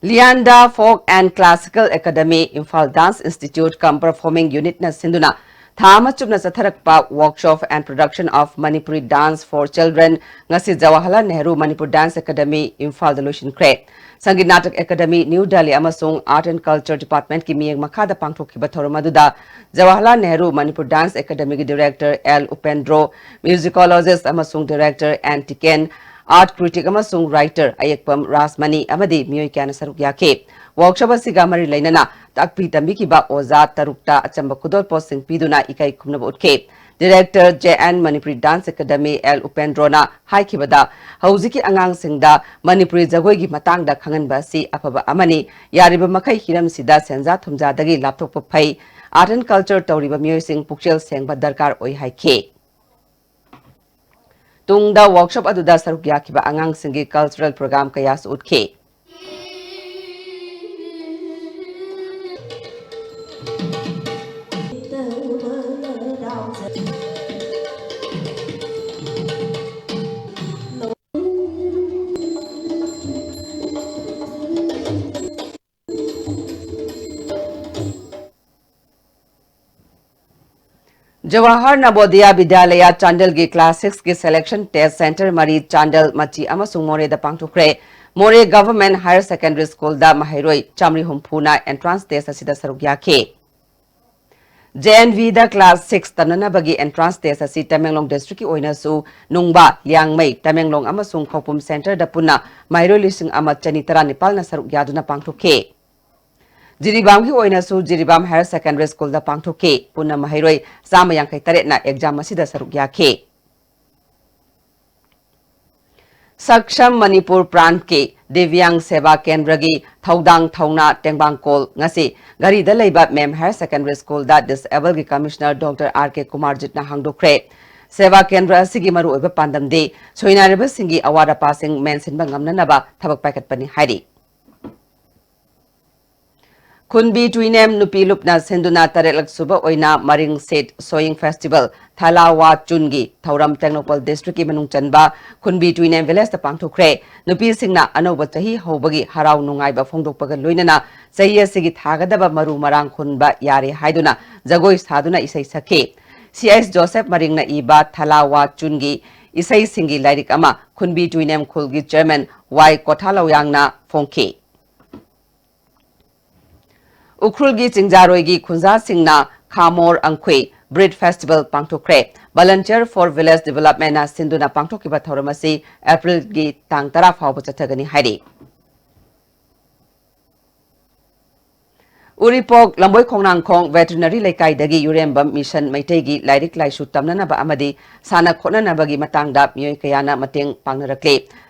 Lianda Folk and Classical Academy, Imphal Dance Institute cum Performing Unitꯅ ꯁꯤꯟꯗꯨꯅ ꯊꯥ ꯑꯃ ꯆꯨꯞꯅ ꯆꯠꯊꯔꯛꯄ Workshop and Production of Manipuri Dance for Children ꯉꯁꯤ ꯖꯋꯥꯍꯔꯂꯥꯜ ꯅꯦꯍꯔꯨ ꯃꯅꯤꯄꯨꯔ Dance Academy ꯏꯝꯐꯥꯜꯗ ꯂꯣꯏꯁꯤꯟꯈ꯭ꯔꯦ꯫ ꯁꯪꯒꯤꯠ ꯅꯥꯇꯛ ꯑꯦꯀꯥꯗꯃꯤ, ꯅ꯭ꯌꯨ ꯗꯦꯜꯂꯤ ꯑꯃꯁꯨꯡ Art and Culture Department ꯀꯤ ꯃꯤꯠꯌꯦꯡ ꯃꯈꯥꯗ ꯄꯥꯡꯊꯣꯛꯈꯤꯕ ꯊꯧꯔꯝ ꯑꯗꯨꯗ ꯖꯋꯥꯍꯔꯂꯥꯜ ꯅꯦꯍꯔꯨ ꯃꯅꯤꯄꯨꯔ Dance Academy ꯒꯤ Director ꯑꯦꯜ ꯎꯄꯦꯟꯗ꯭ꯔꯣ, Musicologist ꯑꯃꯁꯨꯡ Director ꯑꯦꯟ ꯇꯤꯀꯦꯟ, Art Critic ꯑꯃꯁꯨꯡ Writer ꯑꯌꯦꯛꯄꯝ ꯔꯥꯖꯃꯅꯤ ꯑꯃꯗꯤ ꯃꯤꯑꯣꯏ ꯀꯌꯥꯅ ꯁꯔꯨꯛ ꯌꯥꯈꯤ꯫ Workshop ꯑꯁꯤꯒ ꯃꯔꯤ ꯂꯩꯅꯅ ꯇꯥꯛꯄꯤ ꯇꯝꯕꯤꯈꯤꯕ ꯑꯣꯖꯥ ꯇꯔꯨꯛꯇ ꯑꯆꯝꯕ ꯈꯨꯗꯣꯜꯄꯣꯠꯁꯤꯡ ꯄꯤꯗꯨꯅ ꯏꯀꯥꯏ ꯈꯨꯝꯅꯕ ꯎꯠꯈꯤ꯫ Director J N Manipuri Dance Academy L ꯎꯄꯦꯟꯗ꯭ꯔꯣꯅ ꯍꯥꯏꯈꯤꯕꯗ, ꯍꯧꯖꯤꯛꯀꯤ ꯑꯉꯥꯡꯁꯤꯡꯗ ꯃꯅꯤꯄꯨꯔꯤ ꯖꯒꯣꯏꯒꯤ ꯃꯇꯥꯡꯗ ꯈꯪꯍꯟꯕ ꯑꯁꯤ ꯑꯐꯕ ꯑꯃꯅꯤ꯫ ꯌꯥꯔꯤꯕ ꯃꯈꯩ ꯍꯤꯔꯝꯁꯤꯗ ꯁꯦꯟꯖꯥ ꯊꯨꯝꯖꯥꯗꯒꯤ ꯂꯥꯞꯊꯣꯛꯄ ꯐꯩ꯫ Art and Culture ꯇꯧꯔꯤꯕ ꯃꯤꯑꯣꯏꯁꯤꯡ ꯄꯨꯛꯆꯦꯜ ꯁꯦꯡꯕ ꯗꯔꯀꯥꯔ ꯑꯣꯏ ꯍꯥꯏꯈꯤ꯫ ꯇꯨꯡꯗ workshop ꯑꯗꯨꯗ ꯁꯔꯨꯛ ꯌꯥꯈꯤꯕ ꯑꯉꯥꯡꯁꯤꯡꯒꯤ cultural program ꯀꯌꯥꯁꯨ ꯎꯠꯈꯤ꯫ ꯖꯋꯥꯍꯔ ꯅꯕꯣꯗꯤꯌꯥ ꯕꯤꯗ꯭ꯌꯥꯂꯌ ꯆꯥꯟꯗꯦꯜꯒꯤ class six ꯀꯤ selection test center ꯃꯔꯤ ꯆꯥꯟꯗꯦꯜ, ꯃꯆꯤ ꯑꯃꯁꯨꯡ ꯃꯣꯔꯦꯗ ꯄꯥꯡꯊꯣꯛꯈ꯭ꯔꯦ꯫ ꯃꯣꯔꯦ Government Higher Secondary School ꯗ ꯃꯍꯩꯔꯣꯏ ꯆꯥꯃꯔꯤ ꯍꯨꯝꯐꯨꯅ entrance test ꯑꯁꯤꯗ ꯁꯔꯨꯛ ꯌꯥꯈꯤ꯫ ꯖꯦ ꯑꯦꯟ ꯚꯤꯗ class six ꯇꯝꯅꯅꯕꯒꯤ entrance test ꯑꯁꯤ ꯇꯃꯦꯡꯂꯣꯡ district ꯀꯤ ꯑꯣꯏꯅꯁꯨ ꯅꯨꯡꯕꯥ, ꯂꯤꯌꯥꯡꯃꯩ, ꯇꯃꯦꯡꯂꯣꯡ ꯑꯃꯁꯨꯡ ꯈꯧꯄꯨꯝ center ꯗ ꯄꯨꯟꯅ ꯃꯍꯩꯔꯣꯏ ꯂꯤꯁꯤꯡ ꯑꯃ ꯆꯅꯤ ꯇꯔꯥꯅꯤꯄꯥꯜꯅ ꯁꯔꯨꯛ ꯌꯥꯗꯨꯅ ꯄꯥꯡꯊꯣꯛꯈꯤ꯫ ꯖꯤꯔꯤꯕꯥꯝꯒꯤ ꯑꯣꯏꯅꯁꯨ ꯖꯤꯔꯤꯕꯥꯝ Higher Secondary School ꯗ ꯄꯥꯡꯊꯣꯛꯈꯤ꯫ ꯄꯨꯟꯅ ꯃꯍꯩꯔꯣꯏ ꯆꯥꯝꯃ ꯌꯥꯡꯈꯩ ꯇꯔꯦꯠꯅ exam ꯑꯁꯤꯗ ꯁꯔꯨꯛ ꯌꯥꯈꯤ꯫ ꯁꯛꯁꯝ ꯃꯅꯤꯄꯨꯔ ꯄ꯭ꯔꯥꯟꯠꯀꯤ ꯗꯤꯕ꯭ꯌꯥꯡ ꯁꯦꯕꯥ ꯀꯦꯟꯗ꯭ꯔꯒꯤ ꯊꯧꯗꯥꯡ ꯊꯧꯅꯥ ꯇꯦꯡꯕꯥꯡꯀꯣꯜ ꯉꯁꯤ ꯘꯔꯤꯗ ꯂꯩꯕ ꯃꯦꯝ Higher Secondary School ꯗ disable ꯒꯤ Commissioner Doctor ꯑꯥꯔ ꯀꯦ ꯀꯨꯃꯥꯔꯖꯤꯠꯅ ꯍꯥꯡꯗꯣꯛꯈ꯭ꯔꯦ꯫ ꯁꯦꯕꯥ ꯀꯦꯟꯗ꯭ꯔ ꯑꯁꯤꯒꯤ ꯃꯔꯨꯑꯣꯏꯕ ꯄꯥꯟꯗꯝꯗꯤ ꯁꯣꯏꯅꯥꯏꯔꯕꯁꯤꯡꯒꯤ ꯑꯋꯥꯠ ꯑꯄꯥꯁꯤꯡ ꯃꯦꯟꯁꯤꯟꯕ ꯉꯝꯅꯅꯕ ꯊꯕꯛ ꯄꯥꯏꯈꯠꯄꯅꯤ ꯍꯥꯏꯔꯤ꯫ ꯈꯨꯟꯕꯤ ꯇꯨꯏꯅꯦꯝ ꯅꯨꯄꯤ ꯂꯨꯞꯅ ꯁꯤꯟꯗꯨꯅ ꯇꯔꯦꯠꯂꯛ ꯁꯨꯕ ꯑꯣꯏꯅ ꯃꯔꯤꯡ ꯁꯦꯠ ꯁꯣꯌꯤꯡ ꯐꯦꯁꯇꯤꯚꯦꯜ ꯊꯂꯥꯋꯥ ꯆꯨꯟꯒꯤ ꯊꯧꯔꯝ ꯇꯦꯡꯅꯧꯄꯜ ꯗꯤꯁꯇ꯭ꯔꯤꯛꯀꯤ ꯃꯅꯨꯡ ꯆꯟꯕ ꯈꯨꯟꯕꯤ ꯇꯨꯏꯅꯦꯝ ꯚꯤꯂꯦꯖꯇ ꯄꯥꯡꯊꯣꯛꯈ꯭ꯔꯦ꯫ ꯅꯨꯄꯤꯁꯤꯡꯅ ꯑꯅꯧꯕ ꯆꯍꯤ ꯍꯧꯕꯒꯤ ꯍꯔꯥꯎ ꯅꯨꯡꯉꯥꯏꯕ ꯐꯣꯡꯗꯣꯛꯄꯒ ꯂꯣꯏꯅꯅ ꯆꯍꯤ ꯑꯁꯤꯒꯤ ꯊꯥꯒꯗꯕ ꯃꯔꯨ ꯃꯔꯥꯡ ꯍꯨꯟꯕ ꯌꯥꯔꯦ ꯍꯥꯏꯗꯨꯅ ꯖꯒꯣꯏ ꯁꯥꯗꯨꯅ ꯏꯁꯩ ꯁꯛꯈꯤ꯫ ꯁꯤ ꯑꯦꯁ ꯖꯣꯁꯦꯐ ꯃꯔꯤꯡꯅ ꯏꯕ ꯊꯂꯥꯋꯥ ꯆꯨꯟꯒꯤ ꯏꯁꯩꯁꯤꯡꯒꯤ ꯂꯥꯏꯔꯤꯛ ꯑꯃ ꯈꯨꯟꯕꯤ ꯇꯨꯏꯅꯦꯝ ꯈꯨꯜꯒꯤ ꯆꯦꯌꯔꯃꯦꯟ ꯋꯥꯏ ꯀꯣꯊꯥꯂꯧꯌꯥꯡꯅ ꯐꯣꯡꯈꯤ꯫ ꯎꯈ꯭ꯔꯨꯜꯒꯤ ꯆꯤꯡꯖꯥꯔꯣꯏꯒꯤ ꯈꯨꯟꯖꯥꯁꯤꯡꯅ ꯈꯥꯃꯣꯔ ꯑꯪꯈꯨꯏ ꯕ꯭ꯔꯤꯠ ꯐꯦꯁꯇꯤꯚꯦꯜ ꯄꯥꯡꯊꯣꯛꯈ꯭ꯔꯦ꯫ Volunteer for Village Developmentꯅ ꯁꯤꯟꯗꯨꯅ ꯄꯥꯡꯊꯣꯛꯈꯤꯕ ꯊꯧꯔꯝ ꯑꯁꯤ ꯑꯦꯄ꯭ꯔꯤꯜꯒꯤ ꯇꯥꯡ ꯇꯔꯥ ꯐꯥꯎꯕ ꯆꯠꯊꯒꯅꯤ ꯍꯥꯏꯔꯤ꯫ ꯎꯔꯤꯄꯣꯛ ꯂꯝꯕꯣꯏ ꯈꯣꯡꯅꯥꯡꯈꯣꯡ ꯚꯦꯇꯔꯤꯅꯔꯤ ꯂꯩꯀꯥꯏꯗꯒꯤ ꯌꯨꯔꯦꯝꯕꯝ ꯃꯤꯁꯟ ꯃꯩꯇꯩꯒꯤ ꯂꯥꯏꯔꯤꯛ ꯂꯥꯏꯁꯨ ꯇꯝꯅꯅꯕ ꯑꯃꯗꯤ ꯁꯥꯟꯅ ꯈꯣꯠꯅꯅꯕꯒꯤ ꯃꯇꯥꯡꯗ ꯃꯤꯑꯣꯏ ꯀꯌꯥꯅ ꯃꯇꯦꯡ ꯄꯥꯡꯅꯔꯛꯂꯤ꯫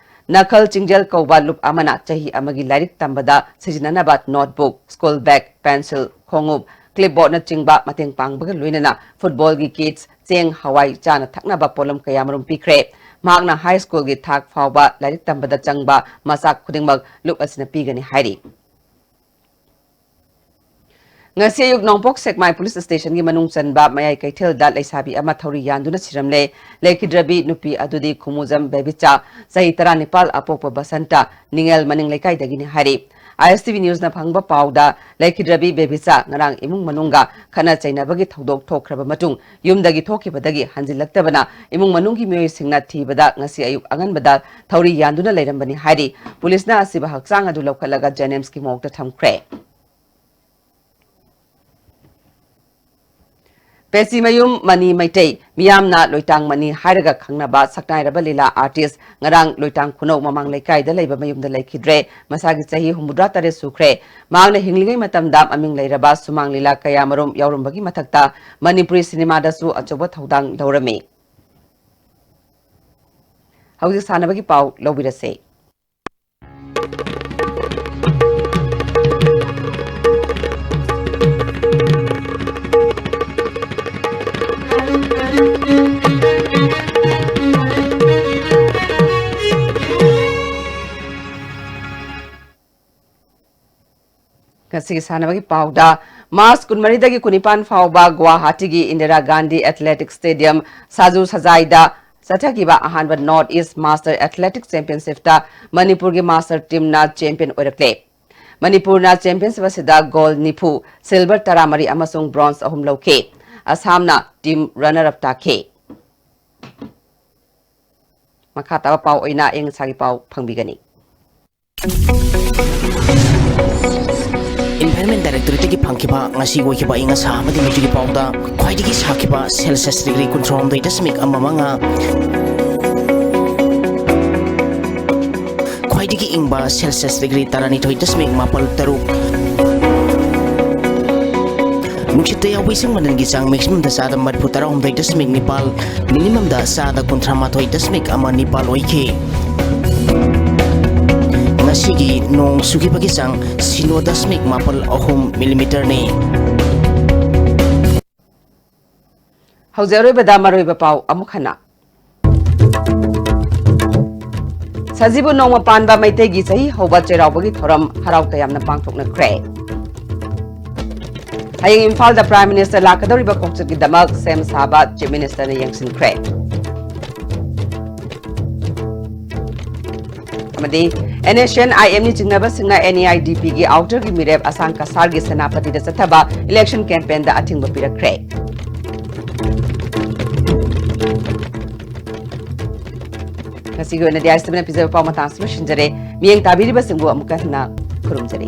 ꯅꯈꯜ ꯆꯤꯡꯖꯦꯜ ꯀꯧꯕ ꯂꯨꯞ ꯑꯃꯅ ꯆꯍꯤ ꯑꯃꯒꯤ ꯂꯥꯏꯔꯤꯛ ꯇꯝꯕꯗ ꯁꯤꯖꯤꯟꯅꯅꯕ ꯅꯣꯠꯕꯨꯛ, ꯁ꯭ꯀꯨꯜ ꯕꯦꯒ, ꯄꯦꯟꯁꯤꯜ, ꯈꯣꯡꯎꯞ, ꯀ꯭ꯂꯤꯞꯕꯣꯔꯗꯅꯆꯤꯡꯕ ꯃꯇꯦꯡ ꯄꯥꯡꯕꯒ ꯂꯣꯏꯅꯅ ꯐꯨꯠꯕꯣꯜꯒꯤ ꯀꯤꯠꯁ, ꯆꯦꯡ, ꯍꯋꯥꯏ, ꯆꯥꯅ ꯊꯛꯅꯕ ꯄꯣꯠꯂꯝ ꯀꯌꯥꯃꯔꯨꯝ ꯄꯤꯈ꯭ꯔꯦ꯫ ꯃꯍꯥꯛꯅ ꯍꯥꯏ ꯁ꯭ꯀꯨꯜꯒꯤ ꯊꯥꯛ ꯐꯥꯎꯕ ꯂꯥꯏꯔꯤꯛ ꯇꯝꯕꯗ ꯆꯪꯕ ꯃꯆꯥꯛ ꯈꯨꯗꯤꯡꯃꯛ ꯂꯨꯞ ꯑꯁꯤꯅ ꯄꯤꯒꯅꯤ ꯍꯥꯏꯔꯤ꯫ ꯉꯁꯤ ꯑꯌꯨꯛ ꯅꯣꯡꯄꯣꯛ ꯁꯦꯛꯃꯥꯏ ꯄꯨꯂꯤꯁ ꯁ꯭ꯇꯦꯁꯟꯒꯤ ꯃꯅꯨꯡ ꯆꯟꯕ ꯃꯌꯥꯏ ꯀꯩꯊꯦꯜꯗ ꯂꯩꯁꯥꯕꯤ ꯑꯃ ꯊꯧꯔꯤ ꯌꯥꯟꯗꯨꯅ ꯁꯤꯔꯝꯂꯦ꯫ ꯂꯩꯈꯤꯗ꯭ꯔꯕꯤ ꯅꯨꯄꯤ ꯑꯗꯨꯗꯤ ꯈꯨꯃꯨꯖꯝ ꯕꯦꯕꯤꯆꯥ, ꯆꯍꯤ ꯇꯔꯥꯅꯤꯄꯥꯜ, ꯑꯄꯣꯛꯄ ꯕꯁꯟꯇ, ꯅꯤꯡꯉꯦꯜ ꯃꯅꯤꯡ ꯂꯩꯀꯥꯏꯗꯒꯤꯅꯤ ꯍꯥꯏꯔꯤ꯫ ꯑꯥꯏ ꯑꯦꯁ ꯇꯤ ꯚꯤ ꯅ꯭ꯌꯨꯁꯅ ꯐꯪꯕ ꯄꯥꯎꯗ ꯂꯩꯈꯤꯗ꯭ꯔꯕꯤ ꯕꯦꯕꯤꯆꯥ ꯉꯔꯥꯡ ꯏꯃꯨꯡ ꯃꯅꯨꯡꯒ ꯈꯠꯅ ꯆꯩꯅꯕꯒꯤ ꯊꯧꯗꯣꯛ ꯊꯣꯛꯈ꯭ꯔꯕ ꯃꯇꯨꯡ ꯌꯨꯝꯗꯒꯤ ꯊꯣꯛꯈꯤꯕꯗꯒꯤ ꯍꯟꯖꯤꯜꯂꯛꯇꯕꯅ ꯏꯃꯨꯡ ꯃꯅꯨꯡꯒꯤ ꯃꯤꯑꯣꯏꯁꯤꯡꯅ ꯊꯤꯕꯗ ꯉꯁꯤ ꯑꯌꯨꯛ ꯑꯉꯟꯕꯗ ꯊꯧꯔꯤ ꯌꯥꯟꯗꯨꯅ ꯂꯩꯔꯝꯕꯅꯤ ꯍꯥꯏꯔꯤ꯫ ꯄꯨꯂꯤꯁꯅ ꯑꯁꯤꯕ ꯍꯛꯆꯥꯡ ꯑꯗꯨ ꯂꯧꯈꯠꯂꯒ ꯖꯦꯅꯤꯝꯁꯀꯤ ꯃꯣꯔꯒꯇ ꯊꯝꯈ꯭ꯔꯦ꯫ ꯄꯦꯆꯤꯃꯌꯨꯝ ꯃꯅꯤ ꯃꯩꯇꯩ, ꯃꯤꯌꯥꯝꯅ ꯂꯣꯏꯇꯥꯡ ꯃꯅꯤ ꯍꯥꯏꯔꯒ ꯈꯪꯅꯕ ꯁꯛꯅꯥꯏꯔꯕ ꯂꯤꯂꯥ ꯑꯥꯔꯇꯤꯁ ꯉꯔꯥꯡ ꯂꯣꯏꯇꯥꯡ ꯈꯨꯅꯧ ꯃꯃꯥꯡ ꯂꯩꯀꯥꯏꯗ ꯂꯩꯕ ꯃꯌꯨꯝꯗ ꯂꯩꯈꯤꯗ꯭ꯔꯦ꯫ ꯃꯁꯥꯒꯤ ꯆꯍꯤ ꯍꯨꯝꯐꯨꯇꯔꯥ ꯇꯔꯦꯠ ꯁꯨꯈ꯭ꯔꯦ꯫ ꯃꯍꯥꯛꯅ ꯍꯤꯡꯂꯤꯉꯩ ꯃꯇꯝꯗ ꯃꯃꯤꯡ ꯂꯩꯔꯕ ꯁꯨꯃꯥꯡ ꯂꯤꯂꯥ ꯀꯌꯥꯃꯔꯨꯝ ꯌꯥꯎꯔꯝꯕꯒꯤ ꯃꯊꯛꯇ ꯃꯅꯤꯄꯨꯔꯤ ꯁꯤꯅꯦꯃꯥꯗꯁꯨ ꯑꯆꯧꯕ ꯊꯧꯗꯥꯡ ꯂꯧꯔꯝꯃꯤ꯫ ꯍꯧꯖꯤꯛ ꯁꯥꯟꯅꯕꯒꯤ ꯄꯥꯎ ꯂꯧꯕꯤꯔꯁꯦ꯫ ꯁꯤꯒꯤ ꯁꯥꯟꯅꯕꯒꯤ ꯄꯥꯎꯗ, ꯃꯥꯔꯆ ꯀꯨꯟꯃꯔꯤꯗꯒꯤ ꯀꯨꯟꯅꯤꯄꯥꯟ ꯐꯥꯎꯕ ꯒꯨꯋꯥꯍꯥꯇꯤꯒꯤ ꯏꯟꯗꯤꯔꯥ ꯒꯥꯟꯙꯤ ꯑꯦꯊꯂꯦꯇꯤꯛ ꯁ꯭ꯇꯦꯗꯤꯌꯝ ꯁꯥꯖꯨ ꯁꯖꯥꯏꯗ ꯆꯠꯊꯈꯤꯕ ꯑꯍꯥꯟꯕ ꯅꯣꯔꯠ ꯏꯁ ꯃꯥꯁꯇꯔ ꯑꯦꯊꯂꯦꯇꯤꯛ ꯆꯦꯝꯄꯤꯌꯟꯁꯤꯞꯇ ꯃꯅꯤꯄꯨꯔꯒꯤ ꯃꯥꯁꯇꯔ ꯇꯤꯝꯅ ꯆꯦꯝꯄꯤꯌꯟ ꯑꯣꯏꯔꯛꯂꯦ꯫ ꯃꯅꯤꯄꯨꯔꯅ ꯆꯦꯝꯄꯤꯌꯟꯁꯤꯞ ꯑꯁꯤꯗ ꯒꯣꯜ ꯅꯤꯐꯨ, ꯁꯤꯜꯚꯔ ꯇꯔꯥꯃꯔꯤ ꯑꯃꯁꯨꯡ ꯕ꯭ꯔꯣꯟꯖ ꯑꯍꯨꯝ ꯂꯧꯈꯤ꯫ ꯑꯁꯥꯝꯅ ꯇꯤꯝ ꯔꯟꯅꯔ ꯑꯞ ꯇꯥꯈꯤ꯫ ꯃꯈꯥ ꯇꯥꯕ ꯄꯥꯎ ꯑꯣꯏꯅ ꯑꯌꯪ ꯑꯁꯥꯒꯤ ꯄꯥꯎ ꯐꯪꯕꯤꯒꯅꯤ꯫ Environment Directorate ꯇꯒꯤ ꯐꯪꯈꯤꯕ ꯉꯁꯤ ꯑꯣꯏꯈꯤꯕ ꯑꯏꯪ ꯑꯁꯥ ꯑꯃꯗꯤ ꯅꯣꯡꯖꯨꯒꯤ ꯄꯥꯎꯗ ꯈ꯭ꯋꯥꯏꯗꯒꯤ ꯁꯥꯈꯤꯕ ꯁꯦꯜꯁꯤꯌꯁ ꯗꯤꯒ꯭ꯔꯤ ꯀꯨꯟꯊ꯭ꯔꯥꯍꯨꯝꯗꯣꯏ ꯗꯁꯃꯤꯛ ꯑꯃ ꯃꯉꯥ, ꯈ꯭ꯋꯥꯏꯗꯒꯤ ꯏꯪꯕ ꯁꯦꯜꯁꯤꯌꯁ ꯗꯤꯒ꯭ꯔꯤ ꯇꯔꯥꯅꯤꯊꯣꯏ ꯗꯁꯃꯤꯛ ꯃꯥꯄꯜ ꯇꯔꯨꯛ, ꯅꯨꯡꯁꯤꯠꯇ ꯌꯥꯎꯕ ꯏꯁꯤꯡ ꯃꯅꯤꯜꯒꯤ ꯆꯥꯡ ꯃꯦꯛꯁꯤꯃꯝꯗ ꯆꯥꯗ ꯃꯔꯤꯐꯨ ꯇꯔꯥꯍꯨꯝꯗꯣꯏ ꯗꯁꯃꯤꯛ ꯅꯤꯄꯥꯜ, ꯃꯤꯅꯤꯃꯝꯗ ꯆꯥꯗ ꯀꯨꯟꯊ꯭ꯔꯥ ꯃꯥꯊꯣꯏ ꯗꯁꯃꯤꯛ ꯑꯃ ꯅꯤꯄꯥꯜ ꯑꯣꯏꯈꯤ꯫ ꯉꯁꯤꯒꯤ ꯅꯣꯡ ꯆꯨꯈꯤꯕꯒꯤ ꯆꯥꯡ ꯁꯤꯅꯣ ꯗꯁꯃꯤꯛ ꯃꯥꯄꯜ ꯑꯍꯨꯝ ꯃꯤꯂꯤꯃꯤꯇꯔꯅꯤ꯫ ꯍꯧꯖꯤꯛ ꯑꯔꯣꯏꯕꯗ ꯃꯔꯨꯑꯣꯏꯕ ꯄꯥꯎ ꯑꯃꯨꯛ ꯍꯟꯅ꯫ ꯁꯖꯤꯕꯨ ꯅꯣꯡꯃ ꯄꯥꯟꯕ ꯃꯩꯇꯩꯒꯤ ꯆꯍꯤ ꯍꯧꯕ ꯆꯩꯔꯥꯎꯕꯒꯤ ꯊꯧꯔꯝ ꯍꯔꯥꯎ ꯇꯌꯥꯝꯅ ꯄꯥꯡꯊꯣꯛꯅꯈ꯭ꯔꯦ꯫ ꯍꯌꯦꯡ ꯏꯝꯐꯥꯜꯗ Prime Minister ꯂꯥꯛꯀꯗꯧꯔꯤꯕ ꯈꯣꯡꯆꯠꯀꯤꯗꯃꯛ ꯁꯦꯝ ꯁꯥꯕ Chief Minister ꯅ ꯌꯦꯡꯁꯤꯟꯈ꯭ꯔꯦ꯫ ꯑꯃꯗꯤ NSCN IM ꯅꯤ ꯆꯤꯡꯅꯕꯁꯤꯡꯅ NEIDP ꯒꯤ ꯑꯥꯎꯇꯔꯒꯤ ꯃꯤꯔꯦꯞ ꯑꯁꯥꯡ ꯀꯁꯥꯔꯒꯤ ꯁꯦꯅꯥꯄꯇꯤꯗ ꯆꯠꯊꯕ election campaign ꯗ ꯑꯊꯤꯡꯕ ꯄꯤꯔꯛꯈ꯭ꯔꯦ꯫ ꯉꯁꯤꯒꯤ ꯑꯣꯏꯅꯗꯤ ꯑꯥꯏ ꯑꯦꯁ ꯇꯤ ꯚꯤ ꯅ ꯄꯤꯖꯕ ꯄꯥꯎ ꯃꯇꯥꯡ ꯑꯁꯤꯗ ꯂꯣꯏꯁꯤꯟꯖꯔꯦ꯫ ꯃꯤꯠꯌꯦꯡ ꯇꯥꯕꯤꯔꯤꯕꯁꯤꯡꯕꯨ ꯑꯃꯨꯛꯀ ꯍꯟꯅ ꯈꯨꯔꯨꯝꯖꯔꯤ꯫